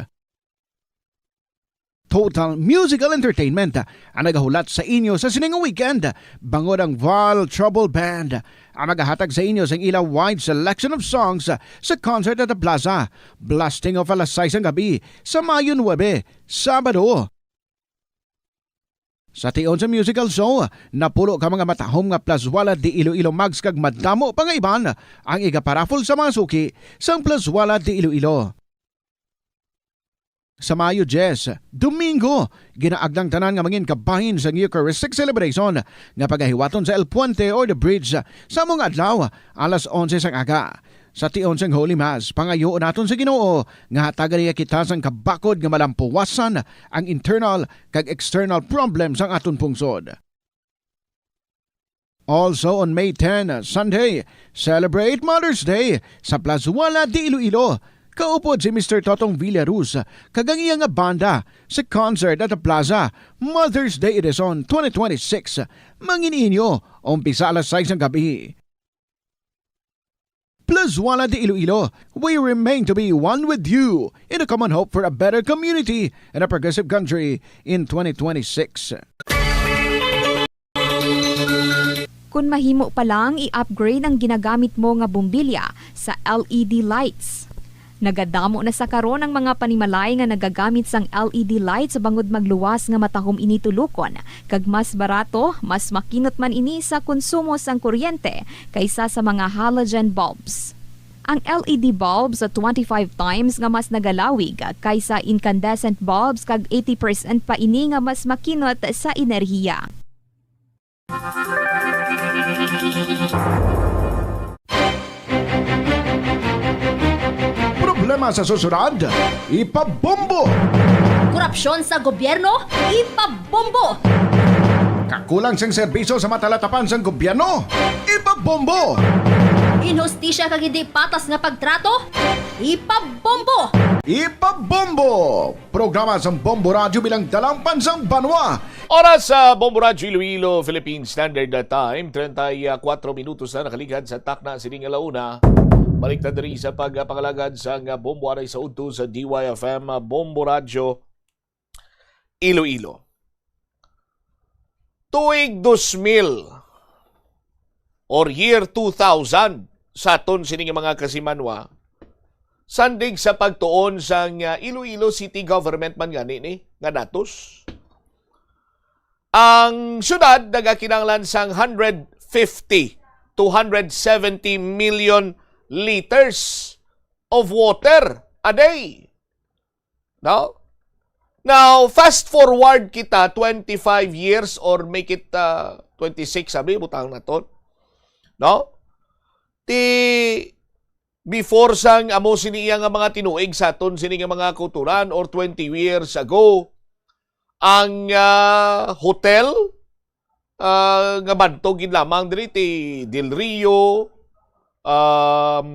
Total Musical Entertainment ang nagahulat sa inyo sa sining weekend, bangod ang Val Trouble Band ang magahatag sa inyo sang ila wide selection of songs sa concert at the plaza. Blasting off alas sais ang gabi sa Mayo nuebe, Sabado. Sa tion sa musical show, napulo ka mga matahom nga Plus Wala de Iloilo mugs kag madamo pa nga iban ang igaparaffle sa mga suki sang Plus Wala de Iloilo. Sa Mayo diyes, Domingo, ginaagda ang tanan nga mangin kabahin sang Eucharistic Celebration nga pagahiwaton sa El Puente or The Bridge sa amo nga adlaw, alas onse sang aga. Sa tion sang Holy Mass, pangayoon naton sa Ginoo nga hatagan niya kita sang kabakod nga malampuwasan ang internal kag external problem sang aton pungsod. Also on May ten, Sunday, celebrate Mother's Day sa Plazuela de Iloilo. Kaupod si Mister Totong Villaruz kag ang iya nga banda sa concert at the plaza, Mother's Day Edition twenty twenty-six. Mangin inyo, umpisa alas sais ng gabi. Plazuela de Iloilo, we remain to be one with you in a common hope for a better community and a progressive country in twenty twenty-six. Kon mahimo pa lang, i-upgrade ang ginagamit mo nga bombilya sa L E D lights. Nagadamo na sa karon ang mga panimalay nga nagagamit sang L E D lights bangod magluwas nga matahom ini tulokon, kag mas barato, mas makinot man ini sa konsumo sang kuryente kaysa sa mga halogen bulbs. Ang L E D bulbs twenty-five times nga mas nagalawig kaysa incandescent bulbs kag eighty percent pa ini nga mas makinot sa enerhiya. Problema sa susunod, ipabombo. Korupsyon sa gobyerno, ipabombo. Kakulang sing serbisyo sa matalatapan sang gobyerno, ipabombo. Inhustisya kag hindi patas nga pagtrato, ipabombo. Ipabombo. Programa sang Bombo Radyo bilang dalangpan sang banwa. Oras sa Bombo Radyo Iloilo, Philippine Standard Time, treinta y cuatro minutos na nakaligad sa takna sining alauna. Balik ta diri sa pagpangalagad sang Bombo anay sa udto sa D Y F M, Bombo Radyo Iloilo. Tuig dos mil or year two thousand sa aton sining mga kasimanwa, sandig sa pagtuon sang, ah, Iloilo City Government man gani ni nga datos. Ang syudad nagakinahanglan sang hundred fifty to hundred seventy million liters of water a day. No? Now, fast forward kita twenty-five years or make it, uh, twenty-six, sabi, butang naton. No? Ti, before sang amo sini iya nga mga tinuig sa aton sini nga mga kauturan or twenty years ago, ang, ah, hotel, ah, nga bantog gid lamang diri ti Del Rio, um,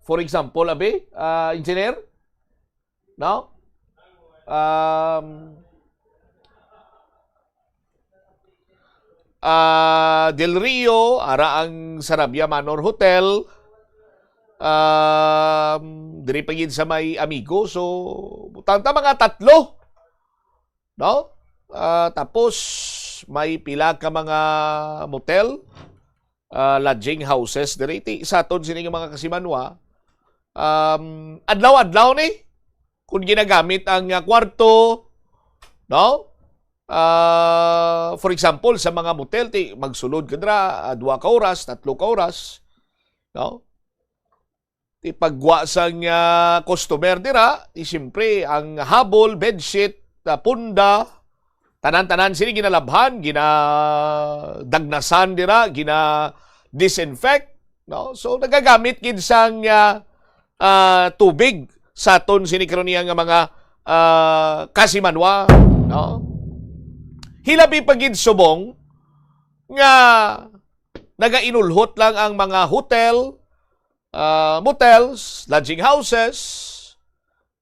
for example, abi, ah, engineer, no? Um, ah, Del Rio, ara ang Sarabia Manor Hotel. Um, diri pa gid sa may Amigo. So, butang ta mga tatlo, no? Ah, tapos may pila ka mga motel, ah, lodging houses diri ti sa aton sini nga mga kasimanwa. Um, adlaw-adlaw ni kung ginagamit ang, ah, kwarto, no? Ah, for example, sa mga motel, ti magsulod ka dira, ah, duha ka oras, tatlo ka oras, no? Ti paggwa sang, ah, customer dira, ti siyempre ang habol, bedsheet, ah, punda, tanan-tanan sini ginalabhan, ginadagnasan dira, gina-disinfect, no? So, nagagamit gid sang, ah, ah, tubig sa aton sini karon niya nga mga, ah, kasimanwa, no? Hilabi pa gid subong nga nagainulhot lang ang mga hotel, ah, motels, lodging houses,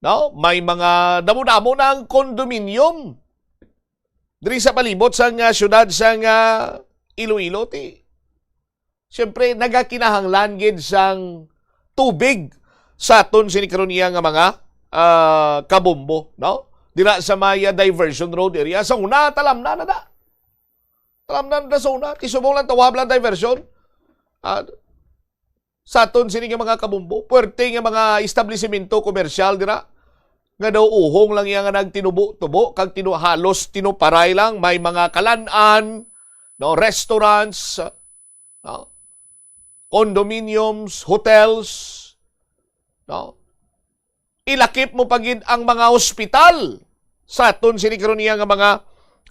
No? May mga damo-damo na ang condominium diri sa palibot sang, ah, siyudad sang, ah, Iloilo, ti. Siyempre, nagakinahanglan gid sang tubig sa aton sini karon iya nga mga, ah, kabombo, no? Dira sa may, ah, diversion road area. Sa una, talamnan na na. Talamnan na sa una. Ti subong lang tawag lang diversion. Ah, sa aton sini nga mga kabombo, puwerte nga mga establisimento komersyal dira, nga daw uhong lang iya nga nagtinubo-tubo, kag tinu-, halos tinuparay lang, may mga kalan-an, no, restaurants, no, condominiums, hotels, no. Ilakip mo pa gid ang mga ospital sa aton sini karon iya nga mga,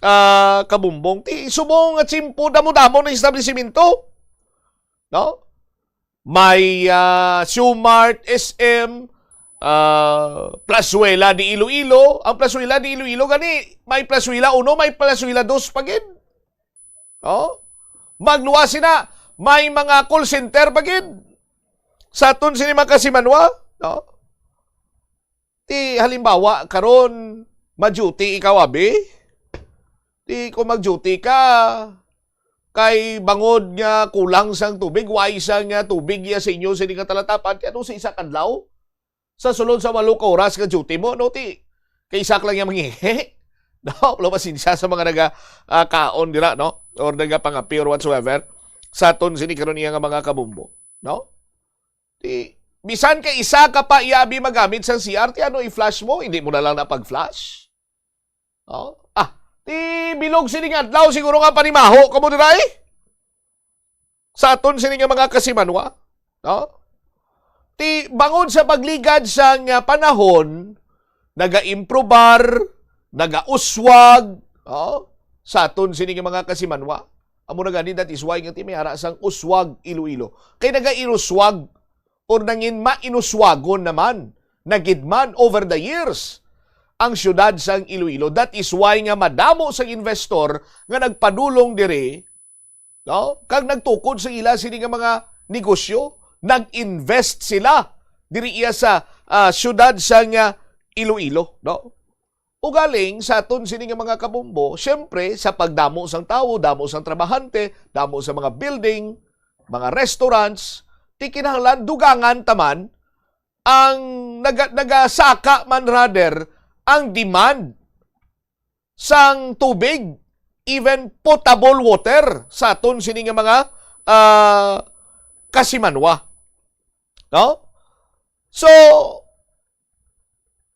ah, kabumbong. Ti subong nga tiyempo, damo-damo na establisimento. No? May, ah, Sumart, S M, ah, Plazuela de Iloilo. Ang Plazuela de Iloilo gani, may Plazuela uno, may Plazuela dos pa gid. Oh? Magluwas sina, may mga call center pa gid. Sa aton sini mga kasimanwa, no? Ti halimbawa, karon, ma-duty ikaw, abi? Ti kung mag-duty ka, kay bangod nga kulang sang tubig, way sang, ah, tubig ya sa inyo sini nga Talatapan, kay ano sa isa ka adlaw? Sa sulod sa walo ka oras nga duty mo, no, ti, kay isa ka lang yang mangihi. No, wala pasensya sa mga naga, ah, kaon dira, no? Or nagapangapi or whatsoever. Sa aton sini karon iya nga mga kabumbo, no? Ti, bisan kay isa ka pa iya abi magamit sang C R, ti ano i-flush mo? Hindi mo na lang na pag-flush? Oh? Ah, ti bilog sini nga adlaw siguro nga panimaho kamo dira, eh? Sa aton sini nga mga kasimanwa, no? Ti bangod sa pagligad sang, ah, panahon, nagaimprobar, nagauswag, oh, sa aton sini nga mga kasimanwa. Amo na gani, that is why nga ti may ara sang uswag Iloilo. Kay nagainuswag or nangin mainuswagon naman na gid man over the years ang siyudad sang Iloilo. That is why nga madamo sang investor nga nagpadulong diri, no? Kag nagtukod sa ila sini nga mga negosyo, nag-invest sila diri iya sa, ah, siyudad sang, ah, Iloilo, no? Ugaling sa aton sini nga mga kabombo, siyempre, sa pagdamo sang tawo, damo sang trabahante, damo sa mga building, mga restaurants, ti kinahanglan dugangan ta man ang naga-, nagasaka man rather ang demand sang tubig, even potable water sa aton sini nga mga, ah, kasimanwa. No? So,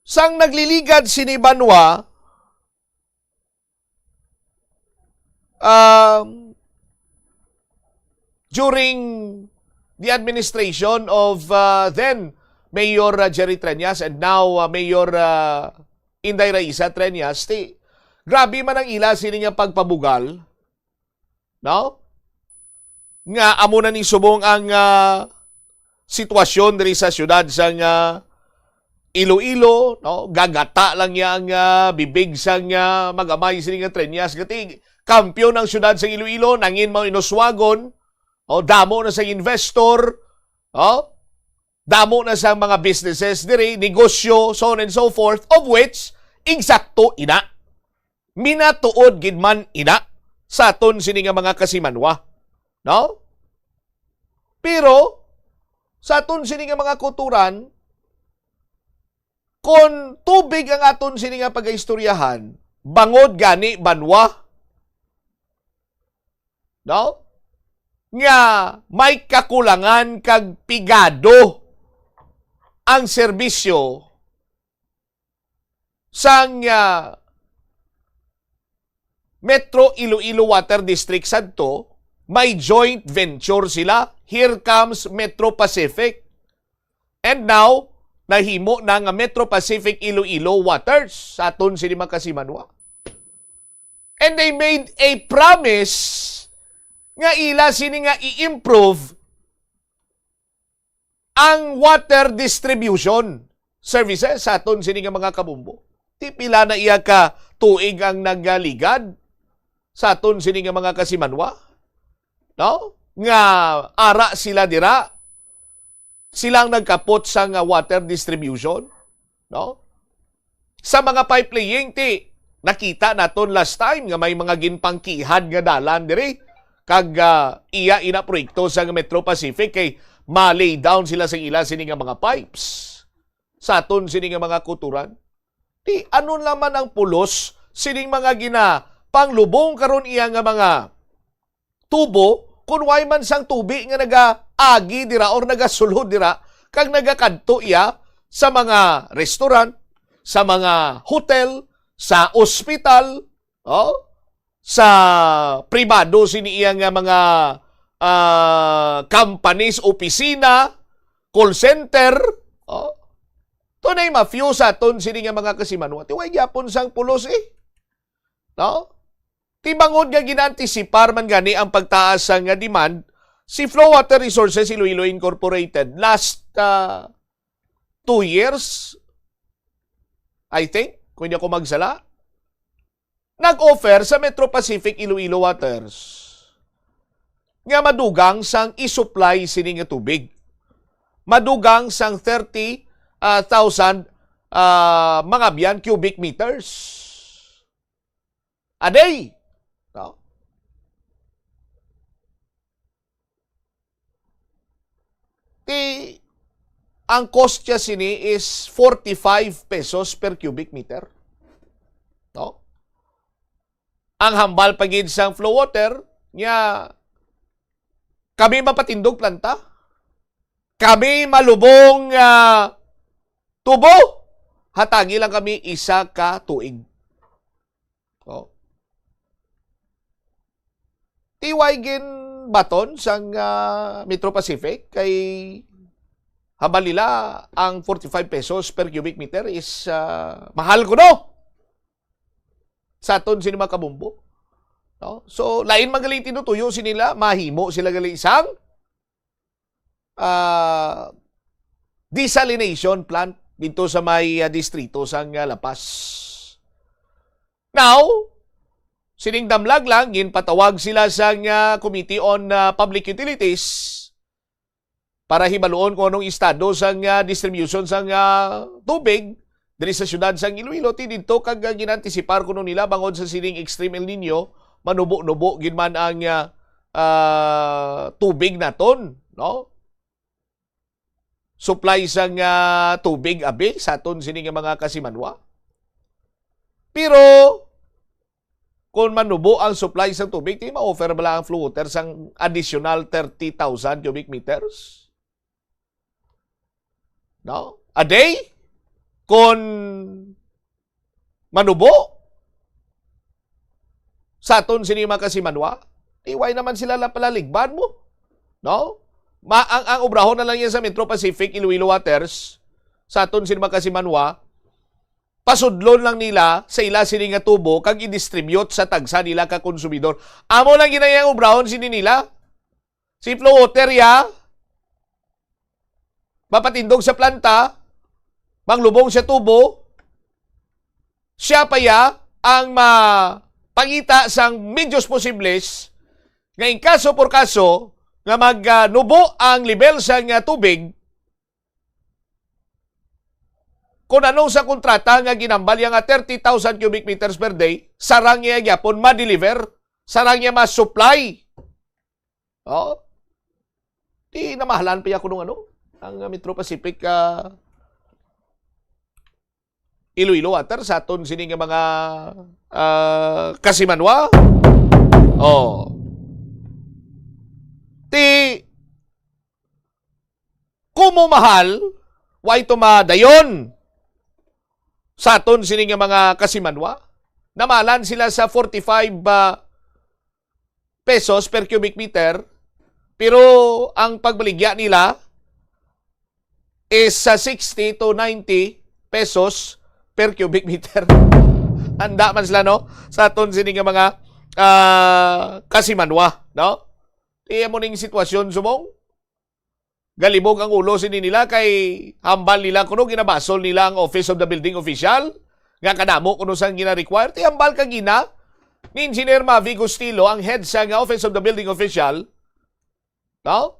sang nagliligad sini banwa, um, during the administration of, uh, then Mayor, uh, Jerry Treñas and now, uh, Mayor, uh, Inday Raisa Treñas, ti, grabe man ang ila sini nga pagpabugal, no? Nga amo na ni subong ang, ah, sitwasyon diri sa siyudad sang, ah, Iloilo, no? Gagata lang niya ang, ah, bibig sang, ah, mag-amay sini nga Treñas. Kati, kampiyon ang siyudad sa Iloilo, nangin mao inuswagon, o damo na sa investor, o damo na sa mga businesses diri, negosyo, so on and so forth, of which, eksakto ina. Minatuod gid man ina sa aton sini nga mga kasimanwa, no? Pero sa aton sini nga mga kulturan, kon tubig ang aton sini nga pagaistoryahan, bangod gani banwa, no? Nga may kakulangan kag pigado ang serbisyo sang, ah, Metro Iloilo Water District sadto, may joint venture sila. Here comes Metro Pacific. And now, nahimo na nga Metro Pacific Iloilo Waters sa aton sini mga kasimanwa. And they made a promise nga ila sini nga i-improve ang water distribution services sa aton sini nga mga kabumbo. Ti pila na iya ka tuig ang nagaligad sa aton sini nga mga kasimanwa, no? Nga ara sila dira, sila ang nagkapot sa nga water distribution, no? sa mga pipe laying, ti nakita naton last time nga may mga ginpangkihad nga dalan diri, kag, ah, iya ina proyekto sa Metro Pacific kay ma-lay down sila sa ila sini nga mga pipes sa aton sini nga mga kutoran. Ti ano naman ang pulos sining mga ginapanglubong karon iya nga mga tubo, kun way man sang tubi nga nagaagi dira or nagasulod dira, kag nagakadto iya sa mga restaurant, sa mga hotel, sa ospital, oh, sa pribado sini iya nga mga, ah, companies, opisina, call center, oh. Tunay mafio sa aton sini nga mga kasimanwa. Ti way gyapon sang pulos, eh. No? Ti bangod nga ginaantisipar man gani ang pagtaas sang, ah, demand, si Flow Water Resources Iloilo Incorporated last, ah, two years, I think, kung di ako magsala, nag-offer sa Metro Pacific Iloilo Waters nga madugang sang i-supply sini nga tubig. Madugang sang thirty, ah, thousand, ah, mga biyan cubic meters a day. No? Ti, ang cost niya sini is forty-five pesos per cubic meter. No? Ang hambal pa gid sang Flow Water, nga kami mapatindog planta, kami malubong, ah, tubo, hatagi lang kami isa ka tuig. Oh. Ti way ginbaton sang, ah, Metro Pacific kay hambal nila ang forty-five pesos per cubic meter is, ah, mahal kuno sa aton sini mga kabombo. No? So, lain man gali tinutuyo sini nila, mahimo sila gali sang, ah, desalination plant dito sa may, ah, distrito sang, ah, La Paz. Now, sining damlag lang, ginpatawag sila sang, ah, Committee on, ah, Public Utilities para hibaluon kung anong estado sang, ah, distribution sang, ah, tubig diri sa siyudad sang Iloilo. Ti didto kag, ah, ginantisipar kuno nila bangod sa sining extreme El Nino, manubo-nubo gid man ang, ah, ah, tubig naton, no? Supply sang, ah, tubig abi sa aton sini nga mga kasimanwa. Pero kung manubo ang supply sang tubig, ti ma-offer bala ang Flow Water sang additional thirty thousand cubic meters? No? A day? Kung manubo sa aton sini mga kasimanwa, ti way naman sila la palaligban mo, no? Ma-, ang, ang obrahon na lang yan sa Metro Pacific, Iloilo Waters, sa aton sini mga kasimanwa, pasudlon lang nila sa ila sini nga tubo kag i-distribute sa tagsa nila ka konsumidor. Amo lang ginayang obrahon sini nila. Si Flow Water ya, mapatindog sa planta, manglubong sa tubo, siya pa ya ang mapangita sang medios posibles nga in kaso por kaso nga mag, ah, nubo ang level sang, ah, tubig, kung ano sa kontrata nga ginambal ya nga thirty thousand cubic meters per day, sarang niya gyapon ma-deliver, sarang niya ma-supply. Oh. Di namahalan pa ya kuno ano, ang Metro Pacific, ah, Iloilo Water sa aton sini nga mga, ah, kasimanwa. Oh. Ti, kumo mahal, way to madayon sa aton sini nga mga kasimanwa. Namalan sila sa forty-five, ah, pesos per cubic meter, pero ang pagbaligya nila is sa sixty to ninety pesos per cubic meter. Handa man sila, no? Sa aton sini nga mga, ah, kasimanwa, no? Iya mo ning sitwasyon, subong. Galibog ang ulo sini nila kay hambal nila kuno ginabasol nila ang Office of the Building Official nga kadamo kuno sang gina-require. Ti hambal kagina ni Engineer Mavi Gustilo, ang head sa nga Office of the Building Official, no?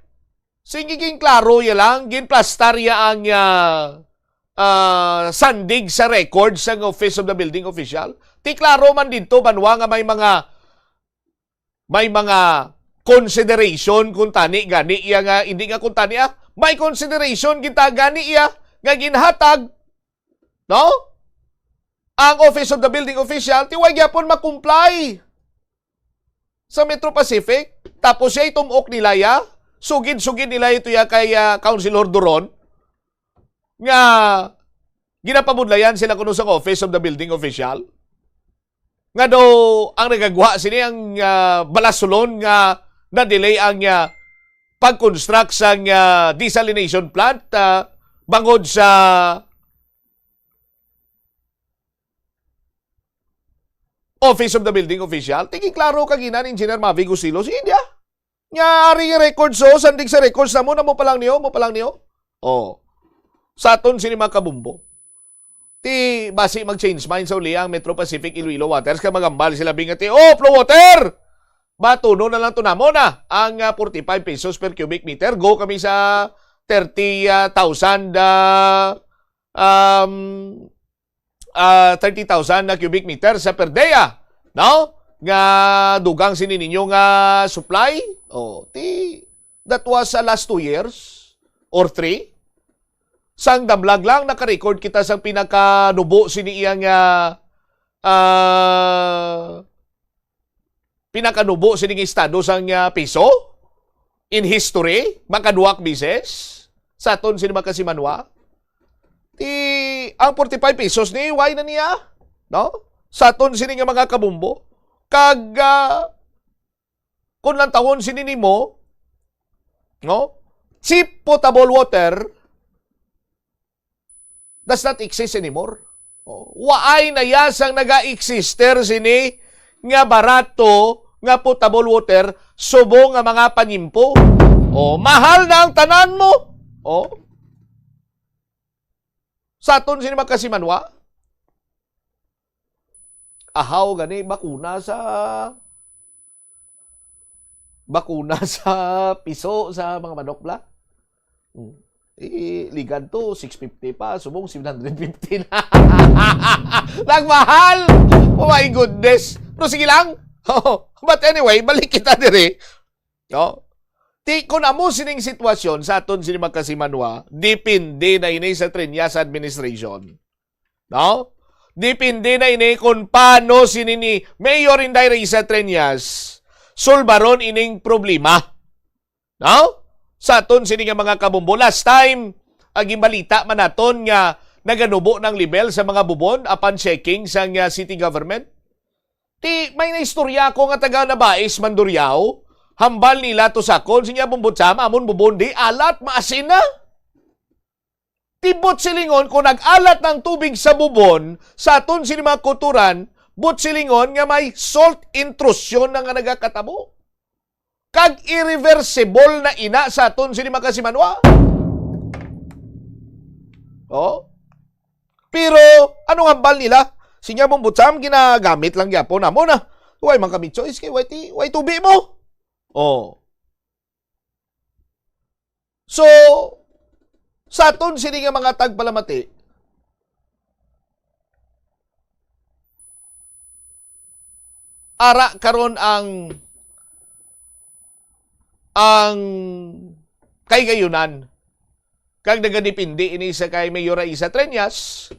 Sige, ginklaro ya lang, ginplastar ya ang, ah, ah, sandig sa record sang Office of the Building Official. Ti klaro man didto, banwa, nga may mga, may mga consideration kung tani gani iya nga, hindi nga kung tani, ah, may consideration kita gani iya nga ginhatag, no? Ang Office of the Building Official, ti way gyapon makumply sa Metro Pacific. Tapos siya itumok nila ya, sugid-sugid nila ito ya kay, ah, Councilor Duron, nga ginapabudlayan sila kuno sa Office of the Building Official. Nga daw ang nagagwa sini ang, ah, balasulon nga na-delay ang, ah, pag-construct sang, ah, desalination plant, ah, bangod sa Office of the Building Official. Ti ginklaro kagina ni Engineer Mavi Gusilo. Sige, India. Nga ari nga records, so, sandig sa records na mo, na mo pa lang niyo, mo pa lang niyo. Oh. Sa aton sini, mga kabumbo. Ti, basi mag-change mind sa uli ang Metro Pacific Iloilo Waters, kay magambal sila, bing, nga ti, "Oh, Flow Water! Batuno na lang to namo na ang, ah, forty-five pesos per cubic meter. Go kami sa thirty, ah, thousand, ah, um, ah, thirty thousand na cubic meter sa per day, ah, no? Nga dugang sini ninyo nga supply." Oh, ti, that was, ah, last two years or three. Sang damlag lang, naka-record kita sang pinakanubo sini iya nga, ah, pinakanubo sining estado sang, ah, piso in history, makaduwak bises sa aton sini makasimanwa. Ti, ang forty-five pesos ni, why na niya? No? Sa aton sini nga mga kabumbo. Kag, ah, kung lantawon sini nimo, no? Cheap potable water does not exist anymore. Oh, waay na ya sang naga-exister sini nga barato nga potable water subong nga mga panyimpo. Oh, mahal na ang tanan mo. Oh. Sa aton sini makasimanwa, ahaw gani bakuna sa, bakuna sa piso sa mga manok bala. Hmm. Eh, ligad to, six fifty pa, subong seven hundred fifty na. Nagmahal! Oh my goodness! Pero sige lang. Oh, but anyway, balik kita diri. No? Ti, kung amo sining sitwasyon sa aton sini makasimanwa, depende na ini sa Triñas administration. No? Depende na ini kung paano sini ni Mayor Inday Risa Triñas sulbaron ining problema. No? Sa aton sini nga mga kabumbo, last time, ang ginbalita man naton nga naganubo ng level sa mga bubon apan checking sang, ah, city government. Ti, may naistorya ko nga taga Nabais, Mandurriao, hambal nila to sakon, sinya, "Bumbot sa amon bubon di alat, maasin na." Ti buot silingon, kung nag-alat ang tubig sa bubon, sa aton sini mga kuturan, buot silingon nga may salt intrusion na nga nagakatabo. Kag irreversible na ina sa aton sini makasimanwa. Oh? Pero, anong hambal nila? Sinya, "Bumbot sa am, ginagamit lang gyapon namo na. Way man kami choice kay way ti-, way tubi mo." Oh. So, sa aton sini nga mga tagpalamati, ara karon ang, ang kahigayonan, kag nagadepende ini sa kay Mayor Raisa Treñas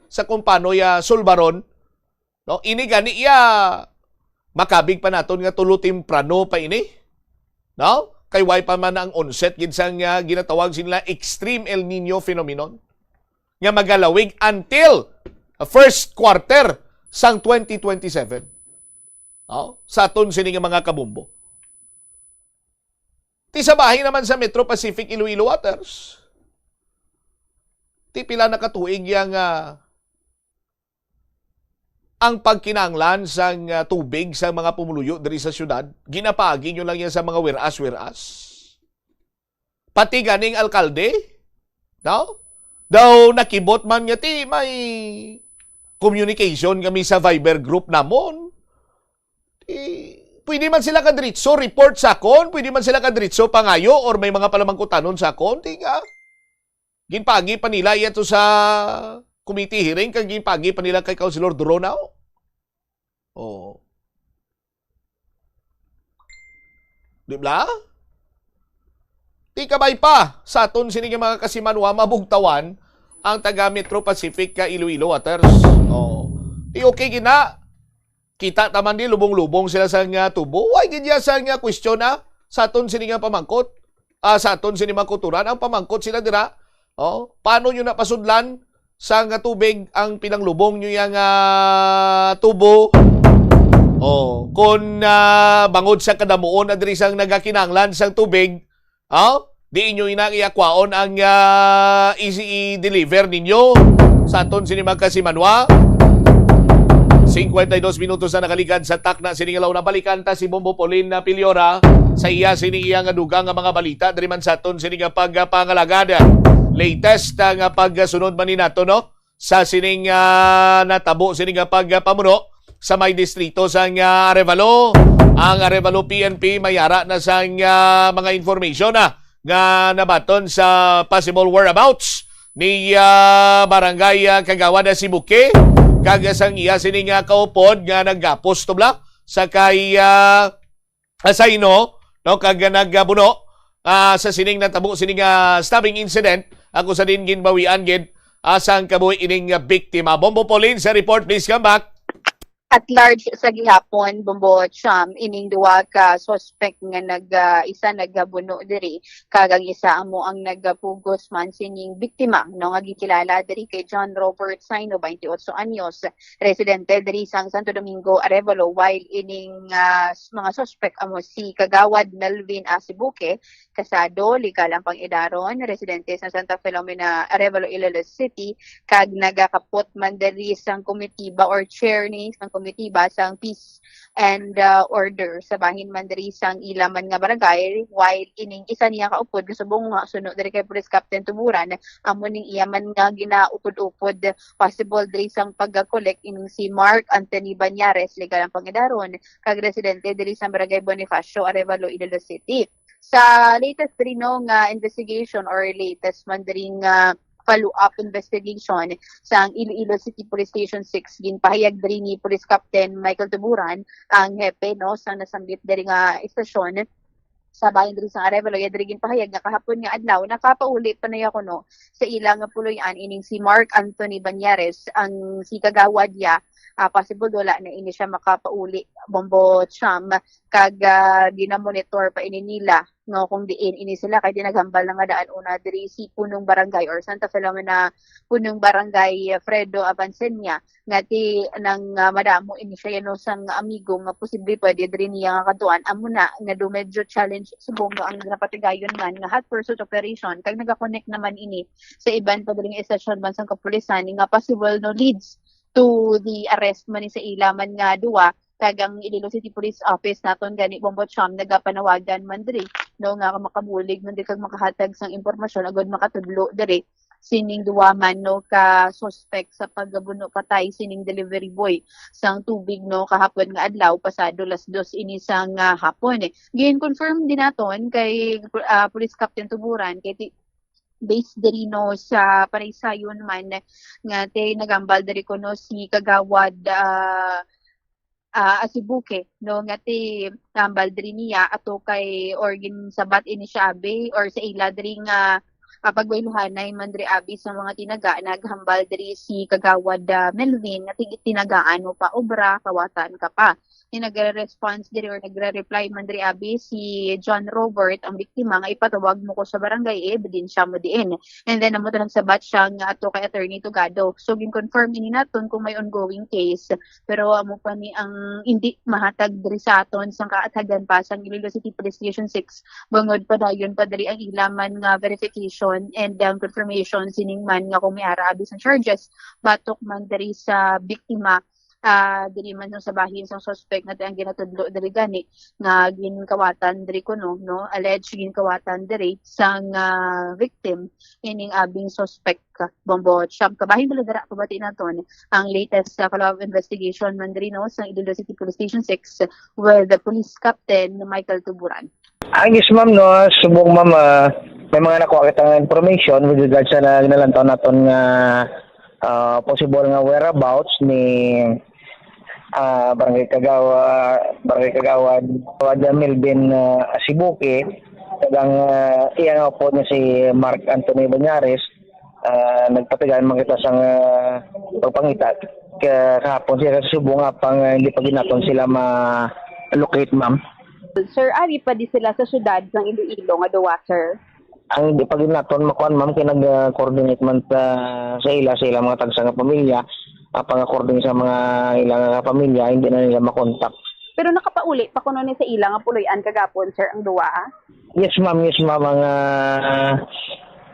sa kung paano iya sulbaron. No? Ini gani iya makabig pa naton nga tulo temprano pa ini. No? Kay way pa man ang onset gid sang, ah, ginatawag sila extreme El Nino phenomenon nga magalawig until first quarter sang twenty twenty-seven. No? Sa aton sini nga mga kabumbo. Ti sa bahin naman sa Metro Pacific Iloilo Waters, ti pila na ka tuig yang, ah, ang pagkinahanglan sang, ah, tubig sa mga pumuluyo diri sa syudad, ginapaagi nyo lang yan sa mga whereas, whereas. Pati ganing alkalde, no? Daw nakibot man nga ti may communication kami sa Viber group namon. Ti, pwede man sila kadiretso report sa akon, pwede man sila kadiretso pangayo or may mga palamangkutanon sa akon, ti nga, Ginpagi pa nila iya to sa committee hearing, kag ginpagi pa nila kay Councilor Duronao. Oh. Di ba? Di kabay pa sa aton sini nga mga kasimanwa mabugtawan ang taga Metro Pacific ka Iloilo Waters. Oh. Di okay gina. Kita taman di lubong-lubong sila sa nga tubo. Why gid ya sa nga question na sa aton sini nga pamangkot? Ah, sa aton sini mga kulturan, ang pamangkot sila dira. Oh, paano nyo napasudlan sa nga tubig ang pinanglubong nyo yang ah, tubo? Oh, kung ah, bangod sa kadamuon na diri sang nagakinanglan sang tubig, oh, di inyo ina iakwaon ang ah, i-, i-deliver ninyo sa aton sini mga kasimanwa. Cincuenta y dos minutos na nakaligad sa takna sini nga law. Nabalikan ta si Bombo Paulin na Piliora sa iya sini iya nga dugang nga mga balita diri man sa aton sini nga pagpangalagad. Latest ah, nga pagsunod man ni nato, no, sa sining ah, natabo sini nga pagpamuno sa may distrito sang ah, Arevalo. Ang Arevalo P N P may ara na sang ah, mga information na nga nabaton sa possible whereabouts ni ah, Barangay ah, Kagawad na si Buki, kag sang iya sini nga kaupod nga nagapos tubla sa kay ah, asayno, no, kag nagabuno ah, sa sining natabo sining ah, stabbing incident. Ako sa din ginbawian gid ah, sang kabuhi ining ah, biktima. Bombo Pauline sa report, please come back. At large sa gihapon, Bombo Cham, ining duwa ka suspect nga nag ah, isa nagabuno diri, kag ang isa amo ang nagapugos man sining biktima, no, nga gikilala diri kay John Robert Saino, twenty-eight anyos, residente diri sang Santo Domingo, Arevalo, while ining ah, s- mga suspect amo si Kagawad Melvin Asibuque, kasado, legal ang pang-edaron, residente sa Santa Filomena, Arevalo, Iloilo City, kag nagakapot man diri sang komitiba or chair ni sang komitiba sang peace and uh, order sa bahin man diri sang ila man nga barangay, while ining isa niya kaupod nga subong nga suno diri kay Police Captain Tuburan, amo ning iya man nga ginaupod-upod, possible diri sang pagka-collect ining si Mark Anthony Banyares, legal ang pangidaron, kag residente diri sa Barangay Bonifacio, Arevalo, Iloilo City. Sa latest diri, no, nga investigation or latest man diri nga follow-up investigation sang Iloilo City Police Station six, ginpahayag diri ni Police Captain Michael Tuburan, ang hepe, no, sang nasanggit diri nga estasyon sa bahin diri sa Arevalo. Iya diri ginpahayag nga kahapon nga adlaw nakapauli pa na kuno sa ila nga puloy-an ining si Mark Anthony Banyares, ang si kagawad ya, ah, possible wala na ini siya makapauli, Bombo Cham, kag ah, ginamonitor pa ini nila, no, kung diin ini sila, kay di naghambal na nga daan una diri si punong barangay or Santa Filomena punong barangay, Fredo Avancenia, nga ti nang ah, madamo ini siya, no, sang amigo nga posible pwede diri niya nga katuan. Amo na nga do medyo challenge subong, no, ang ginapatigayon man nga hot pursuit operation, kag nagakonek naman ini sa iban pa diri nga estasyon man sang kapulisan nga possible, no, leads to the arrest man ni sa ila man nga duwa, kag ang Iloilo City Police Office naton gani, Bombo Cham, nagapanawagan man diri, no, nga makabulig man diri kag makahatag sang impormasyon agud makatudlo diri sining duwa man, no, ka suspect sa pagbuno patay sining delivery boy sang tubig, no, kahapon nga adlaw, pasado las dos ini sang ah, hapon. Gin-confirm din naton kay ah, Police Captain Tuburan kay ti- based diri, no, sa panaysayon man nga ti nagambal diri kuno si Kagawad ah, ah, Asibuke, no, nga ti nagambal diri niya ato kay or ginsabat ini siya abi or sa ila diri nga ah, pagwayluhanay man diri abi sa mga tinaga, naghambal diri si Kagawad ah, Melvin nga ti tinagaan mo pa obra, kawatan ka pa. Ni nagre-response diri or nagre-reply man diri abi si John Robert, ang biktima, nga ipatawag mo ko sa barangay, eh, ebidensya mo diin. And then amo to nagsabat siya nga ato kay Attorney Tugado. So gin-confirm ini naton kung may ongoing case, pero amo pa ni ang hindi mahatag diri sa aton sang kaathagan pa sang Iloilo City Police Station six, bangod pa dayon pa diri ang ila man nga verification and ang confirmation sining man nga kung may ara abi sang charges batok man diri sa biktima, ah, diri man sa bahin sang suspect nga ang ginatudlo diri gani nga ginkawatan diri kuno, no, alleged ginkawatan diri sang ah, victim ining abing suspect. Bombo Cham, kabahin bala dira pabati naton ang latest sa follow-up investigation man diri, no, sa Iloilo City Police Station six with the Police Captain Michael Tuburan. Agis, ma'am, no, subong, ma'am, ah, May mga nakuha kita nga information with regards sa na-, nalantaw naton nga, ah, possible nga whereabouts ni, ah, Barangay Kagawa-, Barangay Kagawad, Kagawad Melvin, ah, Asibuque, kag ang, ah, iya nga upod nga si Mark Anthony Banyares, ah, nagpatigayon man kita sang, ah, pagpangita ka-, kahapon sila sa Subo nga pang, ah, hindi pa gid naton sila ma-locate, ma'am. Sir, ari pa di sila sa syudad sang Iloilo nga duwa, sir? Ang hindi pa gid naton makuan, ma'am, kay nag-coordinate man sa, sa ila, sa ilang mga tagsa nga pamilya. Apang according sa mga ilang nga pamilya, hindi na nila makontak. Pero nakapauli pa kuno ni sa ila nga puloy-an kagapon, sir, ang duwa, ah? Yes, ma'am. Yes, ma'am. Ang, ah,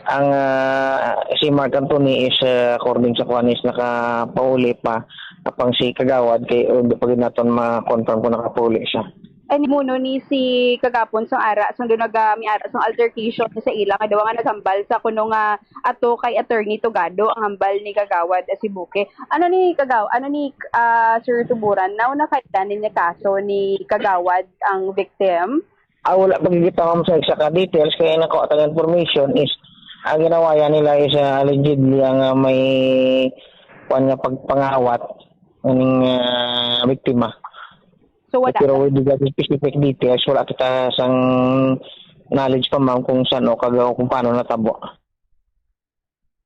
ang, ah, si Mark Anthony is, ah, according sa kuan, is nakapauli pa. Apang si Kagawad, kay, uh, hindi pa gid naton ma-confirm kung nakapauli siya. Ay, muno ni si kagapon sang ara, sang do naga-, may ara sang altercation sa ila nga duwa nga naghambal sa kuno nga ato kay Attorney Tugado ang hambal ni Kagawad Asibuque. Ano ni Kagaw-, ano ni, ah, Sir Tuburan, nauna kay danin nga kaso ni Kagawad ang victim? Ah, wala pa gid kita, ma'am, sa exact details, kaya nakuha ta nga information is ang ginawa yan nila is, ah, allegedly ang, ah, may kuan nga pagpangawat aning, ah, biktima. So, wala Pero pa. With regard to specific details, wala kita sang knowledge pa, ma'am, kung saan o kag-, o kung paano natabo.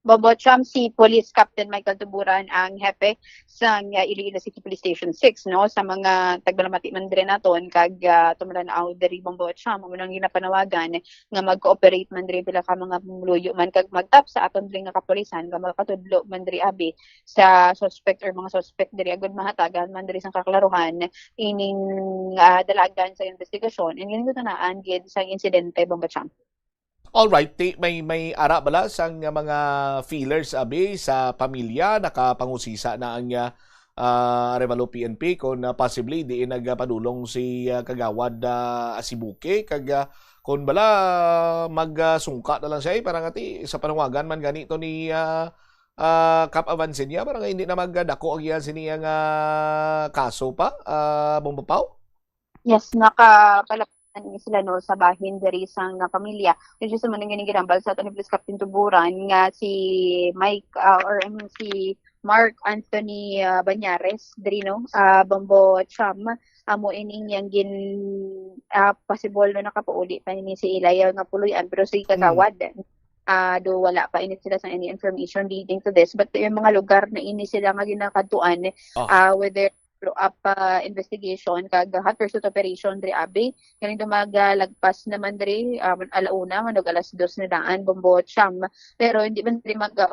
Bobo Cham, si Police Captain Michael Tuburan ang hepe sang, uh, Iloilo City Police Station six, no? Sa mga tagbalamati man diri naton, kag, uh, tumulanaw diri, Bobo Cham, amo nang ginapanawagan nga mag-cooperate man diri pila ka mga pumuluyo man kag magtap sa aton diri nga kapulisan nga makatudlo man diri abi sa suspect or mga suspect diri agud mahatagan man diri sang kaklaruhan ining, ah, dalagan sa investigasyon and ining tunaan gid sang insidente, Bombo Cham. Alright, ti-, may, may ara bala sang mga feelers abi sa pamilya, nakapangusisa na ang, ah, ah, Arevalo P N P kung, ah, possibly diin nagapadulong si, ah, Kagawad, ah, Asibuque, kag, ah, kung bala mag, ah, sungka na lang siya, eh, para nga ti sa panawagan man gani to ni, ah, ah, Kap Avancenia, para nga hindi na magdako ang iya sini nga kaso pa, ah, Bombo Pao? Yes, nakapalapit na sila, no, sa bahin diri sang, ah, pamilya. Which is, man nga ginambal sa aton ni Police Captain Tuburan nga si Mike, ah, or I mean, si Mark Anthony, ah, Banyares diri, no, ah, Bombo Cham, amo ining yang gin, ah, possible, no, nakapauli pa ini si Ilaya nga puloy-an, pero si Mm. Kagawad, ah, do wala pa ini sila sa any information leading to this. But yung mga lugar na ini sila nga ginakadtuan, Ah. ah, whether follow-up, ah, investigation kag hot pursuit operation diri abi. Galing do magalagpas naman diri, ah, alauna, manog alas dos na daan, Bombo Cham. Pero hindi man diri mag-, ah,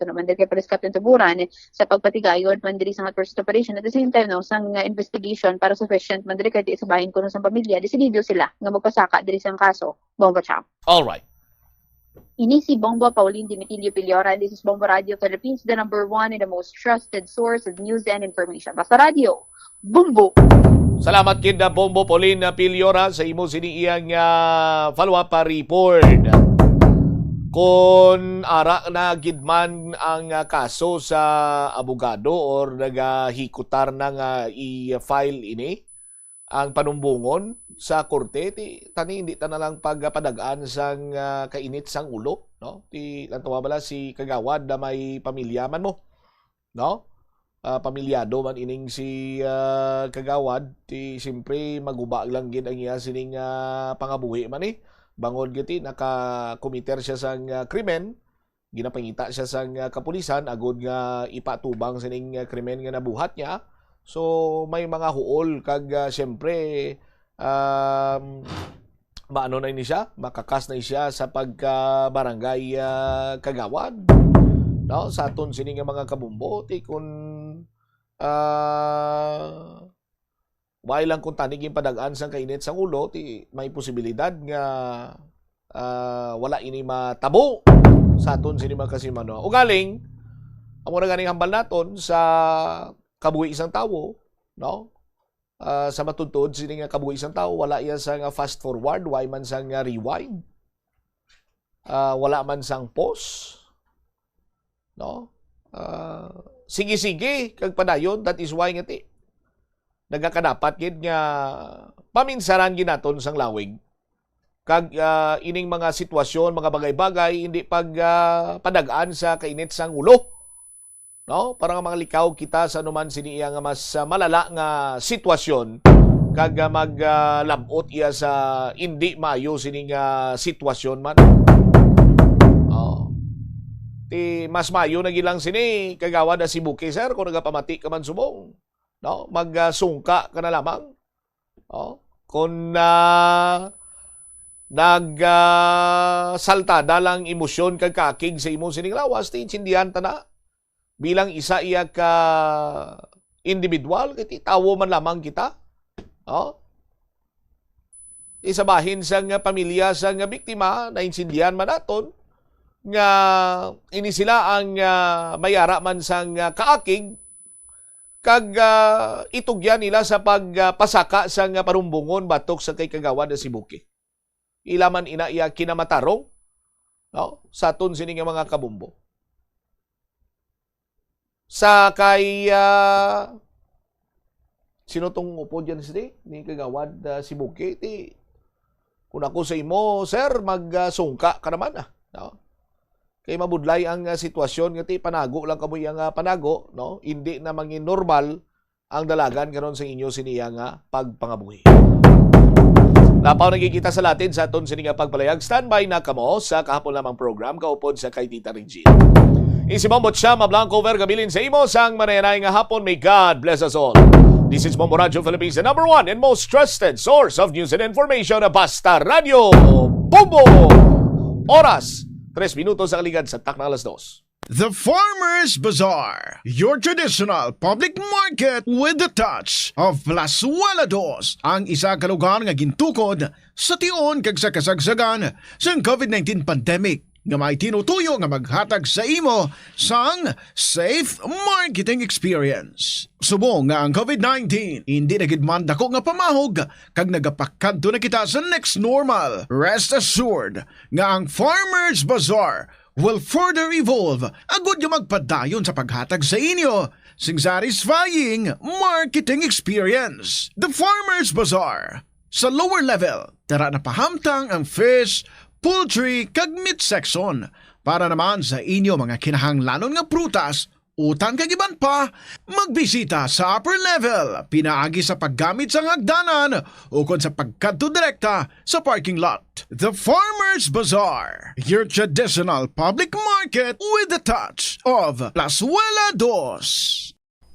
naman diri kay Police Captain Tuburan sa pagpatigayon man diri sa hot pursuit operation. At the same time, no, sang, ah, investigation para sufficient man diri kay di sa bahin kuno sang pamilya, desidido sila nga magpasaka diri sang kaso. Bombo Cham. All right. Ini si Bombo Pauline Dimitilio Piliora. This is Bombo Radio Philippines, the number one and the most trusted source of news and information. Basta Radio, Bombo! Salamat gid na Bombo Pauline Piliora sa imo sini iyang, ah, follow-up, ah, report. Kung ara na gid man ang, ah, kaso sa abogado or nagahikutar na nga i-file ini, ang panumbongon sa korte, ti, tani, hindi ta na lang pagpadag-an sang, ah, kainit sang ulo, no? Ti, ang tuwa bala si Kagawad na may pamilya man mo, no? Ah, pamilyado man ining si, ah, Kagawad, ti, siyempre, maguba lang gid ang iya sining, ah, pangabuhi man, eh. Bangod giti, nakakomiter siya sang, ah, krimen, ginapangita siya sang, ah, kapulisan agud nga ipatubang sining, ah, krimen nga nabuhat niya. So, may mga huol kag, ah, siyempre, um, maano na ini siya, makakas na siya sa pagka-barangay, ah, kagawad. No? Sa aton sini nga mga kabumbo, ti kun, ah, wala lang kung tani ginpadag-an sang kainit sang ulo, ti may posibilidad nga, ah, wala ini matabo sa aton sini mga kasimanwa. Ugaling, amo na ganing hambal naton sa kabuhi sang tawo, no? Ah, sa matuod-tuod sini nga kabuhi sang tawo, wala iya sa nga fast forward, wala man sa nga rewind. Ah, wala man sang pause, no? Ah, sige-sige kag padayon, that is why nga ti nagakadapat gid nga paminsaran gid naton sang lawig. kag, ah, ining mga sitwasyon, mga bagay-bagay, hindi pag, ah, padag-an sa kainit sang ulo, no? Para nga makalikaw kita sa anuman sini iya nga mas, ah, malala nga sitwasyon, kag, ah, mag, ah, lab-ot iya sa indi maayo sini nga sitwasyon man. Oh. Ti mas maayo na gid lang sini, Kagawad Asibuki, sir, kung nagapamati ka man subong, no? Mag, ah, sungka ka na lamang. Oh, kung, ah, nag, ah, saltada lang emosyon kag kaakig sa imo sining lawas, ti intindihan ta na. Bilang isa iya ka individual, kay ti tawo man lamang kita. Oh? Isa bahin sang pamilya sang biktima, naintindihan man naton nga ini sila ang, ah, may ara man sang, ah, kaakig, kag, ah, itugyan nila sa pag, ah, pasaka sang, ah, parumbungon batok sa kay Kagawad Asibuki. Ila man ina iya kinamatarong, no? Sa aton sini nga mga kabombo. Sa kay, ah, sino tong upod yan, sini? Ni Kagawad, ah, Sibuki, ti, kung ako sa imo, sir, mag, ah, sungka ka naman, ah, no? Kay mabudlay ang, ah, sitwasyon nga ti panago lang kamo iya nga panago, no? Hindi na mangin normal ang dalagan karon sa inyo siniya nga pagpangabuhi. Lapaw na gid kita sa latin sa aton sini nga pagpalayag. Standby na kamo sa kahapon lamang program kaupod sa kay Tita Regine. Isi Mambo Chama Blanco Vergabilin sa imo sang manayanay nga hapon. May God bless us all. This is Bombo Radio Philippines, the number one and most trusted source of news and information. Basta Radio Bombo. Oras, tres minutos ang ligad sa takna alas dos. The Farmers Bazaar, your traditional public market with the touch of Plazuela Dos, ang isa ka lugar nga gintukod sa tion kag sa kasagsagan sang covid nineteen pandemic, nga may tinutuyo nga maghatag sa imo sang safe marketing experience. Subong nga ang covid nineteen hindi na gid man dako nga pamahog kag nagapakadto na kita sa next normal, rest assured nga ang Farmers Bazaar will further evolve agud nga magpadayon sa paghatag sa inyo sing satisfying marketing experience. The Farmers Bazaar. Sa lower level, dara na pahamtang ang fish, poultry, kag meat section. Para naman sa inyo mga kinahanglanon nga prutas, utang kag iban pa, magbisita sa upper level pinaagi sa paggamit sang hagdanan ukon sa pagkadto direkta sa parking lot. The Farmers Bazaar, your traditional public market with the touch of Plazuela Dos.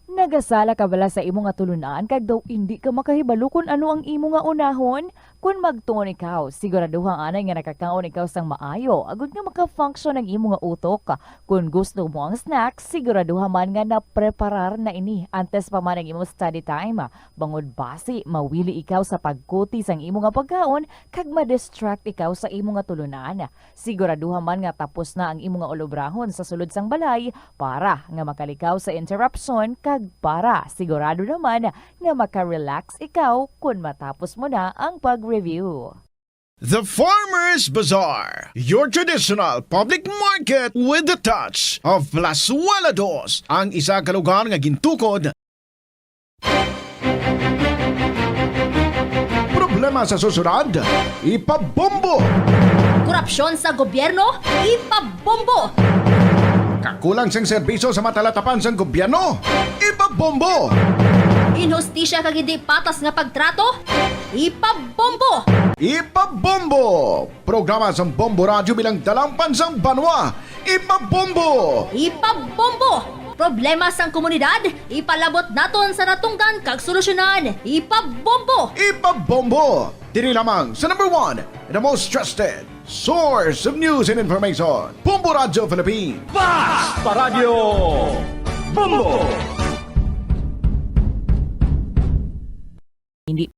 Nagasala ka bala sa imo nga tulunan kag daw indi ka makahibalo kon ano ang imo nga unahon? Kon magtuon ikaw, siguraduha anay nga nakakaon ikaw sang maayo agud nga maka-function ang imo nga utok. Kon gusto mo ang snack, siguraduha man nga napreparar na ini antes pa man ang imo study time, bangod basi mawili ikaw sa pagkuti sang imo nga pagkaon kag ma-distract ikaw sa imo nga tulunan. Siguraduha man nga tapos na ang imo nga ulobrahon sa sulod sang balay para nga makalikaw sa interruption kag para sigurado naman nga maka-relax ikaw kon matapos mo na ang pag-review. The Farmers Bazaar, your traditional public market with the touch of Plazuela Dos, ang isa ka lugar nga gintukod. Problema sa susunod, ipabombo. Korupsyon sa gobyerno, ipabombo. Kakulang sang serbisyo sa matalatapan sang gobyerno, ipabombo. Inhustisya kag hindi patas nga pagtrato, ipabombo. Ipabombo. Programa sang Bombo Radyo bilang dalangpan sang banwa, ipabombo. Ipabombo. Problema sang komunidad, ipalabot naton sa natungdan kag solusyonan, ipabombo. Ipabombo. Diri lamang sa number one, the most trusted source of news and information, Bombo Radyo Philippines. Basta Radyo Bombo! Hindi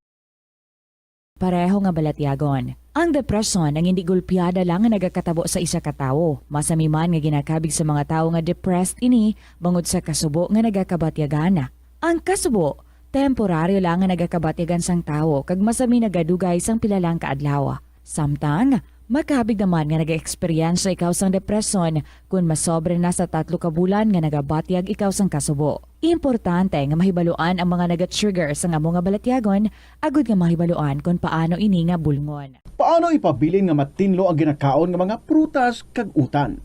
pareho nga balatyagon. Ang depresyon ang hindi gulpiada lang nga nagakatabo sa isa ka tawo. Masami man nga ginakabig sa mga tawo nga depressed ini bangod sa kasubo nga nagakabatyagan. Ang kasubo, temporaryo lang nga nagakabatyagan sang tawo kag masami nagadugay sang pila lang ka adlaw. Samtang, makabig naman nga nag-eksperyensya ikaw sang depresyon kon masobra na sa tatlo ka bulan nga nagabatyag ikaw sang kasubo. Importante nga mahibaluan ang mga naga-trigger sang amo nga balatyagon agud nga mahibaluan kon paano ini nga bulngon. Paano ipabilin nga matinlo ang ginakaon nga mga prutas kag utan?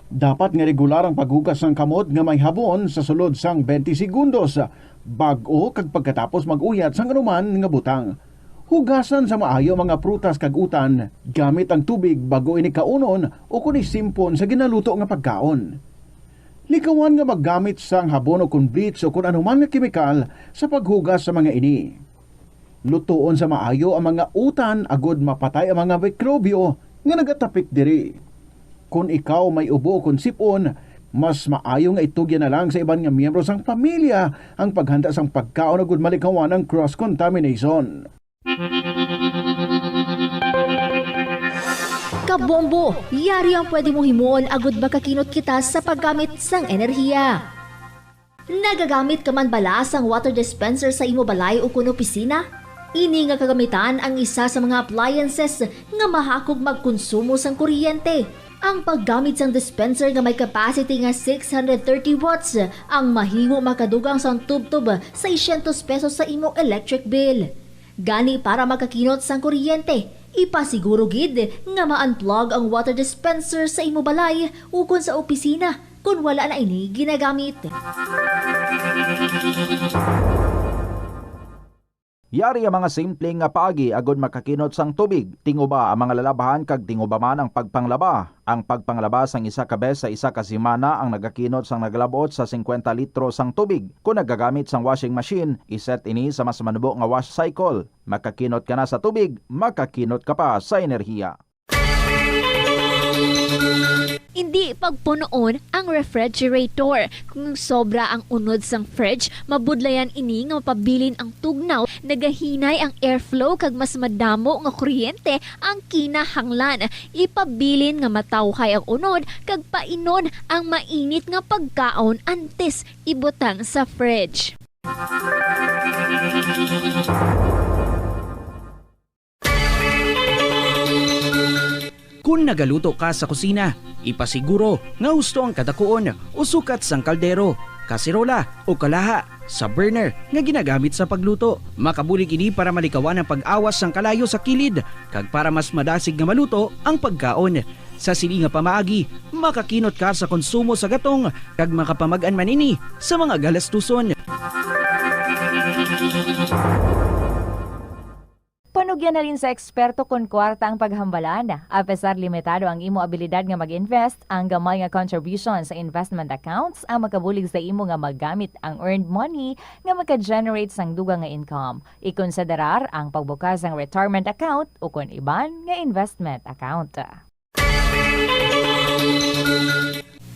Dapat nga regular ang paghugas sang kamot nga may habon sa sulod sang twenty segundos bag-o kag pagkatapos mag-uyat sang anuman nga butang. Hugasan sa maayo ang mga prutas kag utan gamit ang tubig bag-o ini kaunon o kon isimpon sa ginaluto nga pagkaon. Likawan nga maggamit sang habon o kon bleach o kon anuman nga kemikal sa paghugas sa mga ini. Lutoon sa maayo ang mga utan agod mapatay ang mga mikrobyo nga nagatapik diri. Kon ikaw may ubo o kon sip-on, mas maayo nga itugyan na lang sa iban nga miyembro sang pamilya ang paghanda sang pagkaon agud malikawan ang cross-contamination. Kabombo, yari ang pwede mo himuon agud makakinot kita sa paggamit sang enerhiya. Nagagamit ka man bala sang water dispenser sa imo balay ukon opisina? Ini nga kagamitan ang isa sa mga appliances nga mahakog magkonsumo sang kuryente. Ang paggamit sang dispenser nga may capacity nga six hundred thirty watts ang mahimo makadugang sang tubtob seiscientos pesos sa imo electric bill. Gani, para makakinot sang kuryente, ipasiguro gid nga ma-unplug ang water dispenser sa imo balay ukon sa opisina kon wala na ini ginagamit. Yari ang mga simple nga paagi agud makakinot sang tubig. Tinguba ang mga lalabhan kag tinguba man ang pagpanglaba. Ang pagpanglaba sang isa ka bes sa isa ka semana ang nagakinot sang nagalab-ot sa singkwenta litro sang tubig. Kon nagagamit sang washing machine, iset ini sa mas manubo nga wash cycle. Makakinot ka na sa tubig, makakinot ka pa sa enerhiya. Indi pagpunoon ang refrigerator. Kung sobra ang unod sang fridge, mabudlayan ini nga mapabilin ang tugnaw, nagahinay ang airflow kag mas madamo nga kuryente ang kinahanglan. Ipabilin nga matawhay ang unod kag painon ang mainit nga pagkaon antes ibutang sa fridge. Kon nagaluto ka sa kusina, ipasiguro nga husto ang kadakuon o sukat sang kaldero, kaserola, o kalaha sa burner nga ginagamit sa pagluto. Makabulig ini para malikawan ang pag-awas sang kalayo sa kilid kag para mas madasig nga maluto ang pagkaon. Sa sini nga pamaagi, makakinot ka sa konsumo sa gatong kag makapamag-an man ini sa mga galastuson. Panugyan halin sa eksperto kon kwarta ang paghambalan. Apesar limitado ang imo abilidad nga mag-invest, ang gamay nga contribution sa investment accounts ang makabulig sa imo nga magamit ang earned money nga maka-generate sang dugang nga income. Ikonsiderar ang pagbukas sang retirement account ukon iban nga investment account.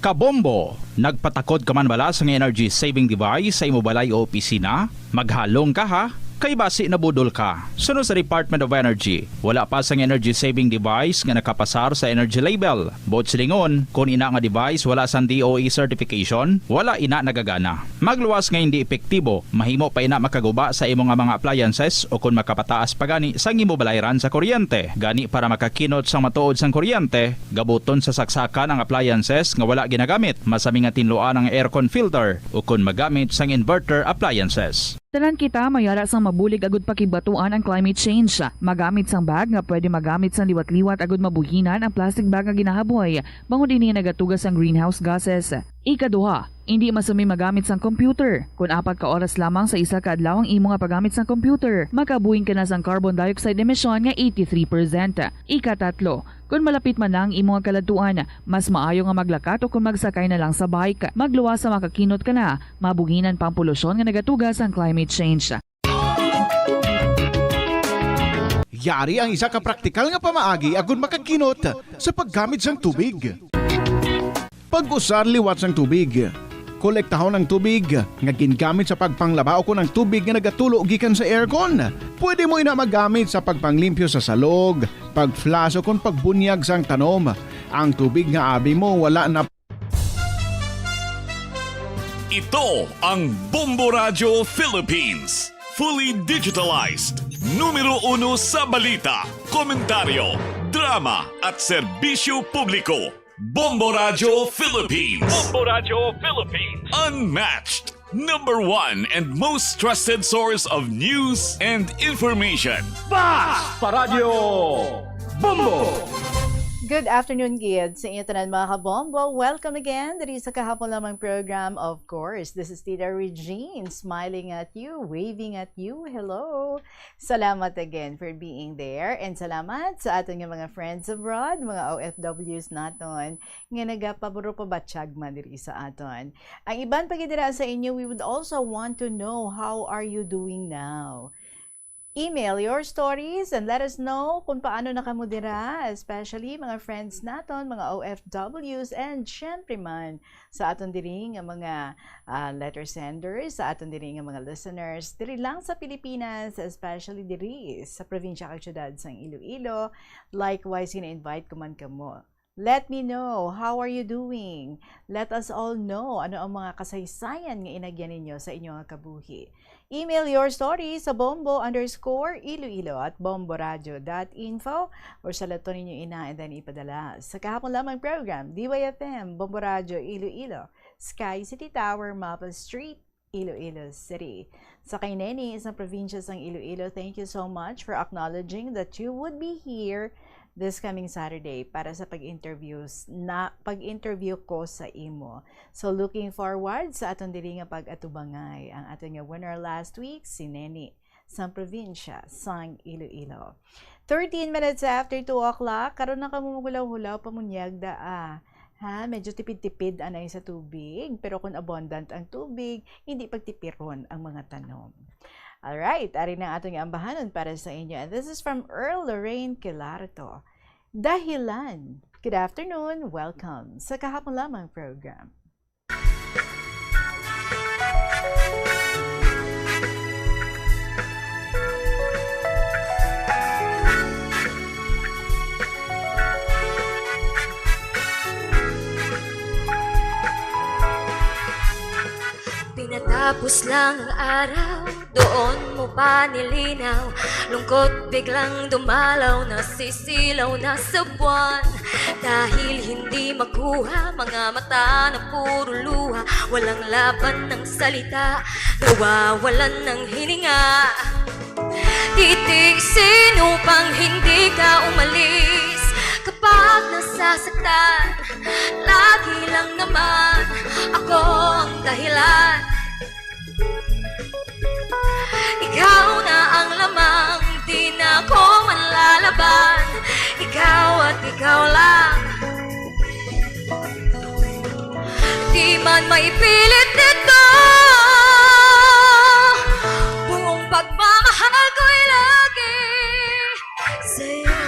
Kabombo! Nagpatakod ka man bala sang energy saving device sa imo balay o opisina? Maghalong ka, ha, kay basi nabudol ka. Suno sa Department of Energy, wala pa sang energy saving device nga nakapasar sa energy label. Buot silingon, kon ina nga device wala sang D O E certification, wala ina nagagana. Magluwas nga hindi epektibo, mahimo pa ina makaguba sa imo nga mga appliances o kon makapataas pa gani sang imo balayran sa kuryente. Gani, para makakinot sang matuod sang kuryente, gabuton sa saksakan ang appliances nga wala ginagamit. Masami nga tinluan ang aircon filter o kon magamit sang inverter appliances. Tanan kita may ara sang mabulig agud pakigbatuan ang climate change. Magamit sang bag nga pwede magamit sang liwat-liwat agud mabuhinan ang plastic bag nga ginahaboy, bangod ini nagatuga sang greenhouse gases. Ikaduha, indi masami magamit sang computer. Kon apat ka oras lamang sa isa ka adlaw ang imo nga paggamit sang computer, makabuhin ka na sang carbon dioxide emission nga eighty-three percent. Ikatatlo, kon malapit man na ang imo nga kaladtuan, mas maayo nga maglakat o kon magsakay na lang sa bike. Magluwas sa makakinot ka na, mabuhinan pa ang polusyon nga nagatuga sang climate change. Yari ang isa ka praktikal nga pamaagi agud makakinot sa paggamit sang tubig. Pag-usar liwat sang tubig. Kolektahon ang tubig nga gingamit sa pagpanglaba ukon ang tubig nga nagatulo gikan sa aircon. Pwede mo ina magamit sa pagpanglimpyo sa salog, pag-flush, ukon pagbunyag sang tanom. Ang tubig nga abi mo wala na Ito ang Bombo Radyo Philippines. Fully digitalized. Numero uno sa balita, komentaryo, drama, at serbisyo publiko. Bombo Radyo Philippines. Bombo Radyo Philippines. Unmatched. Number one and most trusted source of news and information. Bas Paradyo Bombo! Good afternoon, kids, sa inyo tanan, mga kabombo. Welcome again diri sa kahapon lamang program. Of course, this is Tita Regine, smiling at you, waving at you. Hello! Salamat again for being there. And salamat sa aton nga mga friends abroad, mga O F Ws naton, nga nagapaburupabatyag man diri sa aton. Ang iban pa gid dira sa inyo, we would also want to know, how are you doing now? Email your stories and let us know kung paano na kamo dira, especially mga friends naton, mga O F Ws, and syempre man sa aton diri nga mga, ah, letter senders, sa aton diri nga mga listeners, diri lang sa Pilipinas, especially diri sa probinsya kag syudad sang Iloilo. Likewise, gina-invite ko man kamo. Let me know, how are you doing? Let us all know ano ang mga kasaysayan nga inagyan ninyo sa inyo nga kabuhi. Email your story sa bombo underscore iloilo at bomboradio dot info or sulaton ninyo ina and then ipadala sa kahapon lamang program, D Y F M, Bombo Radio Iloilo, Sky City Tower, Maple Street, Iloilo City. Sa kay Neni, sa probinsya sang Iloilo, thank you so much for acknowledging that you would be here this coming Saturday para sa pag-interviews na, pag-interview ko sa imo. So, looking forward sa aton diri nga pag-atubangay. Ang aton nga winner last week, si Neni, sang probinsya sang Iloilo. Thirteen minutes after two o'clock, karon na kamo maghulaw-hulaw, pamunyag da, ah. Ha, medyo tipid-tipid anay sa tubig, pero kung abundant ang tubig, hindi pagtipiron ang mga tanom. Alright, ari na ang aton nga ambahanon para sa inyo. And this is from Earl Lorraine Quilarto. Dahilan. Good afternoon, welcome sa Kahapon Lamang program. Pinatapos lang ang araw, doon mo pa nilinaw. Lungkot biglang dumalaw, nasisilaw na sa buwan. Dahil hindi makuha, mga mata na puro luha. Walang laban ng salita, nawawalan ng hininga. Titiisin upang hindi ka umalis. Kapag nasasaktan, lagi lang naman ako ang dahilan. Ikaw na ang lamang, di na ko manlalaban. Ikaw at ikaw lang. Di man maipilit ito, buong pagmamahal ko'y lagi sa'yo.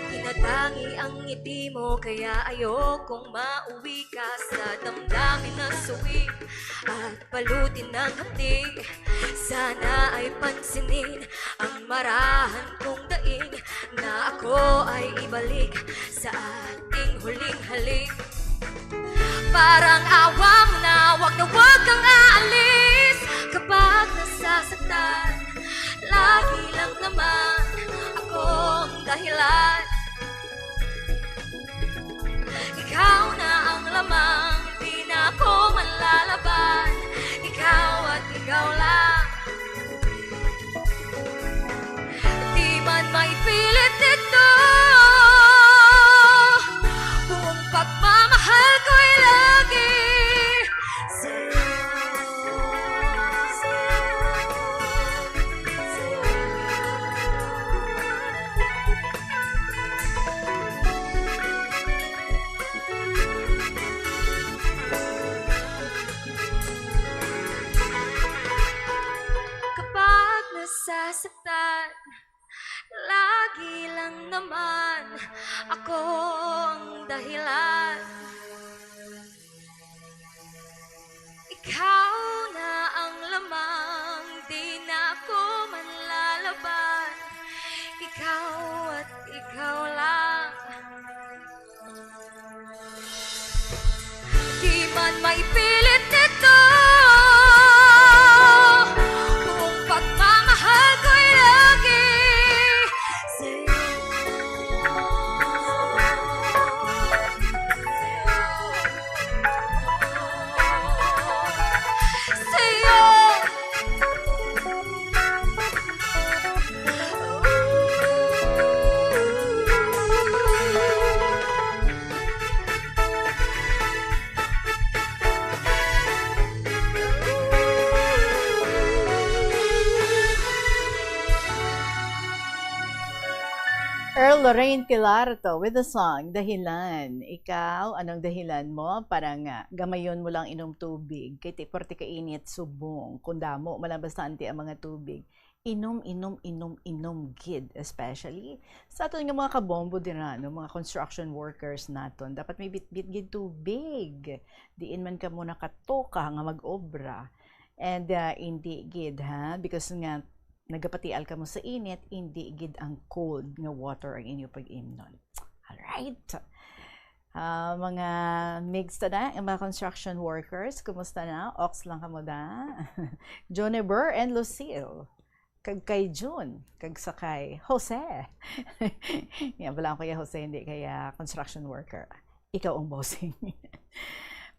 Tinatangi ang ngiti mo, kaya ayokong mauwi ka sa damdamin na suwi at balutin ng hapdi. Sana ay pansinin ang marahan kong daing, na ako ay ibalik sa ating huling halik. Parang awa mo na, wag na wag kang aalis. Kapag nasasaktan, lagi lang naman ako ang dahilan. Ikaw na ang lamang, di na ako manlalaban. Ikaw at ikaw lang. Di man maipilit ito, buong pagmamahal ko'y lagi sa'yo. Kapag nasasaktan, lagi lang naman ako ang dahilan. Ikaw na ang lamang, di na ako manlalaban. Ikaw at ikaw lang. Di man maipilit ito, buong pagmamahal ko'y lagi sa'yo. Lorraine Pilarto with the song Dahilan. Ikaw, anong dahilan mo para nga gamayon mo lang inom tubig? Kay ti parte ka init subong. Kung damo man lang basta anti ang mga tubig, inom, inom, inom, inom gid. Especially sa aton nga mga kabombo dira, no? Mga construction workers naton. Dapat may bitbit gid tubig. Diin man ka mo nakatoka nga mag-obra. And, ah, hindi gid, ha? Because nga, nagapatial ka mo sa init, hindi gid ang cold nga water ang inyo pag-imnon. Alright. Ah, mga migs ta na, ang mga construction workers, kumusta na? Ox lang kamo da? Juniper and Lucille. Kag kay June, kag sa kay Jose. Yan, wala akong kay Jose, hindi kay, ah, construction worker. Ikaw ang bossing.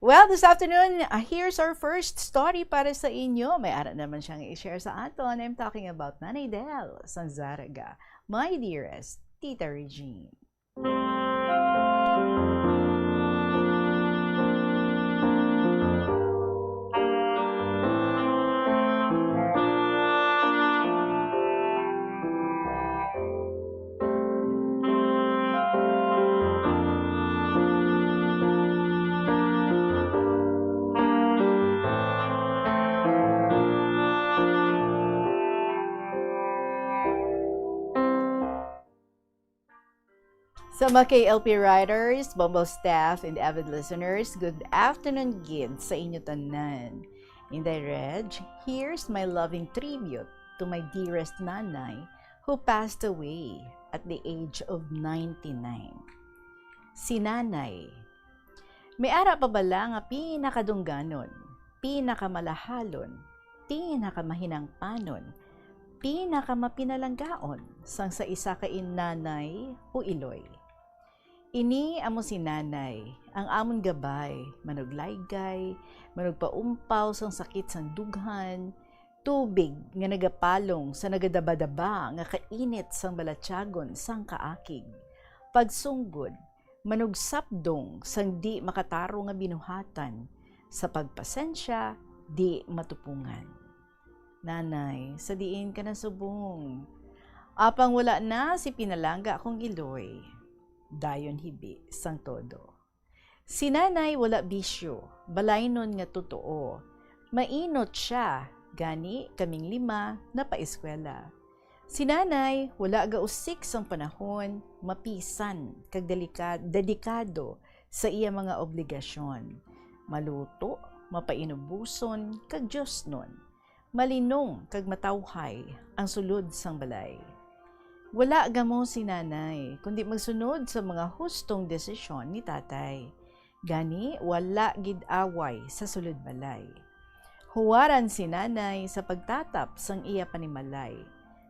Well, this afternoon, ah, here's our first story para sa inyo. May ara naman siyang i-share sa aton. I'm talking about Nanay Del sang Zarraga, my dearest Tita Regine. Sa mga K L P writers, Bombo staff, and avid listeners, good afternoon gid sa inyo tanan. Inday Reg, here's my loving tribute to my dearest nanay who passed away at the age of ninety-nine. Si Nanay. May ara pa bala nga pinakadungganon, pinakamalahalon, pinakamahinangpanon, pinakamapinalanggaon sang sa isa ka innanay o iloy. Ini amo si Nanay, ang amon gabay, manuglaygay, manugpaumpaw sang sakit sang dughan, tubig nga nagapalong sa nagadabadaba nga kainit sang balatyagon sang kaakig, pagsunggod, manugsapdong sang di makatarong nga binuhatan, sa pagpasensya di matupungan. Nanay, sa diin ka nasubong? Apang wala na si pinalangga kong iloy. Dayon hibi sang todo. Si Nanay wala bisyo, balaynon nga totoo. Mainot sia, gani kaming lima napaeskwela. Si Nanay wala gausik sang panahon, mapisan kag delika-, dedikado sa iya mga obligasyon. Maluto, mapainuboson, kag diosnon. Malinong kag matawhay ang sulod sang balay. Wala gamo si Nanay, kundi magsunod sa mga hustong desisyon ni Tatay. Gani, wala gid away sa sulod balay. Huwaran si Nanay sa pagtatap sang iya panimalay.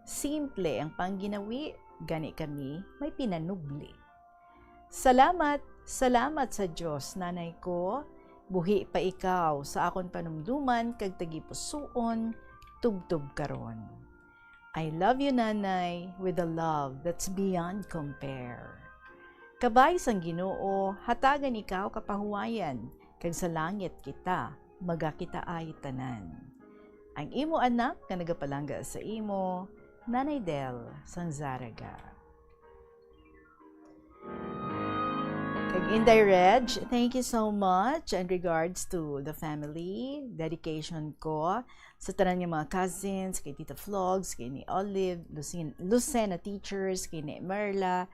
Simple ang pangginawi, gani kami may pinanubli. Salamat, salamat sa Dios, nanay ko. Buhi pa ikaw sa akon panumduman kag tagipusoon, tubtob karon. I love you, Nanay, with a love that's beyond compare. Kabay sang Ginoo, hatagan ikaw kapahuwayan, kag sa langit kita magakitaay tanan. Ang imo anak nga nagapalangga sa imo, Nanay Del sang Zarraga. Kag Inday Reg, thank you so much, and regards to the family. Dedication ko sa tanan nga mga cousins, kay Tita Flogs, kay ni Olive, Lucin-, Lucena teachers, kay ni Merla,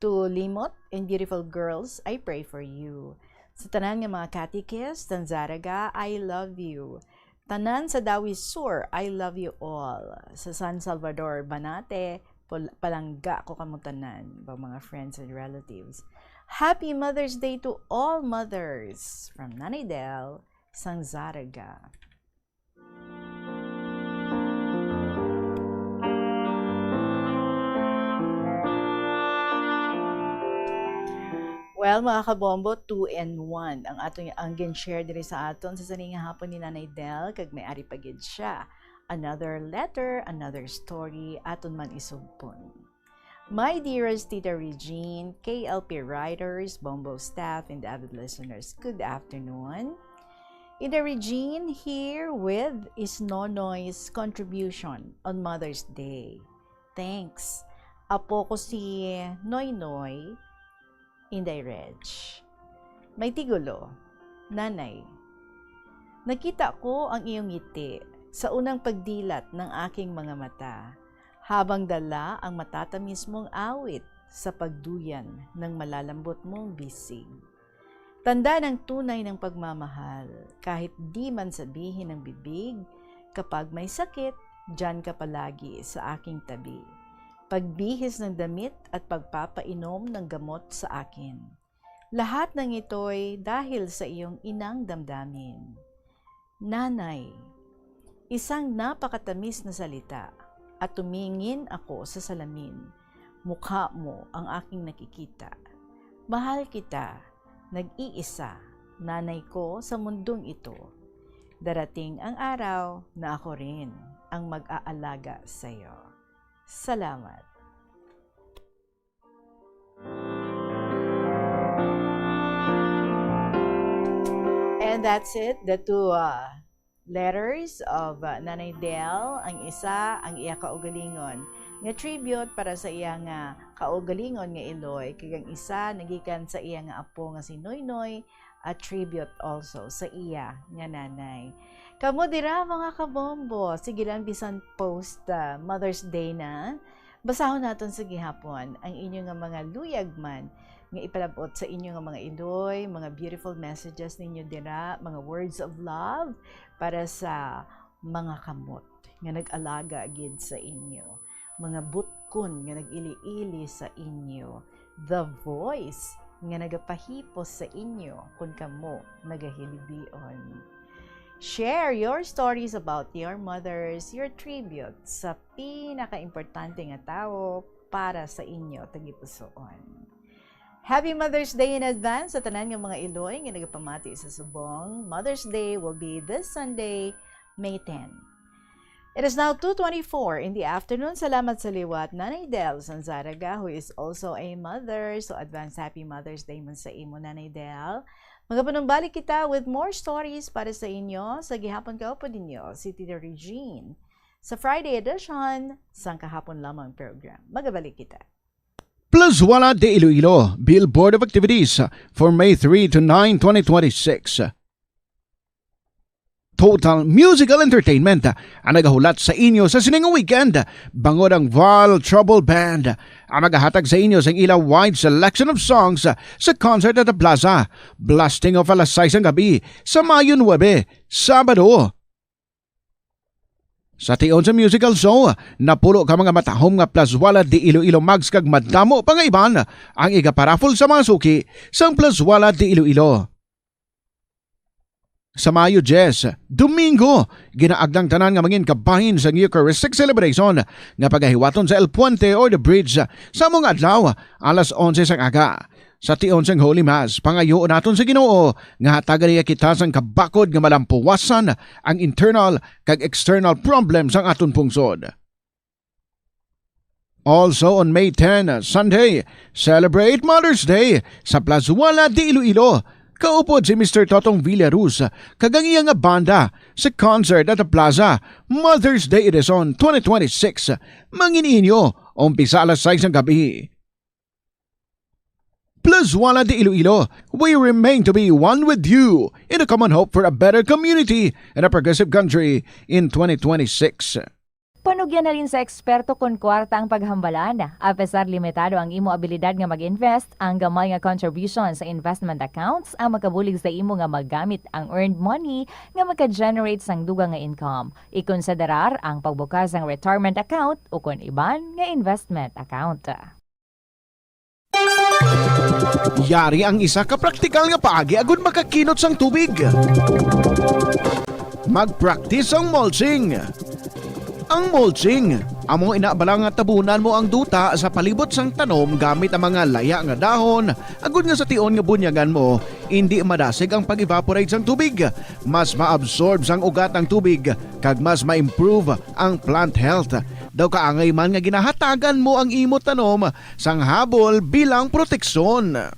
to Limot and beautiful girls, I pray for you. Sa tanan nga mga catechist sang Zarraga, I love you. Tanan sa Dawi Sur, I love you all. Sa San Salvador, Banate, pul-, palangga ko kamo tanan, ba, mga friends and relatives. Happy Mother's Day to all mothers! From Nanay Del, sang Zarraga. Well, mga kabombo, two and one ang aton, ang gin-share diri sa aton sa sini nga hapon ni Nanay Del, kag may ari pa gid siya. Another letter, another story, aton man isugpon. My dearest Tita Regine, K L P writers, Bombo staff, and avid listeners, good afternoon. Tita Regine here with is Nonoy's contribution on Mother's Day. Thanks. Apo ko si Noynoy, Inday Reg. May tigulo, Nanay, nakita ko ang iyong ngiti sa unang pagdilat ng aking mga mata, habang dala ang matatamis mong awit sa pagduyan ng malalambot mong bisig. Tanda ng tunay ng pagmamahal, kahit di man sabihin ng bibig, kapag may sakit, diyan ka palagi sa aking tabi. Pagbihis ng damit at pagpapainom ng gamot sa akin. Lahat ng ito'y dahil sa iyong inang damdamin. Nanay, isang napakatamis na salita, at tumingin ako sa salamin. Mukha mo ang aking nakikita. Mahal kita, nag-iisa, nanay ko sa mundong ito. Darating ang araw na ako rin ang mag-aalaga sa iyo. Salamat. And that's it, the two uh, letters of uh, Nanay Del. Ang isa, ang iya kaugalingon nga tribute para sa iya nga kaugalingon nga iloy, kag ang isa nagikan sa iya nga apo nga si Noynoy, a tribute also sa iya nga nanay. Kamo dira, mga kabombo, sige lang, bisan post uh, Mother's Day na, basahon naton sa gihapon ang inyo nga mga luyag man nga ipalabot sa inyo nga mga iloy, mga beautiful messages ninyo dira, mga words of love para sa mga kamot nga nag-alaga gid sa inyo, mga butkon nga nag-ili-ili sa inyo, the voice nga nagapahipos sa inyo kon kamo nagahilibion. Share your stories about your mothers, your tribute sa pinakaimportante nga tawo para sa inyo tagipusoon. Happy Mother's Day in advance sa tanan nga mga iloy nga nagapamati sa subong. Mother's Day will be this Sunday, May ten. It is now two twenty-four in the afternoon. Salamat sa liwat, Nanay Del Sanzaraga, who is also a mother. So, advance happy Mother's Day man sa imo, Nanay Del. Magapanumbalik kita with more stories para sa inyo sa gihapon kaupod ninyo, si Tita Regine, sa Friday edition sang kahapon lamang program. Magabalik kita. Plazuela de Iloilo, Bill Board of Activities for May three to nine, twenty twenty-six. Total Musical Entertainment ang nagahulat sa inyo sa sining weekend, bangod ang Val Trouble Band ang magahatag sa inyo sang ila wide selection of songs sa concert at the plaza. Blasting off alas sais ang gabi sa Mayo nuebe, Sabado. Sa tion sa musical show, napulo ka mga matahom nga Plazuela de Iloilo mugs kag madamo pa nga iban ang igaparaffle sa mga suki sang Plazuela de Iloilo. Sa Mayo diyes, Domingo, ginaagda ang tanan nga mangin kabahin sang Eucharistic celebration nga pagahiwaton sa El Puente or the Bridge sa amo nga adlaw, alas onse sang aga. Sa tion sang Holy Mass, pangayoon naton sa Ginoo nga hatagan niya kita sang kabakod nga malampuwasan ang internal kag external problem sang aton pungsod. Also on May ten, Sunday, celebrate Mother's Day sa Plazuela de Iloilo. Kaupod si Mister Totong Villaruz kag ang iya nga banda sa concert at the plaza, Mother's Day Edition twenty twenty-six. Mangin inyo, umpisa alas sais ang gabi. Plazuela de Iloilo, we remain to be one with you in a common hope for a better community and a progressive country in twenty twenty-six. Panugyan halin sa eksperto kon kwarta ang paghambalan. Apesar limitado ang imo abilidad nga mag-invest, ang gamay nga contribution sa investment accounts ang makabulig sa imo nga magamit ang earned money nga maka-generate sang dugang nga income. Ikonsiderar ang pagbukas sang retirement account ukon iban nga investment account. Yari ang isa ka praktikal nga paagi agud makakinot sang tubig. Mag-practice sang mulching. Ang mulching, amo ina bala nga tabunan mo ang duta sa palibot sang tanom gamit ang mga laya nga dahon, agud nga sa tion nga bunyagan mo, indi madasig ang pag-evaporate sang tubig. Mas ma-absorb sang ugat ang tubig, kag mas ma-improve ang plant health. Daw kaangay man nga ginahatagan mo ang imo tanom sang habol bilang proteksyon.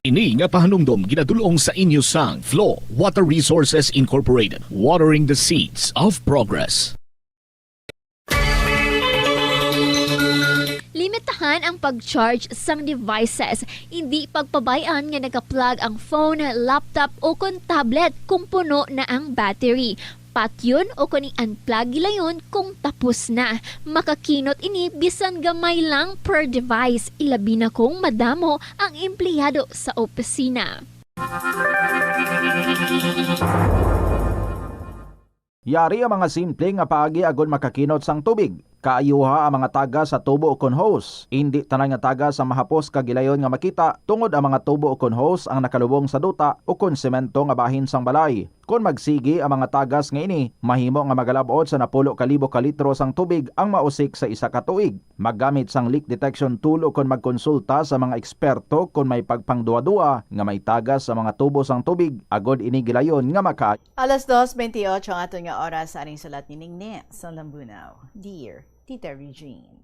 Ini nga pahanumdom ginadul-ong sa inyo sang Flow Water Resources Incorporated, watering the seeds of progress. Limitahan ang pag-charge sang devices. Hindi pagpabay-an nga naka-plug ang phone, laptop, o kon tablet kung puno na ang battery. Patyon o kon i-unplug gilayon kung tapos na. Makakinot ini bisan gamay lang per device, ilabi na kung madamo ang empleyado sa opisina. Yari ang mga simple nga paagi agod makakinot sang tubig. Kaayuha ang mga tagas sa tubo ukon hose. Indi tanan nga tagas ang mahapos kag gilayon nga makita, tungod ang mga tubo ukon hose ang nakalubong sa duta ukon semento nga bahin sang balay. Kon magsigi ang mga tagas nga ini, mahimo nga magalab-ot sa napulo ka libo ka litro sang tubig ang mausik sa isa ka tuig. Maggamit sang leak detection tool ukon magkonsulta sa mga eksperto kon may pagpangduha-duha nga may tagas sa mga tubo sang tubig agod ini gilayon nga maka Alas dos bentiocho ang aton nga oras sa aning sulat ni Ningni sa Lambunaw. Dear Tita Regine.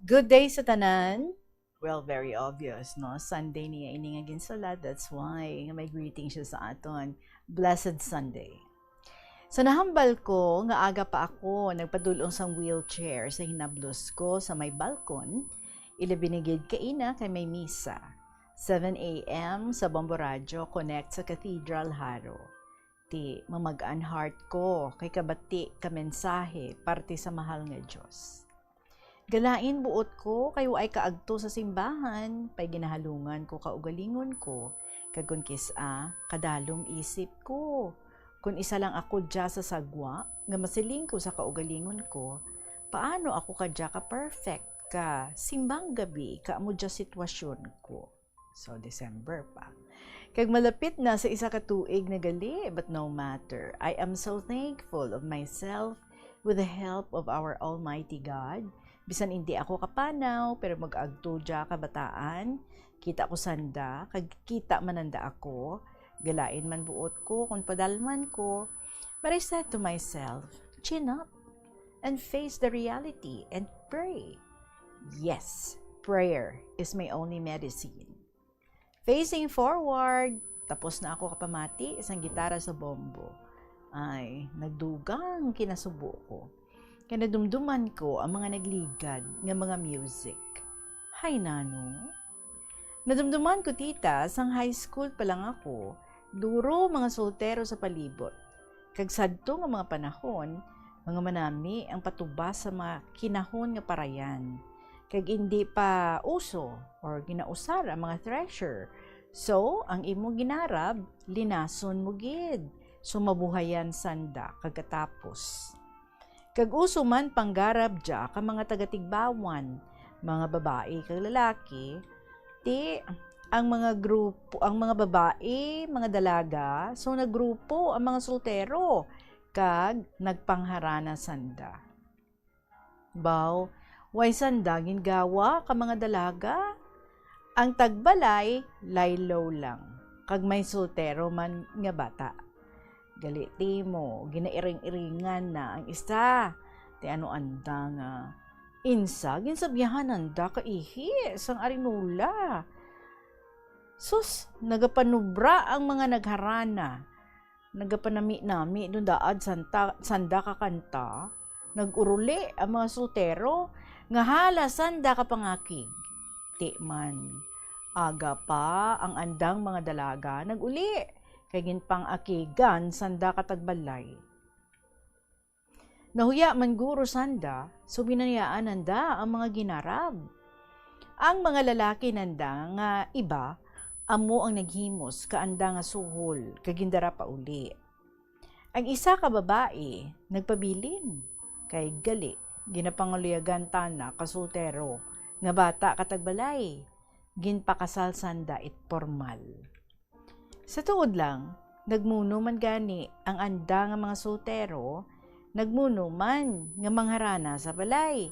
Good day sa tanan. Well, very obvious, no? Sunday niya ini nga ginsulat. That's why nga may greeting siya sa aton. Blessed Sunday. So, nahambal ko nga aga pa ako nagpadulong sang wheelchair sa hinablos ko sa may balkon, ilabi na gid kaina kay may misa. Seven a m sa Bombo Radyo Connect sa Cathedral, Jaro. Ti mamag-an heart ko kay kabati ka mensahe parte sa mahal nga Dios. Galain buot ko kay waay kaagto sa simbahan, pay ginahalungan ko kaugalingon ko, kag kon kis-a, kadalom isip ko. Kon isa lang ako dya sa sagwa nga masiling ko sa kaugalingon ko, paano ako kadya ka perfect ka simbang gabi ka amo dya sitwasyon ko? So, December pa. Kag malapit na sa isa ka tuig na gali, but no matter. I am so thankful of myself with the help of our Almighty God. Bisan indi ako kapanaw, pero mag-agto dya kabataan, kita ko sanda, kag kita man nanda ako, galain man buot ko kon padalman ko. But I said to myself, chin up and face the reality and pray. Yes, prayer is my only medicine. Facing forward, tapos na ako kapamati sang gitara sa bombo. Ay, nagdugang kinasubo ko. Kay nadumduman ko ang mga nagligad nga mga music. Hay nano? Nadumduman ko, tita, sang high school pa lang ako, duro mga soltero sa palibot. Kag sadto nga mga panahon, mga manami ang patubas sa mga kinahon nga parayan. Kag indi pa uso or ginausar ang mga thresher. So, ang imo ginarab, linason mo gid. So, mabuhayan sanda kag katapos. Kag uso man panggarab dya ka mga taga-Tigbauan, mga babayi kag lalaki, ti ang mga grupo, ang mga babayi, mga dalaga, so naggrupo ang mga soltero kag nagpangharana sanda. Baw, way sanda gingawa ka mga dalaga? Ang tagbalay, laylaw lang, kag may soltero man nga bata. Gali ti mo, ginairing-iringan na ang isa. Ti ano anda nga, insa ginsabyahan nanda ka ihi sang arinola. Sus, nagapanubra ang mga nagharana. Nagapanami-nami dundaad santa, sanda ka kanta. Nag-uruli ang mga soltero nga hala sanda ka pangakig. Ti man, aga pa ang andang mga dalaga nag-uli, kay ginpang-akigan sanda ka tagbalay. Nahuya man guro sanda, so binayaan nanda ang mga ginarab. Ang mga lalaki nanda nga iba, amo ang naghimos ka anda nga suhol kag gindara pauli. Ang isa ka babayi nagpabilin, kay gali ginapangaluyagan tana ka soltero nga bata ka tagbalay, ginpakasal sanda it pormal. Sa tuod lang, nagmuno man gani ang anda nga mga soltero, nagmuno man nga mangharana sa balay.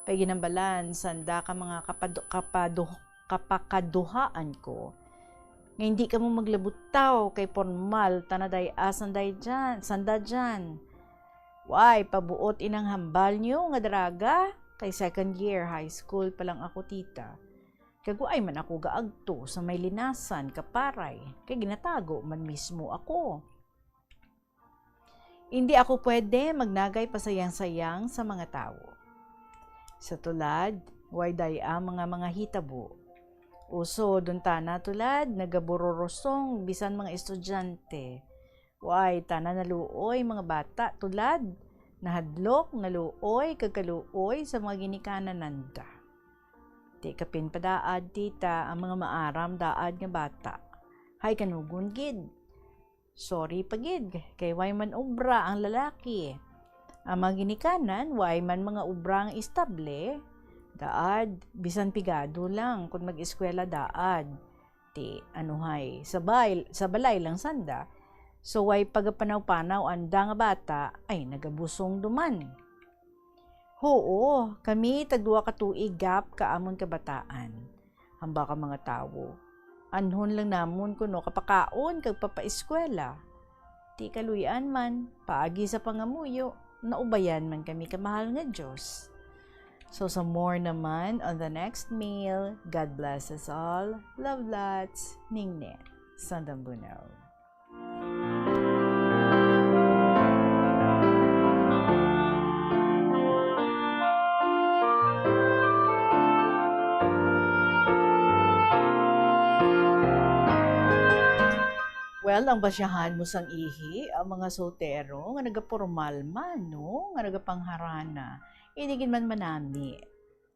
Pay ginhambalan sanda ka mga kapado-, kapado-, papakaduhaan ko nga hindi kamo maglabutaw kay pormal ta na day-a sanday dyan, sanda dyan. Way, pabuot inang hambal nyo nga daraga, kay second year high school pa lang ako, tita. Kag way man ako gaagto sa may linasan, kaparay, kay ginatago man mismo ako. Hindi ako pwede magnagay pasayang-sayang sa mga tawo. Sa tulad, way day-a mga, mga hitabo. Uso, duntana tulad, nagabururusong bisan mga estudyante. Way, tana naluoy mga bata tulad, nahadlok, naluoy, kag kaluoy sa mga ginikanan nanda. Ti kapin padaad, tita, ang mga maaram daad nga bata. Hay kanugon gid. Sorry pa gid, kay way man obra ang lalaki. Ang mga ginikanan, way man mga obra ang estable. Daad, bisan pigado lang kun mag-eskwela daad. Ti, anuhay, sa bay-, sa balay lang sanda. So, way pagapanaw-panaw anda nga bata, ay nagabusong duman. Huo, kami tagduha ka tuig gap ka amon kabataan. Hamba ka mga tawo. Anhon lang namon kuno kapakaon kag papaeskwela. Ti kaluy-an man, paagi sa pangamuyo, naubayan man kami ka mahal nga Dios. So, sa more naman on the next meal, God bless us all. Love lots, Ningne, Sandambunaw. Well, ang basyahan mo sang ihi, ang mga soltero nga nagapormal man, no, nga nagapangharana, ini gid man manami.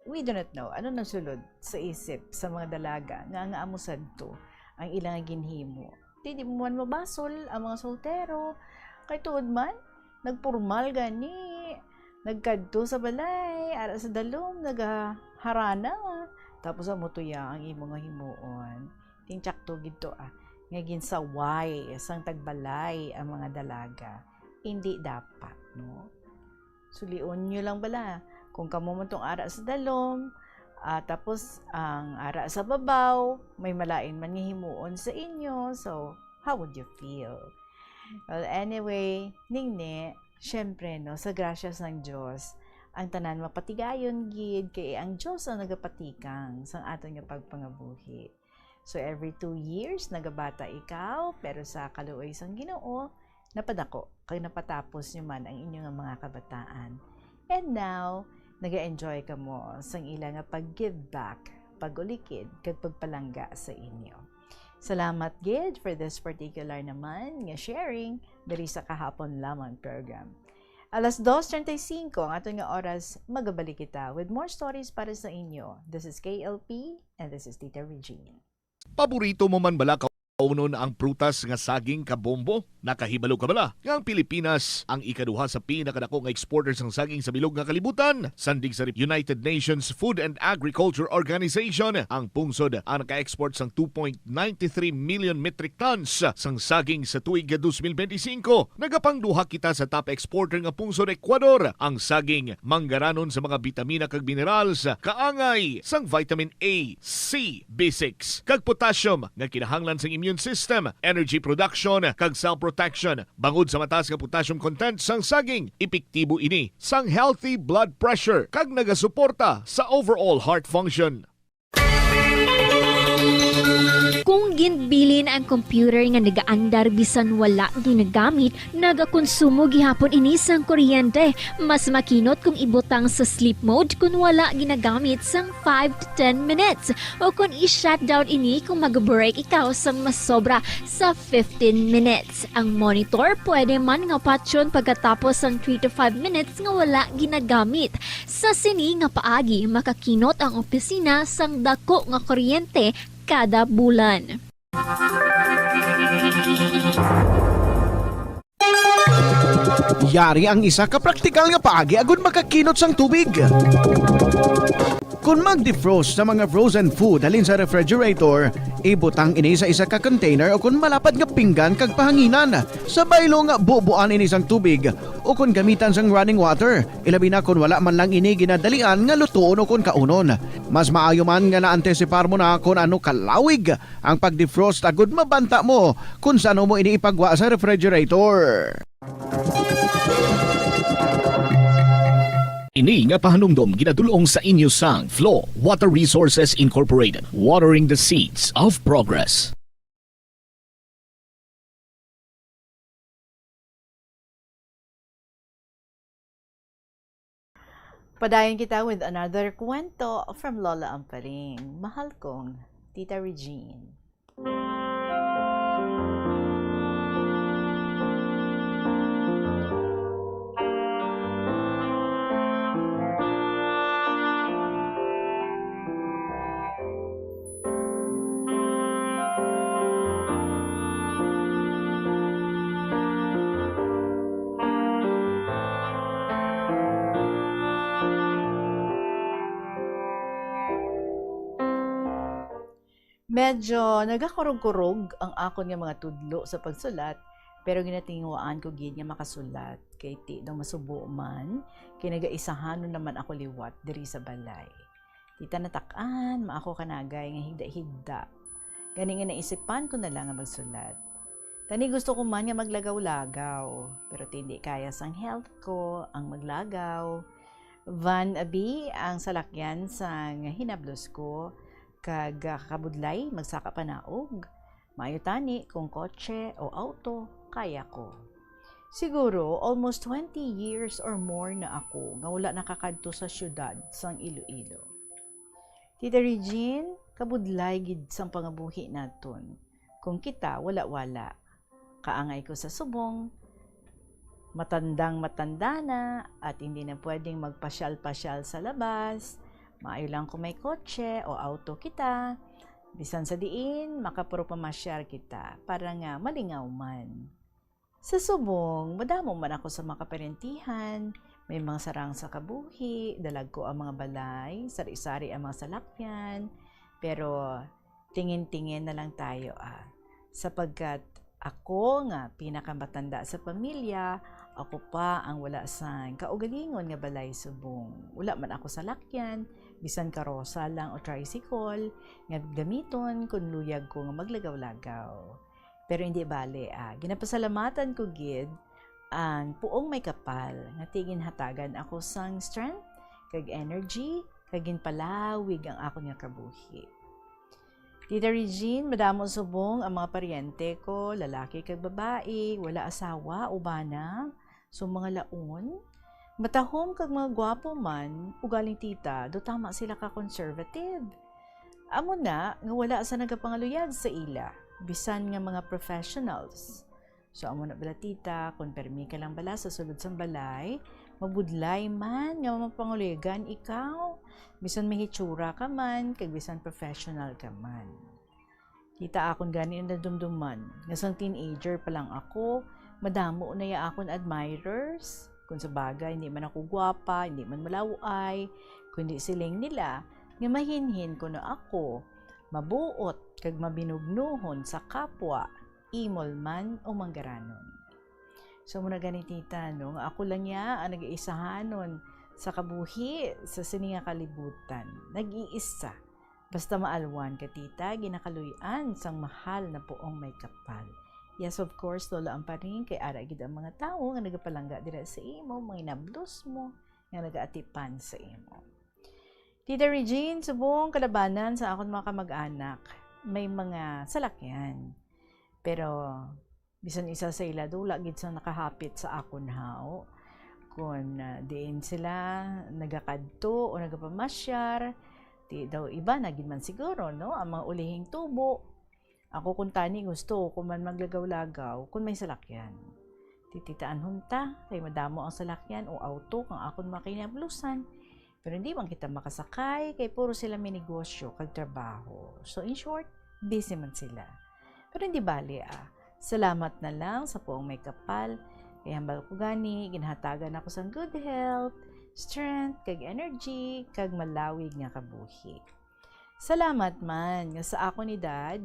We do not know ano nagsulod sa isip sa mga dalaga nga, nga amo sadto ang ilang ginhimo. Di, di mo man mabasol ang mga soltero. Kay tuod man, nagpormal gani, nagkadto sa balay, ara sa dalom, nagaharana. Tapos amo to ya ang imo nga himuon. Ting tsakto gid to, ah, nga ginsaway sang tagbalay ang mga dalaga. Hindi dapat, no? Sulion nyo lang bala. Kung kamo man tong ara sa dalom, ah, tapos ang ara sa babaw, may malain man nga himuon sa inyo. So, how would you feel? Well, anyway, Ningne, syempre, no, sa grasya sang Dios, ang tanan mapatigayon gid, kay ang Dios ang nagapatikang sang aton nga pagpangabuhi. So, every two years, nagabata ikaw, pero sa kaluoy sang Ginoo, napadako kag napatapos nyo man ang inyo nga mga kabataan. And now, naga-enjoy kamo sang ila nga pag-give back, pag-ulikid, kag pagpalangga sa inyo. Salamat gid for this particular naman nga sharing diri sa Kahapon Lamang program. Alas dos treinta y cinco ang aton nga oras, magabalik kita with more stories para sa inyo. This is K L P and this is Tita Regine. Paborito mo man bala kaunon ang prutas nga saging kabombo? Nakahibalo ka bala nga ang Pilipinas ang ikaduha sa pinakadako nga exporter sang saging sa bilog nga kalibutan? Sandig sa United Nations Food and Agriculture Organization, ang pungsod ang naka-export sang two point nine three million metric tons sang saging sa tuig nga twenty twenty-five. Nagapangduha kita sa top exporter nga pungsod, Ecuador. Ang saging manggaranon sa mga bitamina kag minerals, kaangay sang vitamin A, C, B six, kag potassium nga kinahanglan sang immune system, energy production, kag cell protection. Bangod sa mataas nga potassium content sang saging, epektibo ini sang healthy blood pressure kag nagasuporta sa overall heart function. Kung ginbilin ang computer nga nagaandar bisan wala ginagamit, nagakonsumo gihapon ini sang kuryente. Mas makinot kung ibutang sa sleep mode kung wala ginagamit sang five to ten minutes, o kung i-shutdown ini kung mag-break ikaw sang masobra sa fifteen minutes. Ang monitor pwede man nga patyon pagkatapos sang three to five minutes nga wala ginagamit. Sa sini nga paagi, makakinot ang opisina sang dako nga kuryente kada bulan. Yari ang isa ka praktikal nga paagi agud makakinot sang tubig. Kon mag-defrost sa mga frozen food halin sa refrigerator, ibutang ini sa isa ka container o kon malapad nga pinggan kag pahanginan. Sa baylo nga bubuan ini sang tubig o kon gamitan sang running water, ilabi na kon wala man lang ini ginadalian nga lutuon o kon kaunon. Mas maayo man nga naantisipar mo na kon ano kalawig ang pag-defrost agud mabanta mo kon sa ano mo ini ipagwa sa refrigerator. Ini nga pahanumdom ginadul-ong sa inyo sang Flow Water Resources Incorporated, watering the seeds of progress. Padayon kita with another kwento from Lola Amparing. Mahal kong Tita Regine. Medyo nagakurog-kurog ang akon nga mga tudlo sa pagsulat, pero ginatinguhaan ko gid nga makasulat, kay ti daw masubo man, kay nagaisahanon naman ako liwat diri sa balay. Tita, natak-an man ako kanagay nga higda-higda. Gani nga naisipan ko na lang nga magsulat. Tani gusto ko man nga maglagaw-lagaw, pero ti hindi kaya sang health ko ang maglagaw. Van abi ang salakyan sang hinablos ko, kag, ah, kabudlay magsaka panaog. Maayo tani kung kotse o auto, kaya ko. Siguro, almost twenty years or more na ako nga wala nakakadto sa siyudad sang Iloilo. Tita Regine, kabudlay gid sang pangabuhi naton. Kung kita, wala-wala. Kaangay ko sa subong, matandang matanda na at hindi na pwedeng magpasyal-pasyal sa labas. Maayo lang kung may kotse o auto kita. Bisan sa diin, makapurupamasyar kita para nga malingaw man. Sa subong, madamo man ako sa mga kaparyentihan, may mga sarang sa kabuhi, dalagko ang mga balay, sari-sari ang mga salakyan, pero tingin-tingin na lang tayo, ah. Sapagkat ako nga pinakamatanda sa pamilya, ako pa ang wala sang kaugalingon nga balay subong. Wala man ako salakyan, bisan karosa lang o tricycle, nga gamiton kon luyag ko nga maglagaw-lagaw. Pero hindi bale, ah. Ginapasalamatan ko gid ang Puong May Kapal nga ti ginhatagan ako sang strength kag energy kag ginpalawig ang akon nga kabuhi. Tita Regine, madamo subong ang mga paryente ko, lalaki kag babayi, wala asawa o bana. So, mga laon, matahom kag mga gwapo man, ugaling tita, daw tama sila ka conservative. Amo na nga wala sa nagapangaluyag sa ila, bisan nga mga professionals. So, amo na bala, tita, kon permi ka lang bala sa sulod sang balay, mabudlay man nga mapangaluyagan ikaw. Bisan may hitsura ka man, kag bisan professional ka man. Kita akon gani nadumduman nga sang teenager pa lang ako, madamo na ya akon admirers. Kung sa bagay, hindi man ako gwapa, hindi man malaw-ay, kundi siling nila nga mahinhin kuno ako, mabuot kag mabinugnohon sa kapwa, imol man o manggaranon. So, muna gani, tita, no, nga ako lang ya ang nag-iisahanon sa kabuhi sa sini nga kalibutan. Nag-iisa. Basta maalwan ka, tita, ginakaluy-an sang mahal na Puong May Kapal. Yes, of course, Lola Amparing, kay ara gid ang mga tawo nga nagapalangga dira sa imo, mga inablos mo, nga nagaatipan sa imo. Tita Regine, subong kalabanan sa akon mga kamag-anak, may mga salakyan. Pero bisan isa sa ila, dula gid sang nakahapit sa akon, haw. Kon, ah, diin sila nagakadto o nagapamasyar, ti daw iba na gid man siguro, no, ang mga ulihing tubo. Ako kuntani gusto ko man maglagaw-lagaw kon may salakyan. Tititaan hunta, kay madamo ang salakyan o auto kang akon mga kinablusan. Pero hindi man kita makasakay, kay puro sila may negosyo kag trabaho. So, in short, busy man sila. Pero hindi bali, ah. Salamat na lang sa Puong May Kapal. Kay hambal ko gani, ginhatagan ako sang good health, strength, kag energy, kag malawig nga kabuhi. Salamat man nga sa akon edad,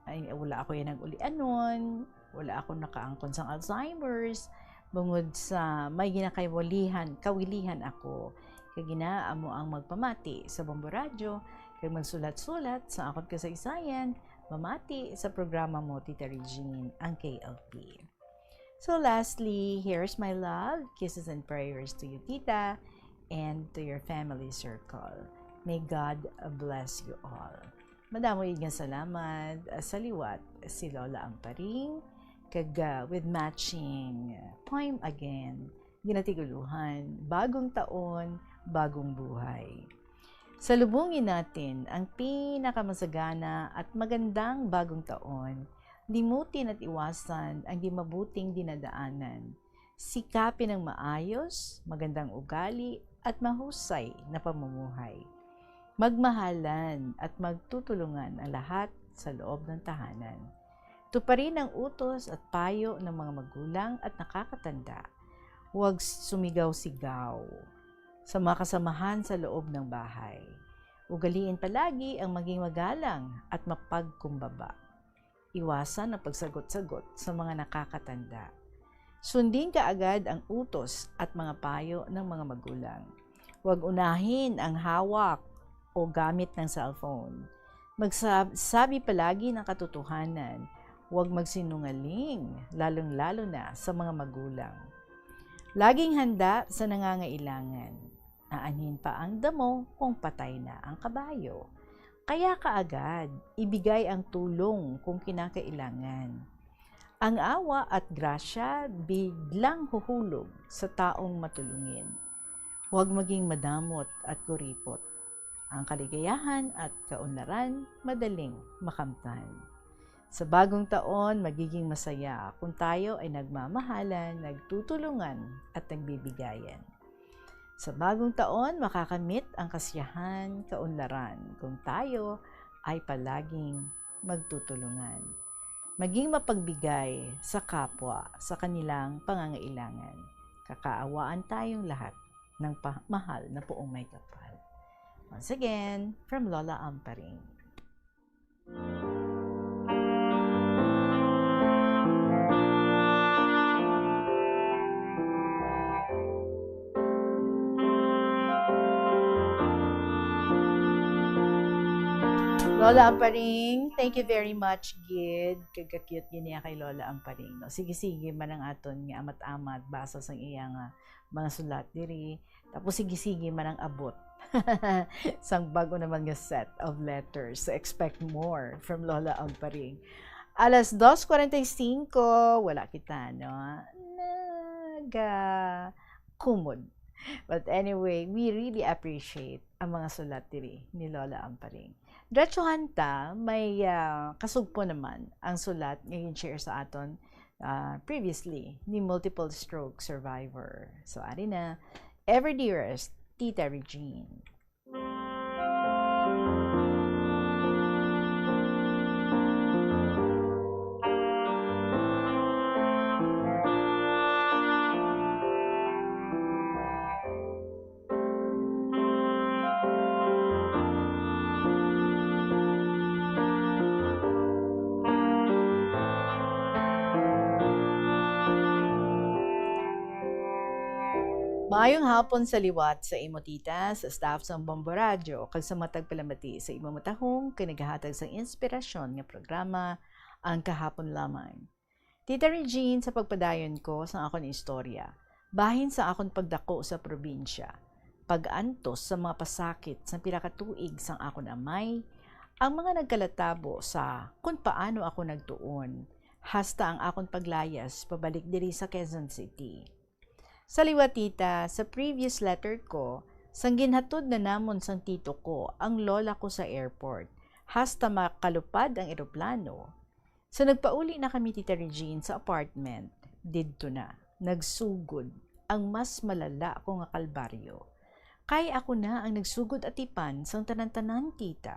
ay, wala ako yan nag-ulianon, wala ako nakaangkon sang Alzheimer's, bungod sa may ginakawalihan, kawilihan ako. Kag ina, amo ang magpamati sa Bombo Radyo, kag magsulat-sulat sa akon kasaysayan, mamati sa programa mo, Tita Regine, ang K L P. So lastly, here's my love, kisses and prayers to you, Tita, and to your family circle. May God bless you all. Madamo gid nga salamat, ah, sa liwat si Lola Amparing, kag, ah, with matching, ah, poem again, ginatiguluhan, Bagong Taon, Bagong Buhay. Salubungin natin ang pinakamasagana at magandang bagong taon. Limutin at iwasan ang di mabuting dinadaanan. Sikapin ang maayos, magandang ugali, at mahusay na pamumuhay. Magmahalan at magtutulungan ang lahat sa loob ng tahanan. Tuparin ang utos at payo ng mga magulang at nakakatanda. Huwag sumigaw-sigaw sa mga kasamahan sa loob ng bahay. Ugaliin palagi ang maging magalang at mapagkumbaba. Iwasan ang pagsagot-sagot sa mga nakakatanda. Sundin kaagad ang utos at mga payo ng mga magulang. Huwag unahin ang hawak o gamit ng cellphone. Magsabi palagi ng katotohanan. Huwag magsinungaling, lalong-lalo na sa mga magulang. Laging handa sa nangangailangan. Aanhin pa ang damo kung patay na ang kabayo. Kaya kaagad, ibigay ang tulong kung kinakailangan. Ang awa at grasya biglang huhulog sa taong matulungin. Huwag maging madamot at kuripot. Ang kaligayahan at kaunlaran madaling makamtan. Sa bagong taon, magiging masaya kung tayo ay nagmamahalan, nagtutulungan, at nagbibigayan. Sa bagong taon, makakamit ang kasiyahan, kaunlaran kung tayo ay palaging magtutulungan. Maging mapagbigay sa kapwa sa kanilang pangangailangan. Kakaawaan tayong lahat ng pa-, mahal na Poong Maykapal. Once again, from Lola Amparing. Lola Amparing, thank you very much, gid. Kag ka-cute gid niya kay Lola Amparing, no? Sige-sige man ang aton nga amat-amat, basa sang iya nga mga sulat diri. Tapos sige-sige man ang abot sang bago naman nga set of letters. So expect more from Lola Amparing. Alas dos cuarenta y cinco, wala kita, no? Naga kumod. But anyway, we really appreciate ang mga sulat diri ni Lola Amparing. Diretsuhan ta, may, ah, kasugpo naman ang sulat nga gin-share sa aton, ah, previously ni multiple stroke survivor. So, ari na, Ever Dearest, Tita Regine. Maayong hapon sa liwat sa imo, tita, sa staff sang Bombo Radyo, kag sa mga tagpalamati sa imo matahong kay nagahatag sang inspirasyon nga programa, Ang Kahapon Lamang. Tita Regine, sa pagpadayon ko sang akon istorya, bahin sa akon pagdako sa probinsya, pag-antos sa mga pasakit sang pila ka tuig sang akon amay, ang mga nagkalatabo sa kun paano ako nagtuon, hasta ang akon paglayas pabalik diri sa Quezon City. Sa liwat, tita, sa previous letter ko, sang ginhatod na namon sang tito ko ang lola ko sa airport, hasta makalupad ang eroplano, sa nagpauli na kami, Tita Regine, sa apartment, didto na nagsugod ang mas malala ko nga kalbaryo. Kay ako na ang nagsugod atipan sang tanan-tanan, tita.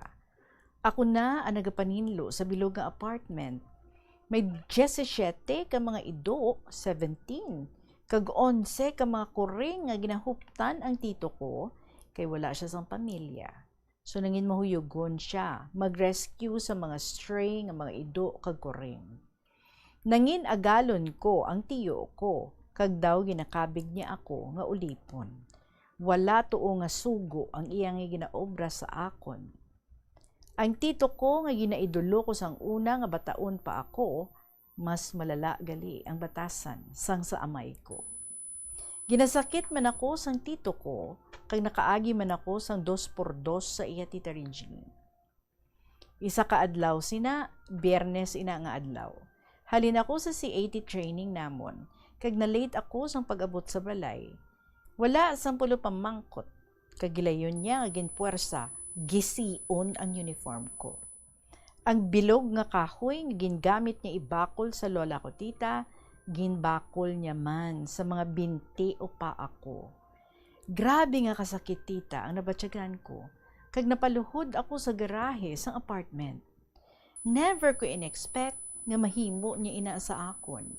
Ako na ang nagapaninlo sa bilog nga apartment. May diyesisiyete ka mga ido, seventeen, kag onse ka mga kuring nga ginahuptan ang tito ko, kay wala sia sang pamilya. So, nangin mahuyugon sia mag-rescue sa mga stray nga mga ido kag kuring. Nangin agalon ko ang tiyo ko, kag daw ginakabig niya ako nga ulipon. Wala tuo nga sugo ang iya nga ginaobra sa akon. Ang tito ko nga ginaidulo ko sang una nga bataon pa ako, mas malala gali ang batasan sang sa amay ko. Ginasakit man ako sang tito ko, kag nakaagi man ako sang dos por dos sa iya, Tita Regine. Isa ka adlaw sina, Biyernes ina nga adlaw. Halin ako sa C A T training namon, kag na-late ako sang pag-abot sa balay. Wala sang pulo pamangkot, kag gilayon niya nga ginpuwersa, gision ang uniform ko. Ang bilog nga kahoy nga gingamit niya ibakol sa lola ko, Tita, ginbakol niya man sa mga binti o paa ko. Grabe nga kasakit, Tita, ang nabatyagan ko, kag napaluhod ako sa garahe sang apartment. Never ko in-expect nga mahimo niya ina sa akon.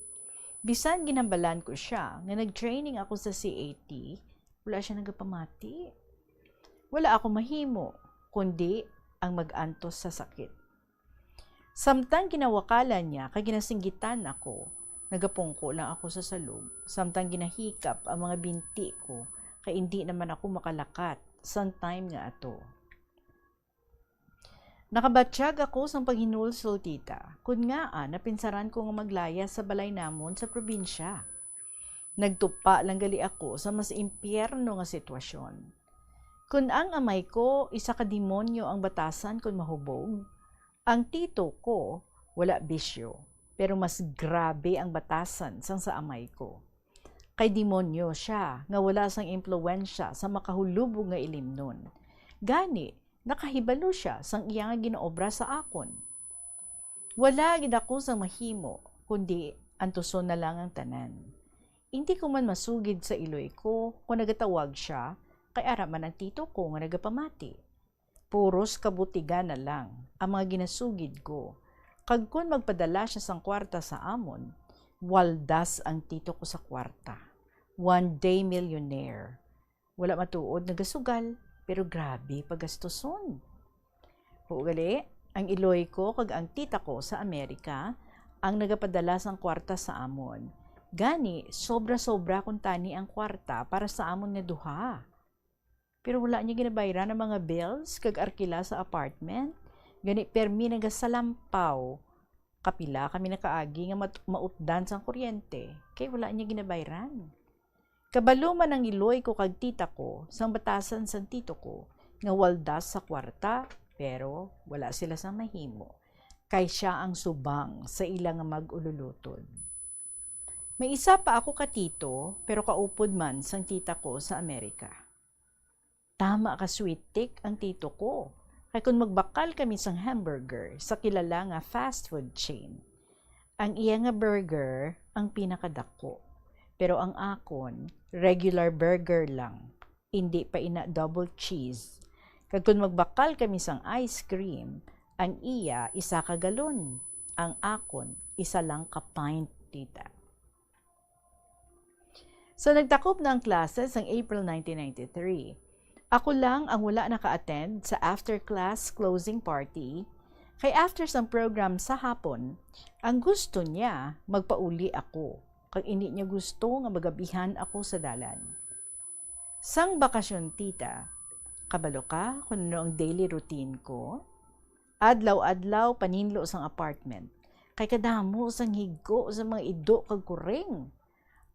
Bisan ginhambalan ko sia nga nag-training ako sa C A T, wala sia nagapamati. Wala ako mahimo, kundi ang mag-antos sa sakit. Samtang ginawakalan niya kag ginasinggitan ako, nagapungko lang ako sa salog, samtang ginahikap ang mga binti ko, kay indi naman ako makalakat sang time nga ato. Nakabatyag ako sang paghinulsol, Tita, kun ngaa napinsaran ko nga maglayas sa balay namon sa probinsya. Nagtupa lang gali ako sa mas impyerno nga sitwasyon. Kun ang amay ko isa ka demonyo ang batasan kon mahubog, ang tito ko wala bisyo, pero mas grabe ang batasan sang sa amay ko. Kay demonyo sia nga wala sang impluwensya sa makahulubog nga ilimnon. Gani, nakahibalo sia sang iya nga ginaobra sa akon. Wala gid ako sang mahimo, kundi antuson na lang ang tanan. Indi ko man masugid sa iloy ko kon nagatawag sia, kay ara man ang tito ko nga nagapamati. Puros kabutigan na lang ang mga ginasugid ko, kag kon magpadala sia sang kwarta sa amon, waldas ang tito ko sa kwarta. One day millionaire. Wala matuod nagasugal, pero grabe pagastuson. Huo gali, ang iloy ko kag ang tita ko sa Amerika ang nagapadala sang kwarta sa amon. Gani, sobra-sobra kuntani ang kwarta para sa amon nga duha. Pero wala niya ginabayran ang mga bills kag arkila sa apartment. Gani, permi nagasalampaw. Kapila kami nakaagi nga mat-, mautdan sang kuryente, kay wala niya ginabayran. Kabalo man ang iloy ko kag tita ko sang batasan sang tito ko nga waldas sa kwarta, pero wala sila sang mahimo, kay sia ang subang sa ila nga mag-ululutod. May isa pa ako ka tito, pero kaupod man sang tita ko sa Amerika. Tama ka sweet tik ang tito ko. Kay kon magbakal kami sang hamburger sa kilala nga fast food chain, ang iya nga burger ang pinakadako, pero ang akon regular burger lang, indi pa ina double cheese. Kag kon magbakal kami sang ice cream, ang iya isa ka galon, ang akon isa lang ka pint, tita. So, nagtakop na ang klase sang April nineteen ninety-three. Ako lang ang wala naka-attend sa after-class closing party, kay after sang program sa hapon, ang gusto niya, magpauli ako, kag indi niya gusto nga magabihan ako sa dalan. Sang bakasyon, tita, kabalo ka kung ano ang daily routine ko? Adlaw-adlaw, paninlo sang apartment, kay kadamo sang higko sa mga ido kag kuring.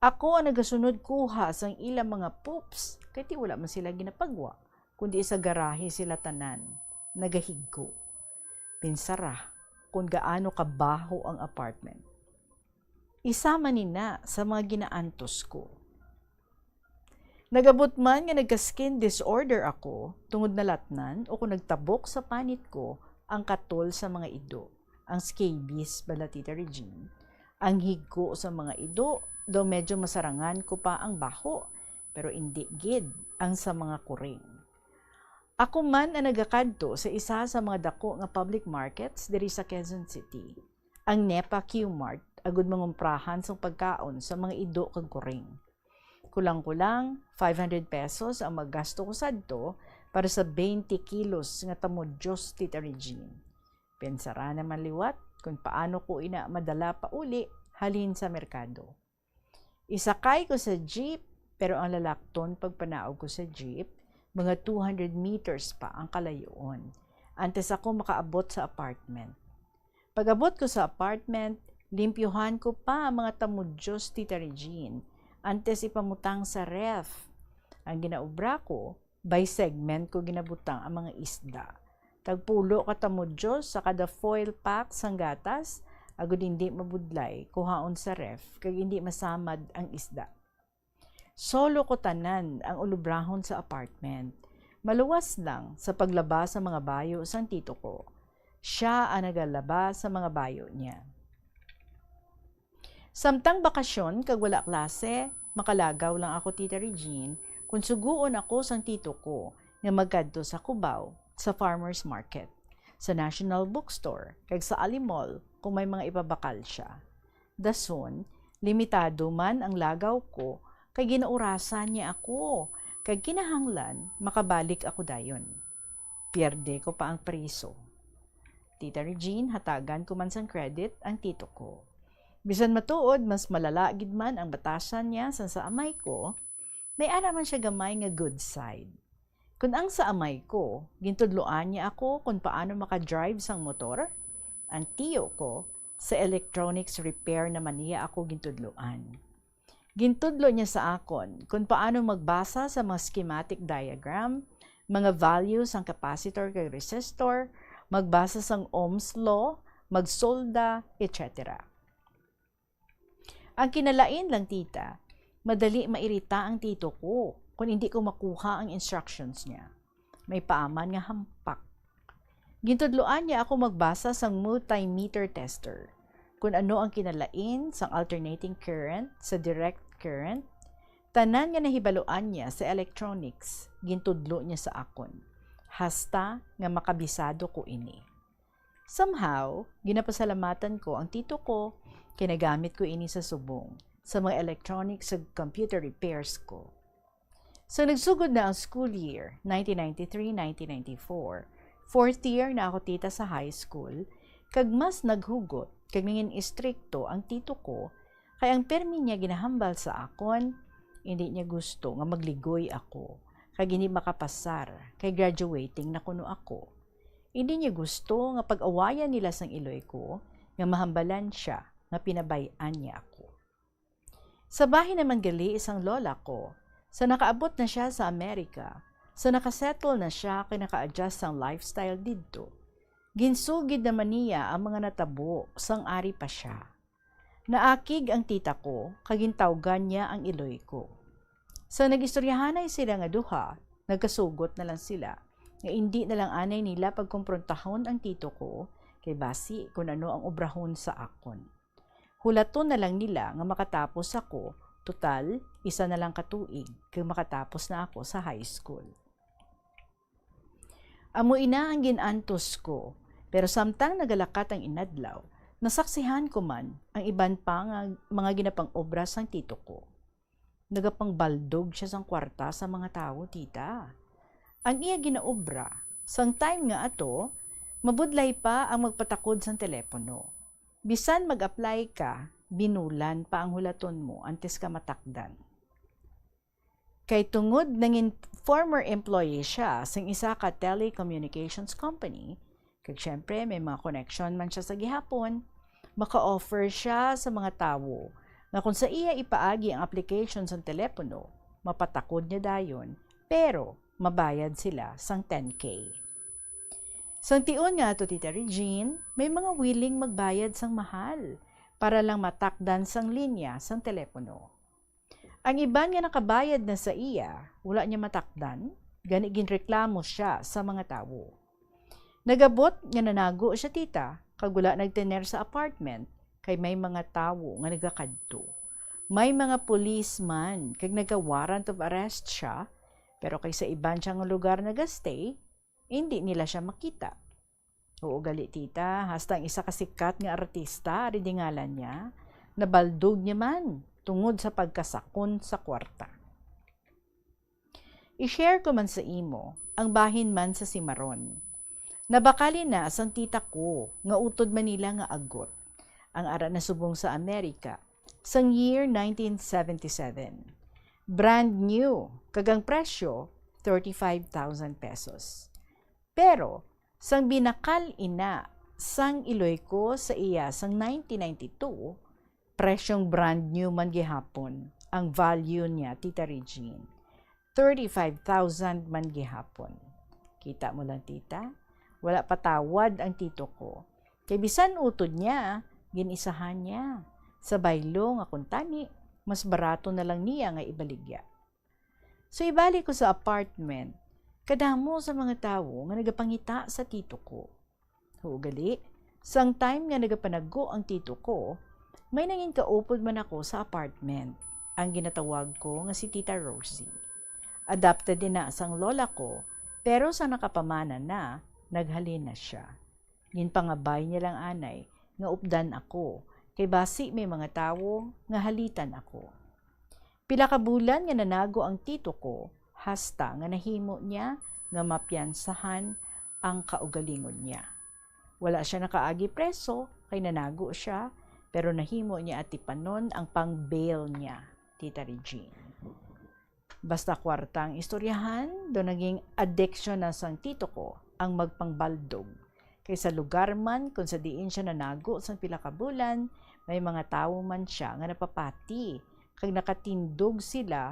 Ako ang nagasunod kuha sang ilang mga poops, kay ti wala man sila ginapagwa, kundi sa garahe sila tanan nagahigko. Pinsara kon gaano kabaho ang apartment. Isa man ina sa mga ginaantos ko. Nagabot man nga nagka-skin disorder ako tungod nalatnan o kon nagtabok sa panit ko ang katol sa mga ido, ang scabies bala, Tita Regine. Ang higko sa mga ido, daw medyo masarangan ko pa ang baho, pero indi gid ang sa mga kuring. Ako man ang nagakadto sa isa sa mga dako nga public markets diri sa Quezon City, ang NEPA Q-Mart, agud mangumprahan sang pagkaon sa mga ido kag kuring. Kulang-kulang, five hundred pesos ang magasto ko sadto para sa twenty kilos nga tamudyos, Tita Regine. Pensara naman liwat kung paano ko ina madala pauli halin sa merkado. Isakay ko sa jeep, pero ang lalakton pagpanaog ko sa jeep, mga two hundred meters pa ang kalayoon, antes ako makaabot sa apartment. Pag-abot ko sa apartment, limpyuhan ko pa ang mga tamudyos, Tita Regine, antes ipamutang sa ref. Ang ginaobra ko, by segment ko ginabutang ang mga isda. Tagpulo ka tamudyos sa kada foil pack sang gatas, agud hindi mabudlay, kuhaon sa ref, kag hindi masamad ang isda. Solo ko tanan ang ulubrahon sa apartment. Maluwas lang sa paglaba sa mga bayo sang tito ko. Siya ang nagalaba sa mga bayo niya. Samtang bakasyon kag wala klase, makalagaw lang ako, Tita Regine, kung suguon ako sang tito ko nga magkadto sa Cubao, sa farmers market, sa National Bookstore, kag sa Ali Mall kung may mga ipabakal siya. Dason, limitado man ang lagaw ko, kay ginaurasan niya ako, kag kinahanglan makabalik ako dayon. Pierde ko pa ang priso. Tita Regine, hatagan ko man sang credit ang tito ko. Bisan matuod, mas malala gid man ang batasan niya sang sa amay ko, may ara man siya gamay nga good side. Kun ang sa amay ko, gintudloan niya ako kon paano maka-drive sang motor, ang tiyo ko, sa electronics repair naman niya ako gintudloan. Gintudlo niya sa akon kon paano magbasa sa mga schematic diagram, mga value sang capacitor kag resistor, magbasa sang Ohm's law, magsolda, et cetera. Ang kinalain lang, tita, madali mairita ang tito ko kon hindi ko makuha ang instructions niya. May paaman nga hampak. Gintudloan niya ako magbasa sang multimeter tester, kun ano ang kinalain sang alternating current sa direct current. Tanan nga nahibaluan niya sa electronics, gintudlo niya sa akon, hasta nga makabisado ko ini. Somehow, ginapasalamatan ko ang tito ko kay nagamit ko ini sa subong sa mga electronics sa computer repairs ko. Sa nagsugod na ang school year, nineteen ninety-three, nineteen ninety-four, fourth year na ako, tita, sa high school, kag mas naghugot kag nangin-istrikto ang tito ko, kay ang permi niya ginahambal sa akon, hindi niya gusto nga magligoy ako, kag hindi makapasar, kay graduating na kuno ako. Hindi niya gusto nga pag-awayan nila sang iloy ko, nga mahambalan siya nga pinabay-an niya ako. Sa bahin naman gali sang lola ko, sa nakaabot na siya sa Amerika, sa nakasettle na siya kay naka-adjust sang lifestyle didto, ginsugid naman niya ang mga natabo sang ari pa siya. Naakig ang tita ko, kag gintawgan niya ang iloy ko. Sa nag-istoryahanay sila nga duha, nagkasugot na lang sila nga indi na lang anay nila pagkomprontahon ang tito ko, kay basi kun ano ang obrahon sa akon. Hulaton na lang nila nga makatapos ako, total, isa na lang ka tuig kag makatapos na ako sa high school. Amo ina ang gin-antos ko, pero samtang nagalakat ang inadlaw, nasaksihan ko man ang iban pa nga mga ginapang-obra sang tito ko. Nagapangbaldog siya sang kwarta sa mga tawo, tita. Ang iya ginaobra, sang time nga ato, mabudlay pa ang magpatakod sang telepono. Bisan mag-apply ka, binulan pa ang hulaton mo antes ka matakdan. Kay tungod nangin former employee siya sing isa ka telecommunications company, kag syempre may mga koneksyon man siya sa gihapon, maka-offer siya sa mga tawo nga kung sa iya ipaagi ang application sa telepono, mapatakod niya dayon, pero mabayad sila sang ten K. Sang tion nga ato, Tita Regine, may mga willing magbayad sang mahal para lang matakdan sang linya sang telepono. Ang iban nga nakabayad na sa iya, wala niya matakdan, gani ginreklamo siya sa mga tawo. Nagabot nga nanago siya, tita, kag wala nagtener sa apartment kay may mga tawo nga nagakadto. May mga policeman kag nagka-warrant of arrest siya, pero kay sa iban siya nga lugar nagastay, indi nila siya makita. Oo gali, tita, hasta ang isa ka sikat nga artista, ari dingalan niya, nabaldog niya man tungod sa pagkasakon sa kwarta. I-share ko man sa imo ang bahin man sa Cimarron. Nabakali na sang tita ko nga utod Manila nga agot, ang ara na subong sa Amerika, sang year nineteen seventy-seven. Brand new, kag ang presyo, thirty-five thousand pesos. Pero, sang binakal ina sang iloy ko sa iya sang nineteen ninety-two, presyong brand new man gihapon ang value niya, Tita Regine. Thirty-five thousand man gihapon. Kita mo lang, tita? Wala patawad ang tito ko. Kay bisan utod niya, gin-isahan niya. Sa baylo nga kuntani, mas barato na lang niya nga ibaligya. So, ibalik ko sa apartment, kadamo sa mga tawo nga nagapangita sa tito ko. Ugali, sang time nga nagapanago ang tito ko, may nangin kaupod man ako sa apartment, ang ginatawag ko nga si Tita Rosie. Adopted din na sang lola ko, pero sa nakapamana na, naghalin na siya. Ginpangabay niya lang anay nga updan ako, kay basi may mga tawo nga halitan ako. Pila ka bulan nga nanago ang tito ko, hasta nga nahimo niya nga mapiyansahan ang kaugalingon niya. Wala siya nakaagi preso kay nanago siya, pero nahimo niya atipanon ang pang-bail niya, Tita Regine. Basta kwarta ang istoryahan, do naging addiction na sang tito ko ang magpangbaldog. Kay sa lugar man kung sa diin siya nanago sang pila ka bulan, may mga tawo man siya nga napapati, kag nakatindog sila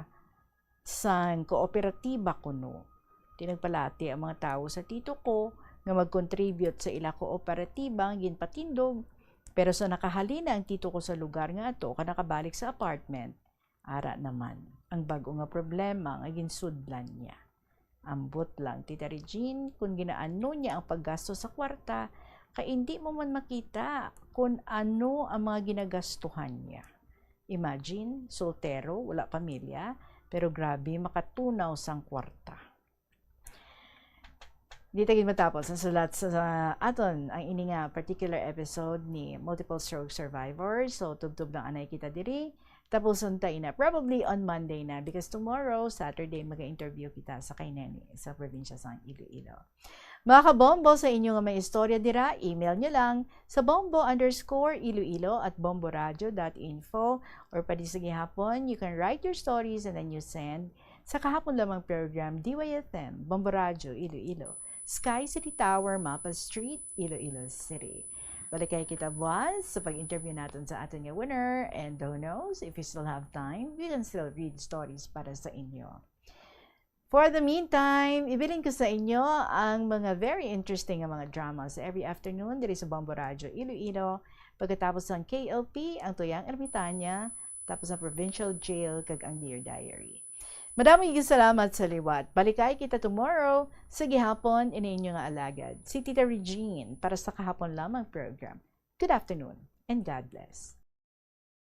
sang kooperatiba kuno. Di nagpalati ang mga tawo sa tito ko nga mag-contribute sa ila kooperatiba nga ginpatindog, pero sa nakahalin na ang tito ko sa lugar nga ato kag nakabalik sa apartment, ara naman ang bag-o nga problema nga ginsudlan niya. Ambot lang, Tita Regine, kung ginaano niya ang paggasto sa kwarta, kay indi mo man makita kung ano ang mga ginagastuhan niya. Imagine, soltero, wala pamilya, pero grabe makatunaw sang kwarta. Di ta gid matapos ang sulat sa, sa aton ang ini nga particular episode ni multiple stroke survivor. So, tubtob lang anay kita diri. Tapuson ta ina probably on Monday na, because tomorrow, Saturday, mag-interview kita sa kay Neni sa probinsya sang Iloilo. Mga kabombo, sa inyo nga may istorya dira, email nyo lang sa bombo underscore iloilo at bomboradio dot info, or pwede sa gihapon, you can write your stories and then you send sa kahapon lamang program, D Y F M, Bombo Radyo, Iloilo, Sky City Tower, Mapa Street, Iloilo City. Balikay kita buwas sa pag-interview naton sa aton nga winner, and who knows, if we still have time, we can still read stories para sa inyo. For the meantime, ibilin ko sa inyo ang mga very interesting nga mga dramas every afternoon diri sa Bombo Radyo Iloilo, pagkatapos sang K L P, ang Tuyang Ermitaña, tapos ang Provincial Jail, kag ang Dear Diary. Madamo gid salamat sa liwat. Balikay kita tomorrow sa gihapon, ini inyo nga alagad, si Tita Regine, para sa kahapon lamang program. Good afternoon and God bless.